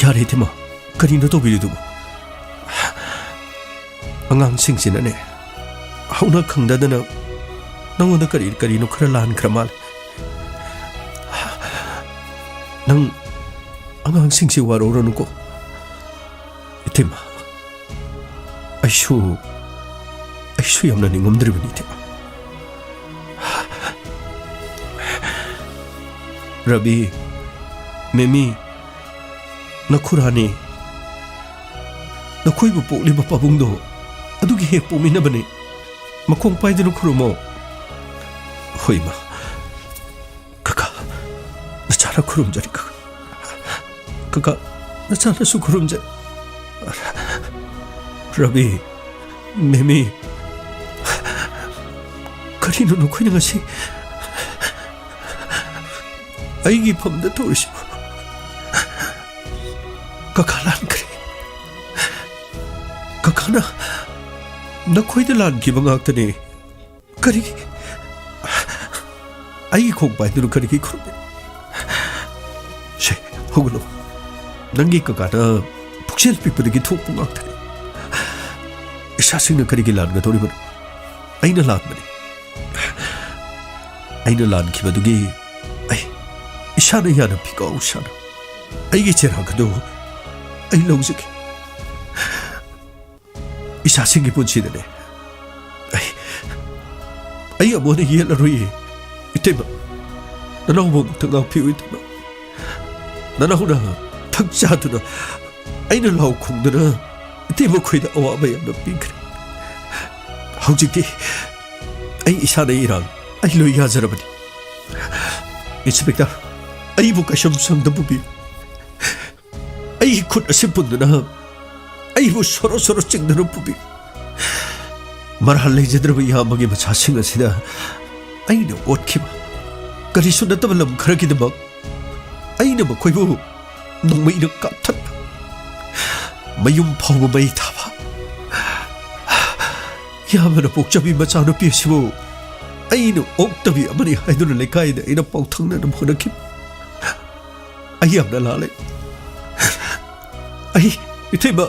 ꯌꯥꯔꯦ ꯏꯇꯩꯃ, ꯀꯔꯤꯅꯣ ꯇꯧꯕꯤꯔꯤꯗꯨꯕꯨ? ꯑꯉꯥꯡꯁꯤꯡꯁꯤꯅꯅꯦ, ꯍꯧꯅ ꯈꯪꯗꯗꯅ ꯅꯪꯉꯣꯟꯗ ꯀꯔꯤ ꯀꯔꯤꯅꯣ ꯈꯔ ꯂꯥꯟꯈ꯭ꯔ ꯃꯥꯜꯂꯦ꯫ ꯅꯪ ꯑꯉꯥꯡꯁꯤꯡꯁꯤ ꯋꯥꯔꯧꯔꯅꯨꯀꯣ꯫ ꯏꯇꯩꯃ, ꯑꯩꯁꯨ, ꯑꯩꯁꯨ ꯌꯥꯝꯅ ꯅꯤꯡꯉꯝꯗ꯭ꯔꯤꯕꯅꯤ, ꯏꯇꯩꯃ꯫ ꯔꯕꯤ, ꯃꯦꯃꯤ, ꯅꯈꯨꯔꯥꯅꯤ, ꯅꯈꯣꯏꯕꯨ ꯄꯣꯛꯂꯤꯕ ꯄꯥꯕꯨꯡꯗꯣ ꯑꯗꯨꯒꯤ ꯍꯦꯛ ꯄꯣꯛꯃꯤꯟꯅꯕꯅꯤ꯫ ꯃꯈꯣꯡ ꯄꯥꯏꯗꯨꯅ ꯈꯨꯔꯨꯝꯃꯣ꯫ ꯍꯣꯏ, ꯏꯃꯥ꯫ ꯀꯀꯥ, ꯅꯆꯥꯅ ꯈꯨꯔꯨꯝꯖꯔꯤ, ꯀꯀꯥ꯫ ꯀꯀꯥ, ꯅꯆꯥꯅꯁꯨ ꯈꯨꯔꯨꯝꯖꯔꯤ꯫ ꯔꯕꯤ, ꯃꯦꯃꯤ, ꯀꯔꯤꯅꯣ ꯅꯈꯣꯏꯅ ꯉꯁꯤ ꯑꯩꯒꯤ ꯐꯝꯗ ꯇꯧꯔꯤꯁꯤꯕꯨ? ꯀꯀꯥ ꯂꯥꯟꯈ꯭ꯔꯦ꯫ ꯀꯀꯥꯅ ꯅꯈꯣꯏꯗ ꯂꯥꯟꯈꯤꯕ ꯉꯥꯛꯇꯅꯦ꯫ ꯀꯔꯤꯒꯤ? ꯑꯩꯒꯤ ꯈꯣꯡ ꯄꯥꯏꯗꯨꯅ ꯀꯔꯤꯒꯤ ꯈꯨꯔꯨꯝꯃꯤ? ꯁꯦ, ꯍꯧꯒꯠꯂꯣ꯫ ꯅꯪꯒꯤ ꯀꯀꯥꯅ ꯄꯨꯛꯆꯦꯜ ꯄꯤꯛꯄꯗꯒꯤ ꯊꯣꯛꯄ ꯉꯥꯛꯇꯅꯤ꯫ ꯏꯆꯥꯁꯤꯡꯅ ꯀꯔꯤꯒꯤ ꯂꯥꯟꯒꯗꯧꯔꯤꯕꯅꯣ? ꯑꯩꯅ ꯂꯥꯟꯕꯅꯤ꯫ ꯑꯩꯅ ꯂꯥꯟꯈꯤꯕꯗꯨꯒꯤ ꯑꯩ ꯏꯁꯥꯅ ꯌꯥꯅ ꯐꯤꯀꯥꯎ ꯁꯥꯅ ꯑꯩꯒꯤ ꯆꯦꯔꯥꯛ ꯑꯗꯨ ꯑꯩ ꯂꯧꯖꯒꯦ꯫ ꯏꯆꯥꯁꯤꯡꯒꯤ ꯄꯨꯟꯁꯤꯗꯅꯦ ꯑꯩ, ꯑꯩ ꯑꯃꯨꯛ ꯍꯟꯅ ꯌꯦꯠꯂꯔꯣꯏꯌꯦ꯫ ꯏꯇꯩꯃ, ꯅꯅꯥꯎꯕꯨ ꯑꯃꯨꯛꯇ ꯉꯥꯛꯄꯤꯌꯨ, ꯏꯇꯩꯃ꯫ ꯅꯅꯥꯎꯅ ꯊꯛ ꯆꯥꯗꯨꯅ ꯑꯩꯅ ꯂꯥꯎ ꯈꯣꯡꯗꯨꯅ ꯏꯇꯩꯃ ꯈꯣꯏꯗ ꯑꯋꯥꯕ ꯌꯥꯝꯅ ꯄꯤꯈ꯭ꯔꯦ꯫ ꯍꯧꯖꯤꯛꯇꯤ ꯑꯩ ꯏꯁꯥꯅ ꯏꯔꯥꯡ ꯑꯩ ꯂꯣꯏ ꯌꯥꯖꯔꯕꯅꯤ꯫ ꯏꯟꯁꯄꯦꯛꯇꯔ, ꯑꯩꯕꯨ ꯀꯩꯁꯨꯝ ꯁꯪꯗ ꯄꯨꯕꯤꯌꯨ꯫ ꯑꯩꯒꯤ ꯈꯨꯠ ꯑꯁꯤ ꯄꯨꯟꯗꯨꯅ ꯑꯩꯕꯨ ꯁꯣꯔꯣ ꯁꯣꯔꯣ ꯆꯤꯡꯗꯨꯅ ꯄꯨꯕꯤꯌꯨ꯫ ꯃꯔꯥꯜ ꯂꯩꯖꯗ꯭ꯔꯕ ꯏꯌꯥꯝꯕꯒꯤ ꯃꯆꯥꯁꯤꯡ ꯑꯁꯤꯗ ꯑꯩꯅ ꯑꯣꯠꯈꯤꯕ ꯀꯔꯤꯁꯨ ꯅꯠꯇꯕ ꯂꯝ ꯈꯔꯒꯤꯗꯃꯛ ꯑꯩꯅ ꯃꯈꯣꯏꯕꯨ ꯅꯣꯡꯃꯩꯅ ꯀꯥꯞꯊꯠꯄ, ꯃꯌꯨꯝ ꯐꯥꯎꯕ ꯃꯩ ꯊꯥꯕ, ꯏꯌꯥꯝꯕꯅ ꯄꯣꯛꯆꯕꯤ ꯃꯆꯥꯅꯨꯄꯤ ꯑꯁꯤꯕꯨ ꯑꯩꯅ ꯑꯣꯛꯇꯕꯤ ꯑꯃꯅꯤ ꯍꯥꯏꯗꯨꯅ ꯂꯩꯀꯥꯏꯗ ꯑꯩꯅ ꯄꯥꯎꯊꯪꯅꯅꯕ ꯍꯣꯠꯅꯈꯤꯕ꯫ ꯑꯩ ꯌꯥꯝꯅ ꯂꯥꯜꯂꯦ꯫ ꯑꯩ, ꯏꯇꯩꯃ,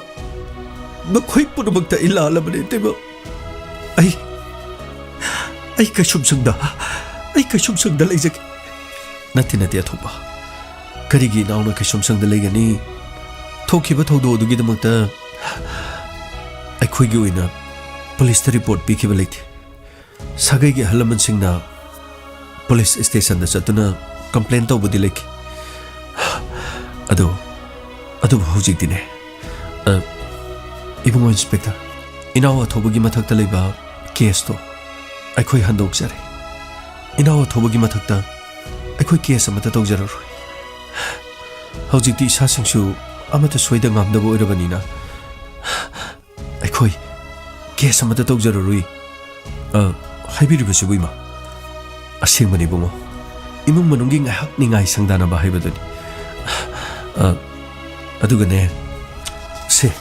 ꯃꯈꯣꯏ ꯄꯨꯝꯅꯃꯛꯇ ꯑꯩ ꯂꯥꯜꯂꯕꯅꯤ, ꯏꯇꯩꯃ꯫ ꯑꯩ, ꯑꯩ ꯀꯩꯁꯨꯝꯁꯪꯗ, ꯑꯩ ꯀꯩꯁꯨꯝꯁꯪꯗ ꯂꯩꯖꯒꯦ꯫ ꯅꯠꯇꯦ, ꯅꯠꯇꯦ, ꯑꯊꯧꯕ꯫ ꯀꯔꯤꯒꯤ ꯏꯅꯥꯎꯅ ꯀꯩꯁꯨꯝꯁꯪꯗ ꯂꯩꯒꯅꯤ? ꯊꯣꯛꯈꯤꯕ ꯊꯧꯗꯣꯛ ꯑꯗꯨꯒꯤꯗꯃꯛꯇ ꯑꯩꯈꯣꯏꯒꯤ ꯑꯣꯏꯅ ꯄꯨꯂꯤꯁꯇ ꯔꯤꯄꯣꯔꯠ ꯄꯤꯈꯤꯕ ꯂꯩꯇꯦ꯫ ꯁꯥꯒꯩꯒꯤ ꯑꯍꯜ ꯂꯃꯟꯁꯤꯡꯅ ꯄꯨꯂꯤꯁ ꯁ꯭ꯇꯦꯁꯟꯗ ꯆꯠꯇꯨꯅ ꯀꯝꯄ꯭ꯂꯦꯟ ꯇꯧꯕꯗꯤ ꯂꯩꯈꯤ꯫ ꯑꯗꯣ, ꯑꯗꯨꯕꯨ ꯍꯧꯖꯤꯛꯇꯤꯅꯦ, ꯑ, ꯏꯕꯨꯡꯉꯣ ꯏꯟꯁꯄꯦꯛꯇꯔ, ꯏꯅꯥꯎ ꯑꯊꯧꯕꯒꯤ ꯃꯊꯛꯇ ꯂꯩꯕ ꯀꯦꯁꯇꯣ ꯑꯩꯈꯣꯏ ꯍꯟꯗꯣꯛꯆꯔꯦ꯫ ꯏꯅꯥꯎ ꯑꯊꯧꯕꯒꯤ ꯃꯊꯛꯇ ꯑꯩꯈꯣꯏ ꯀꯦꯁ ꯑꯃꯠꯇ ꯇꯧꯖꯔꯔꯣꯏ꯫ ꯍꯧꯖꯤꯛꯇꯤ ꯏꯁꯥꯁꯤꯡꯁꯨ ꯑꯃꯠꯇ ꯁꯣꯏꯗ ꯉꯥꯝꯗꯕ ꯑꯣꯏꯔꯕꯅꯤꯅ ꯑꯩꯈꯣꯏ ꯀꯦꯁ ꯑꯃꯠꯇ ꯇꯧꯖꯔꯔꯣꯏ꯫ ꯑ, ꯍꯥꯏꯕꯤꯔꯤꯕꯁꯤꯕꯨ, ꯏꯃꯥ? ꯑꯁꯦꯡꯕꯅꯤ, ꯏꯕꯨꯡꯉꯣ꯫ ꯏꯃꯨꯡ ꯃꯅꯨꯡꯒꯤ ꯉꯥꯏꯍꯥꯛ ꯅꯤꯡꯉꯥꯏ ꯁꯪꯗꯥꯅꯕ ꯍꯥꯏꯕꯗꯨꯅꯤ꯫ ꯑ, ꯑꯗꯨꯒꯅꯦ, ꯁꯦ,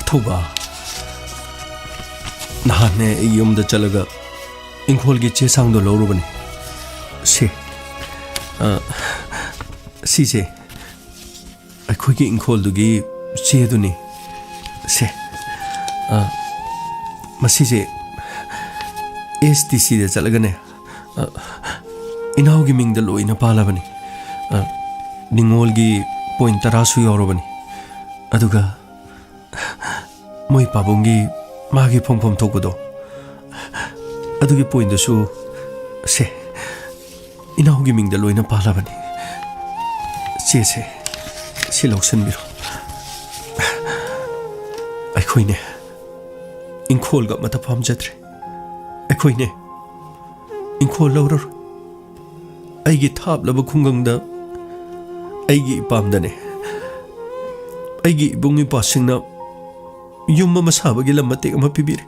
ꯊꯧꯕ, ꯅꯍꯥꯟꯅꯦ ꯑꯩ ꯌꯨꯝꯗ ꯆꯠꯂꯒ ꯏꯪꯈꯣꯜꯒꯤ ꯆꯦ ꯆꯥꯡꯗꯣ ꯂꯧꯔꯨꯕꯅꯤ꯫ ꯁꯦ, ꯑ, ꯁꯤꯁꯦ ꯑꯩꯈꯣꯏꯒꯤ ꯏꯪꯈꯣꯜꯗꯨꯒꯤ ꯆꯦꯗꯨꯅꯤ꯫ ꯁꯦ, ꯑ, ꯃꯁꯤꯁꯦ ꯑꯦꯁ ꯇꯤ ꯁꯤꯗ ꯆꯠꯂꯒꯅꯦ, ꯑ, ꯏꯅꯥꯎꯒꯤ ꯃꯤꯡꯗ ꯂꯣꯏꯅ ꯄꯥꯜꯂꯕꯅꯤ꯫ ꯑ, ꯅꯤꯉꯣꯜꯒꯤ ꯄꯣꯏꯟ ꯇꯔꯥꯁꯨ ꯌꯥꯎꯔꯕꯅꯤ꯫ ꯑꯗꯨꯒ ꯃꯣꯏ ꯄꯥꯕꯨꯡꯒꯤ ꯃꯥꯒꯤ ꯐꯪꯐꯝ ꯊꯣꯛꯄꯗꯣ, ꯑꯗꯨꯒꯤ ꯄꯣꯏꯟꯗꯨꯁꯨ ꯁꯦ, ꯏꯅꯥꯎꯒꯤ ꯃꯤꯡꯗ ꯂꯣꯏꯅ ꯄꯥꯜꯂꯕꯅꯤ꯫ ꯆꯦꯁꯦ, ꯁꯤ ꯂꯧꯁꯤꯟꯕꯤꯔꯣ꯫ ꯑꯩꯈꯣꯏꯅꯦ, ꯏꯪꯈꯣꯜꯒ ꯑꯃꯠꯇ ꯄꯥꯝꯖꯗ꯭ꯔꯦ꯫ ꯑꯩꯈꯣꯏꯅꯦ, ꯏꯪꯈꯣꯜ ꯂꯧꯔꯔꯣꯏ꯫ ꯑꯩꯒꯤ ꯊꯥꯞꯂꯕ ꯈꯨꯡꯒꯪꯗ ꯑꯩꯒꯤ ꯏꯄꯥꯝꯗꯅꯦ, ꯑꯩꯒꯤ ꯏꯕꯨꯡ ꯏꯄ꯭ꯋꯥꯁꯤꯡꯅ ꯌꯨꯝ ꯑꯃ ꯁꯥꯕꯒꯤ ꯂꯝ ꯃꯇꯦꯛ ꯑꯃ ꯄꯤꯕꯤꯔꯦ꯫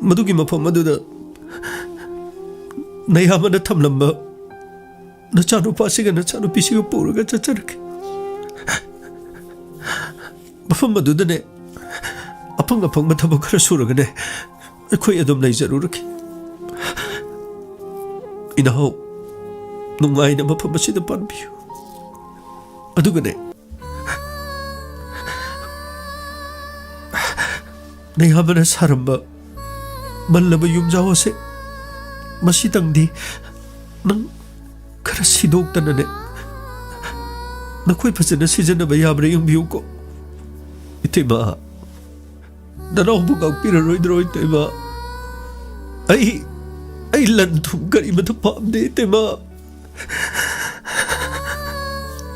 ꯃꯗꯨꯒꯤ ꯃꯐꯝ ꯑꯗꯨꯗ ꯅꯌꯥꯝꯕꯅ ꯊꯝꯂꯝꯕ ꯅꯆꯥꯅꯨꯄꯥꯁꯤꯒ ꯅꯆꯥꯅꯨꯄꯤꯁꯤꯒ ꯄꯨꯔꯒ ꯆꯠꯆꯔꯒꯦ꯫ ꯃꯐꯝ ꯑꯗꯨꯗꯅꯦ, ꯑꯐꯪ ꯑꯐꯪꯕ ꯊꯕꯛ ꯈꯔ ꯁꯨꯔꯒꯅꯦ, ꯑꯩꯈꯣꯏ ꯑꯗꯨꯝ ꯂꯩꯖꯔꯨꯔꯒꯦ꯫ ꯏꯅꯥꯎ, ꯅꯨꯡꯉꯥꯏꯅ ꯃꯐꯝ ꯑꯁꯤꯗ ꯄꯥꯟꯕꯤꯌꯨ꯫ ꯑꯗꯨꯒꯅꯦ, ꯅꯌꯥꯝꯕꯅ ꯁꯥꯔꯝꯕ ꯃꯜꯂꯕ ꯌꯨꯝꯖꯥꯎ ꯑꯁꯦ, ꯃꯁꯤꯇꯪꯗꯤ ꯅꯪ ꯈꯔ ꯁꯤꯗꯣꯛꯇꯅꯅꯦ, ꯅꯈꯣꯏ ꯐꯖꯅ ꯁꯤꯖꯤꯟꯅꯕ ꯌꯥꯕ꯭ꯔꯥ ꯌꯦꯡꯕꯤꯌꯨꯀꯣ꯫ ꯏꯇꯩꯃ, ꯅꯅꯥꯎꯕꯨ ꯉꯥꯛꯄꯤꯔꯔꯣꯏꯗ꯭ꯔꯣ, ꯏꯇꯩꯃ? ꯑꯩ, ꯑꯩ ꯂꯟ ꯊꯨꯝ ꯀꯔꯤꯃꯇ ꯄꯥꯝꯗꯦ, ꯏꯇꯩꯃ꯫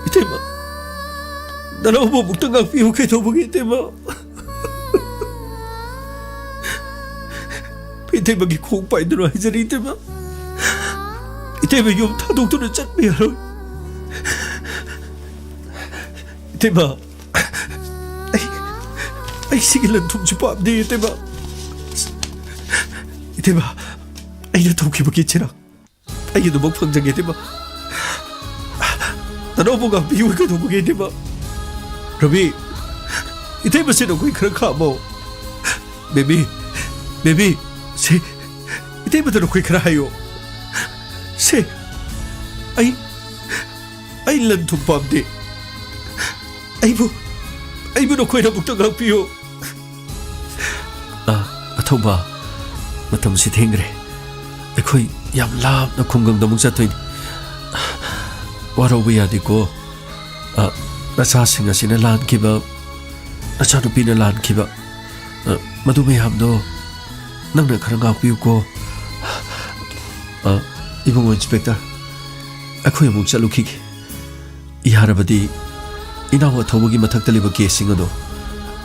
ꯏꯇꯩꯃ, ꯅꯅꯥꯎꯕꯨ ꯑꯃꯨꯛꯇ ꯉꯥꯛꯄꯤꯌꯨ, ꯀꯩꯗꯧꯕꯒꯤ, ꯏꯇꯩꯃ? ꯏꯇꯩꯃꯒꯤ ꯈꯣꯡ ꯄꯥꯏꯗꯨꯅ ꯍꯥꯏꯖꯔꯤ, ꯏꯇꯩꯃ꯫ ꯏꯇꯩꯃ, ꯌꯨꯝ ꯊꯥꯗꯣꯛꯇꯨꯅ ꯆꯠꯄ ꯌꯥꯔꯣꯏ꯫ ꯏꯇꯩꯃ, ꯑꯩ, ꯑꯩ ꯁꯤꯒꯤ ꯂꯟ ꯊꯨꯝꯁꯤ ꯄꯥꯝꯗꯦ, ꯏꯇꯩꯃ꯫ ꯏꯇꯩꯃ, ꯑꯩꯅ ꯇꯧꯈꯤꯕꯒꯤ ꯆꯩꯔꯥꯛ ꯑꯩꯒꯤꯗꯃꯛ ꯐꯪꯖꯒꯦ, ꯏꯇꯩꯃ꯫ ꯅꯅꯥꯎꯕꯨ ꯉꯥꯛꯄꯤꯌꯨ, ꯀꯩꯗꯧꯕꯒꯤ, ꯏꯇꯩꯃ? ꯔꯕꯤ, ꯏꯇꯩꯃꯁꯦ ꯅꯈꯣꯏ ꯈꯔ ꯈꯥꯝꯃꯣ꯫ ꯕꯦꯕꯤ, ꯕꯦꯕꯤ, ꯁꯦ, ꯏꯇꯩꯃꯗ ꯅꯈꯣꯏ ꯈꯔ ꯍꯥꯏꯌꯣ꯫ ꯁꯦ, ꯑꯩ, ꯑꯩ ꯂꯟ ꯊꯨꯝ ꯄꯥꯝꯗꯦ꯫ ꯑꯩꯕꯨ, ꯑꯩꯕꯨ ꯅꯈꯣꯏꯅ ꯑꯃꯨꯛꯇ ꯉꯥꯛꯄꯤꯌꯨ꯫ ꯑ, ꯑꯊꯧꯕ, ꯃꯇꯝꯁꯤ ꯊꯦꯡꯈ꯭ꯔꯦ꯫ ꯑꯩꯈꯣꯏ ꯌꯥꯝ ꯂꯥꯞꯅ ꯈꯨꯡꯒꯪꯗ ꯑꯃꯨꯛ ꯆꯠꯇꯣꯏꯅꯤ꯫ ꯋꯥꯔꯧꯕ ꯌꯥꯗꯦꯀꯣ꯫ ꯑ, ꯅꯆꯥꯁꯤꯡ ꯑꯁꯤꯅ ꯂꯥꯟꯈꯤꯕ, ꯅꯆꯥꯅꯨꯄꯤꯅ ꯂꯥꯟꯈꯤꯕ, ꯑ, ꯃꯗꯨ ꯃꯌꯥꯝꯗꯣ ꯅꯪꯅ ꯈꯔ ꯉꯥꯛꯄꯤꯌꯨꯀꯣ꯫ ꯑ, ꯏꯕꯨꯡꯉꯣ ꯏꯟꯁꯄꯦꯛꯇꯔ, ꯑꯩꯈꯣꯏ ꯑꯃꯨꯛ ꯆꯠꯂꯨꯈꯤꯒꯦ꯫ ꯌꯥꯔꯕꯗꯤ ꯏꯅꯥꯎ ꯑꯊꯧꯕꯒꯤ ꯃꯊꯛꯇ ꯂꯩꯕ ꯀꯦꯁꯁꯤꯡ ꯑꯗꯣ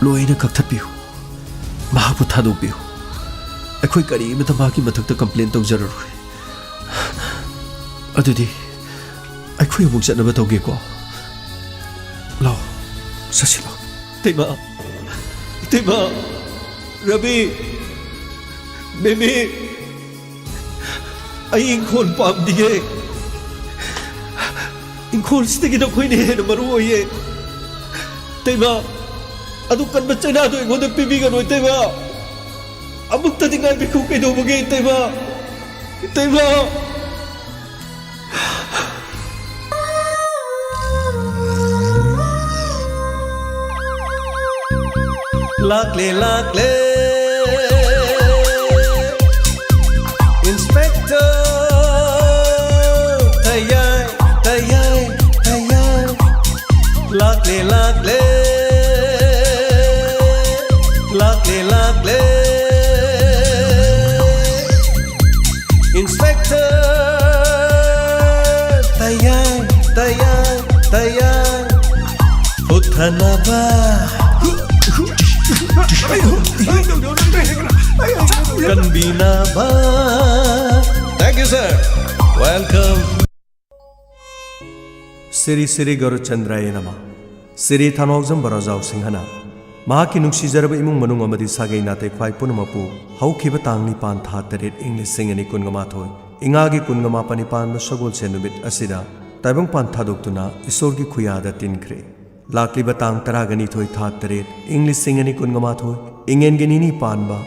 ꯂꯣꯏꯅ ꯀꯛꯊꯠꯄꯤꯌꯨ꯫ ꯃꯍꯥꯛꯄꯨ ꯊꯥꯗꯣꯛꯄꯤꯌꯨ꯫ ꯑꯩꯈꯣꯏ ꯀꯔꯤꯃꯇ ꯃꯍꯥꯛꯀꯤ ꯃꯊꯛꯇ ꯀꯝꯄ꯭ꯂꯦꯟ ꯇꯧꯖꯔꯔꯣꯏ꯫ ꯑꯗꯨꯗꯤ ꯑꯩꯈꯣꯏ ꯑꯃꯨꯛ ꯆꯠꯅꯕ ꯇꯧꯒꯦꯀꯣ꯫ ꯂꯥꯎ, ꯆꯠꯁꯤꯜꯂꯣ꯫ ꯏꯇꯩꯃ, ꯏꯇꯩꯃ, ꯔꯕꯤ, ꯃꯦꯃꯤ, ꯑꯩ ꯏꯪꯈꯣꯜ ꯄꯥꯝꯗꯤꯌꯦ꯫ ꯏꯪꯈꯣꯜꯁꯤꯗꯒꯤ ꯅꯈꯣꯏꯅ ꯍꯦꯟꯅ ꯃꯔꯨ ꯑꯣꯏꯌꯦ꯫ ꯏꯇꯩꯃ, ꯑꯗꯨ ꯀꯟꯕ ꯆꯩꯅꯥꯗꯣ ꯑꯩꯉꯣꯟꯗ ꯄꯤꯕꯤꯒꯅꯨ, ꯏꯇꯩꯃ꯫ ꯑꯃꯨꯛꯇꯗꯤ ꯉꯥꯏꯕꯤꯈꯣ, ꯀꯩꯗꯧꯕꯒꯦ, ꯏꯇꯩꯃ? ꯏꯇꯩꯃ! ꯂꯥꯛꯂꯦ, ꯂꯥꯛꯂꯦ, ꯏꯟꯁꯄꯦꯛꯇꯔ ꯇꯌꯥꯏ, ꯇꯌꯥꯏ, ꯇꯌꯥꯏ꯫ ꯂꯥꯛꯂꯦ, ꯂꯥꯛꯂꯦ, ꯂꯥꯛꯂꯦ, ꯂꯥꯛꯂꯦ, ꯏꯟꯁꯄꯦꯛꯇꯔ ꯇꯌꯥꯏ, ꯇꯌꯥꯏ, ꯇꯌꯥꯏ꯫ ꯍꯨꯠꯊꯅꯕ, ꯀꯟꯕꯤꯅꯕ꯫ Thank you, sir. Welcome. Shri Shri ꯒꯧꯔꯆꯟꯗ꯭ꯔꯥꯌ ꯅꯃ꯫ ꯁ꯭ꯔꯤ ꯊꯥꯅꯧꯖꯝ ꯕꯔꯣꯖꯥꯎ ꯁꯤꯡꯍꯅ ꯃꯍꯥꯛꯀꯤ ꯅꯨꯡꯁꯤꯖꯔꯕ ꯏꯃꯨꯡ ꯃꯅꯨꯡ ꯑꯃꯗꯤ ꯁꯥꯒꯩ ꯅꯥꯇꯩ ꯈ꯭ꯋꯥꯏ ꯄꯨꯝꯅꯃꯛꯄꯨ ꯍꯧꯈꯤꯕ ꯇꯥꯡ ꯅꯤꯄꯥꯟ ꯊꯥ ꯇꯔꯦꯠ ꯏꯪ ꯂꯤꯁꯤꯡ ꯑꯅꯤ ꯀꯨꯟꯒ ꯃꯥꯊꯣꯏ, ꯏꯉꯥꯒꯤ ꯀꯨꯟꯒ ꯃꯥꯄꯟ ꯅꯤꯄꯥꯟꯕ ꯁꯒꯣꯜꯁꯦꯟ ꯅꯨꯃꯤꯠ ꯑꯁꯤꯗ ꯇꯥꯏꯕꯪꯄꯥꯟ ꯊꯥꯗꯣꯛꯇꯨꯅ ꯏꯁꯣꯔꯒꯤ ꯈꯨꯌꯥꯗ ꯇꯤꯟꯈ꯭ꯔꯦ꯫ ꯂꯥꯛꯂꯤꯕ ꯇꯥꯡ ꯇꯔꯥꯒ ꯅꯤꯊꯣꯏ ꯊꯥ ꯇꯔꯦꯠ ꯏꯪ ꯂꯤꯁꯤꯡ ꯑꯅꯤ ꯀꯨꯟꯒ ꯃꯥꯊꯣꯏ, ꯏꯉꯦꯟꯒꯤ ꯅꯤꯅꯤ ꯄꯥꯟꯕ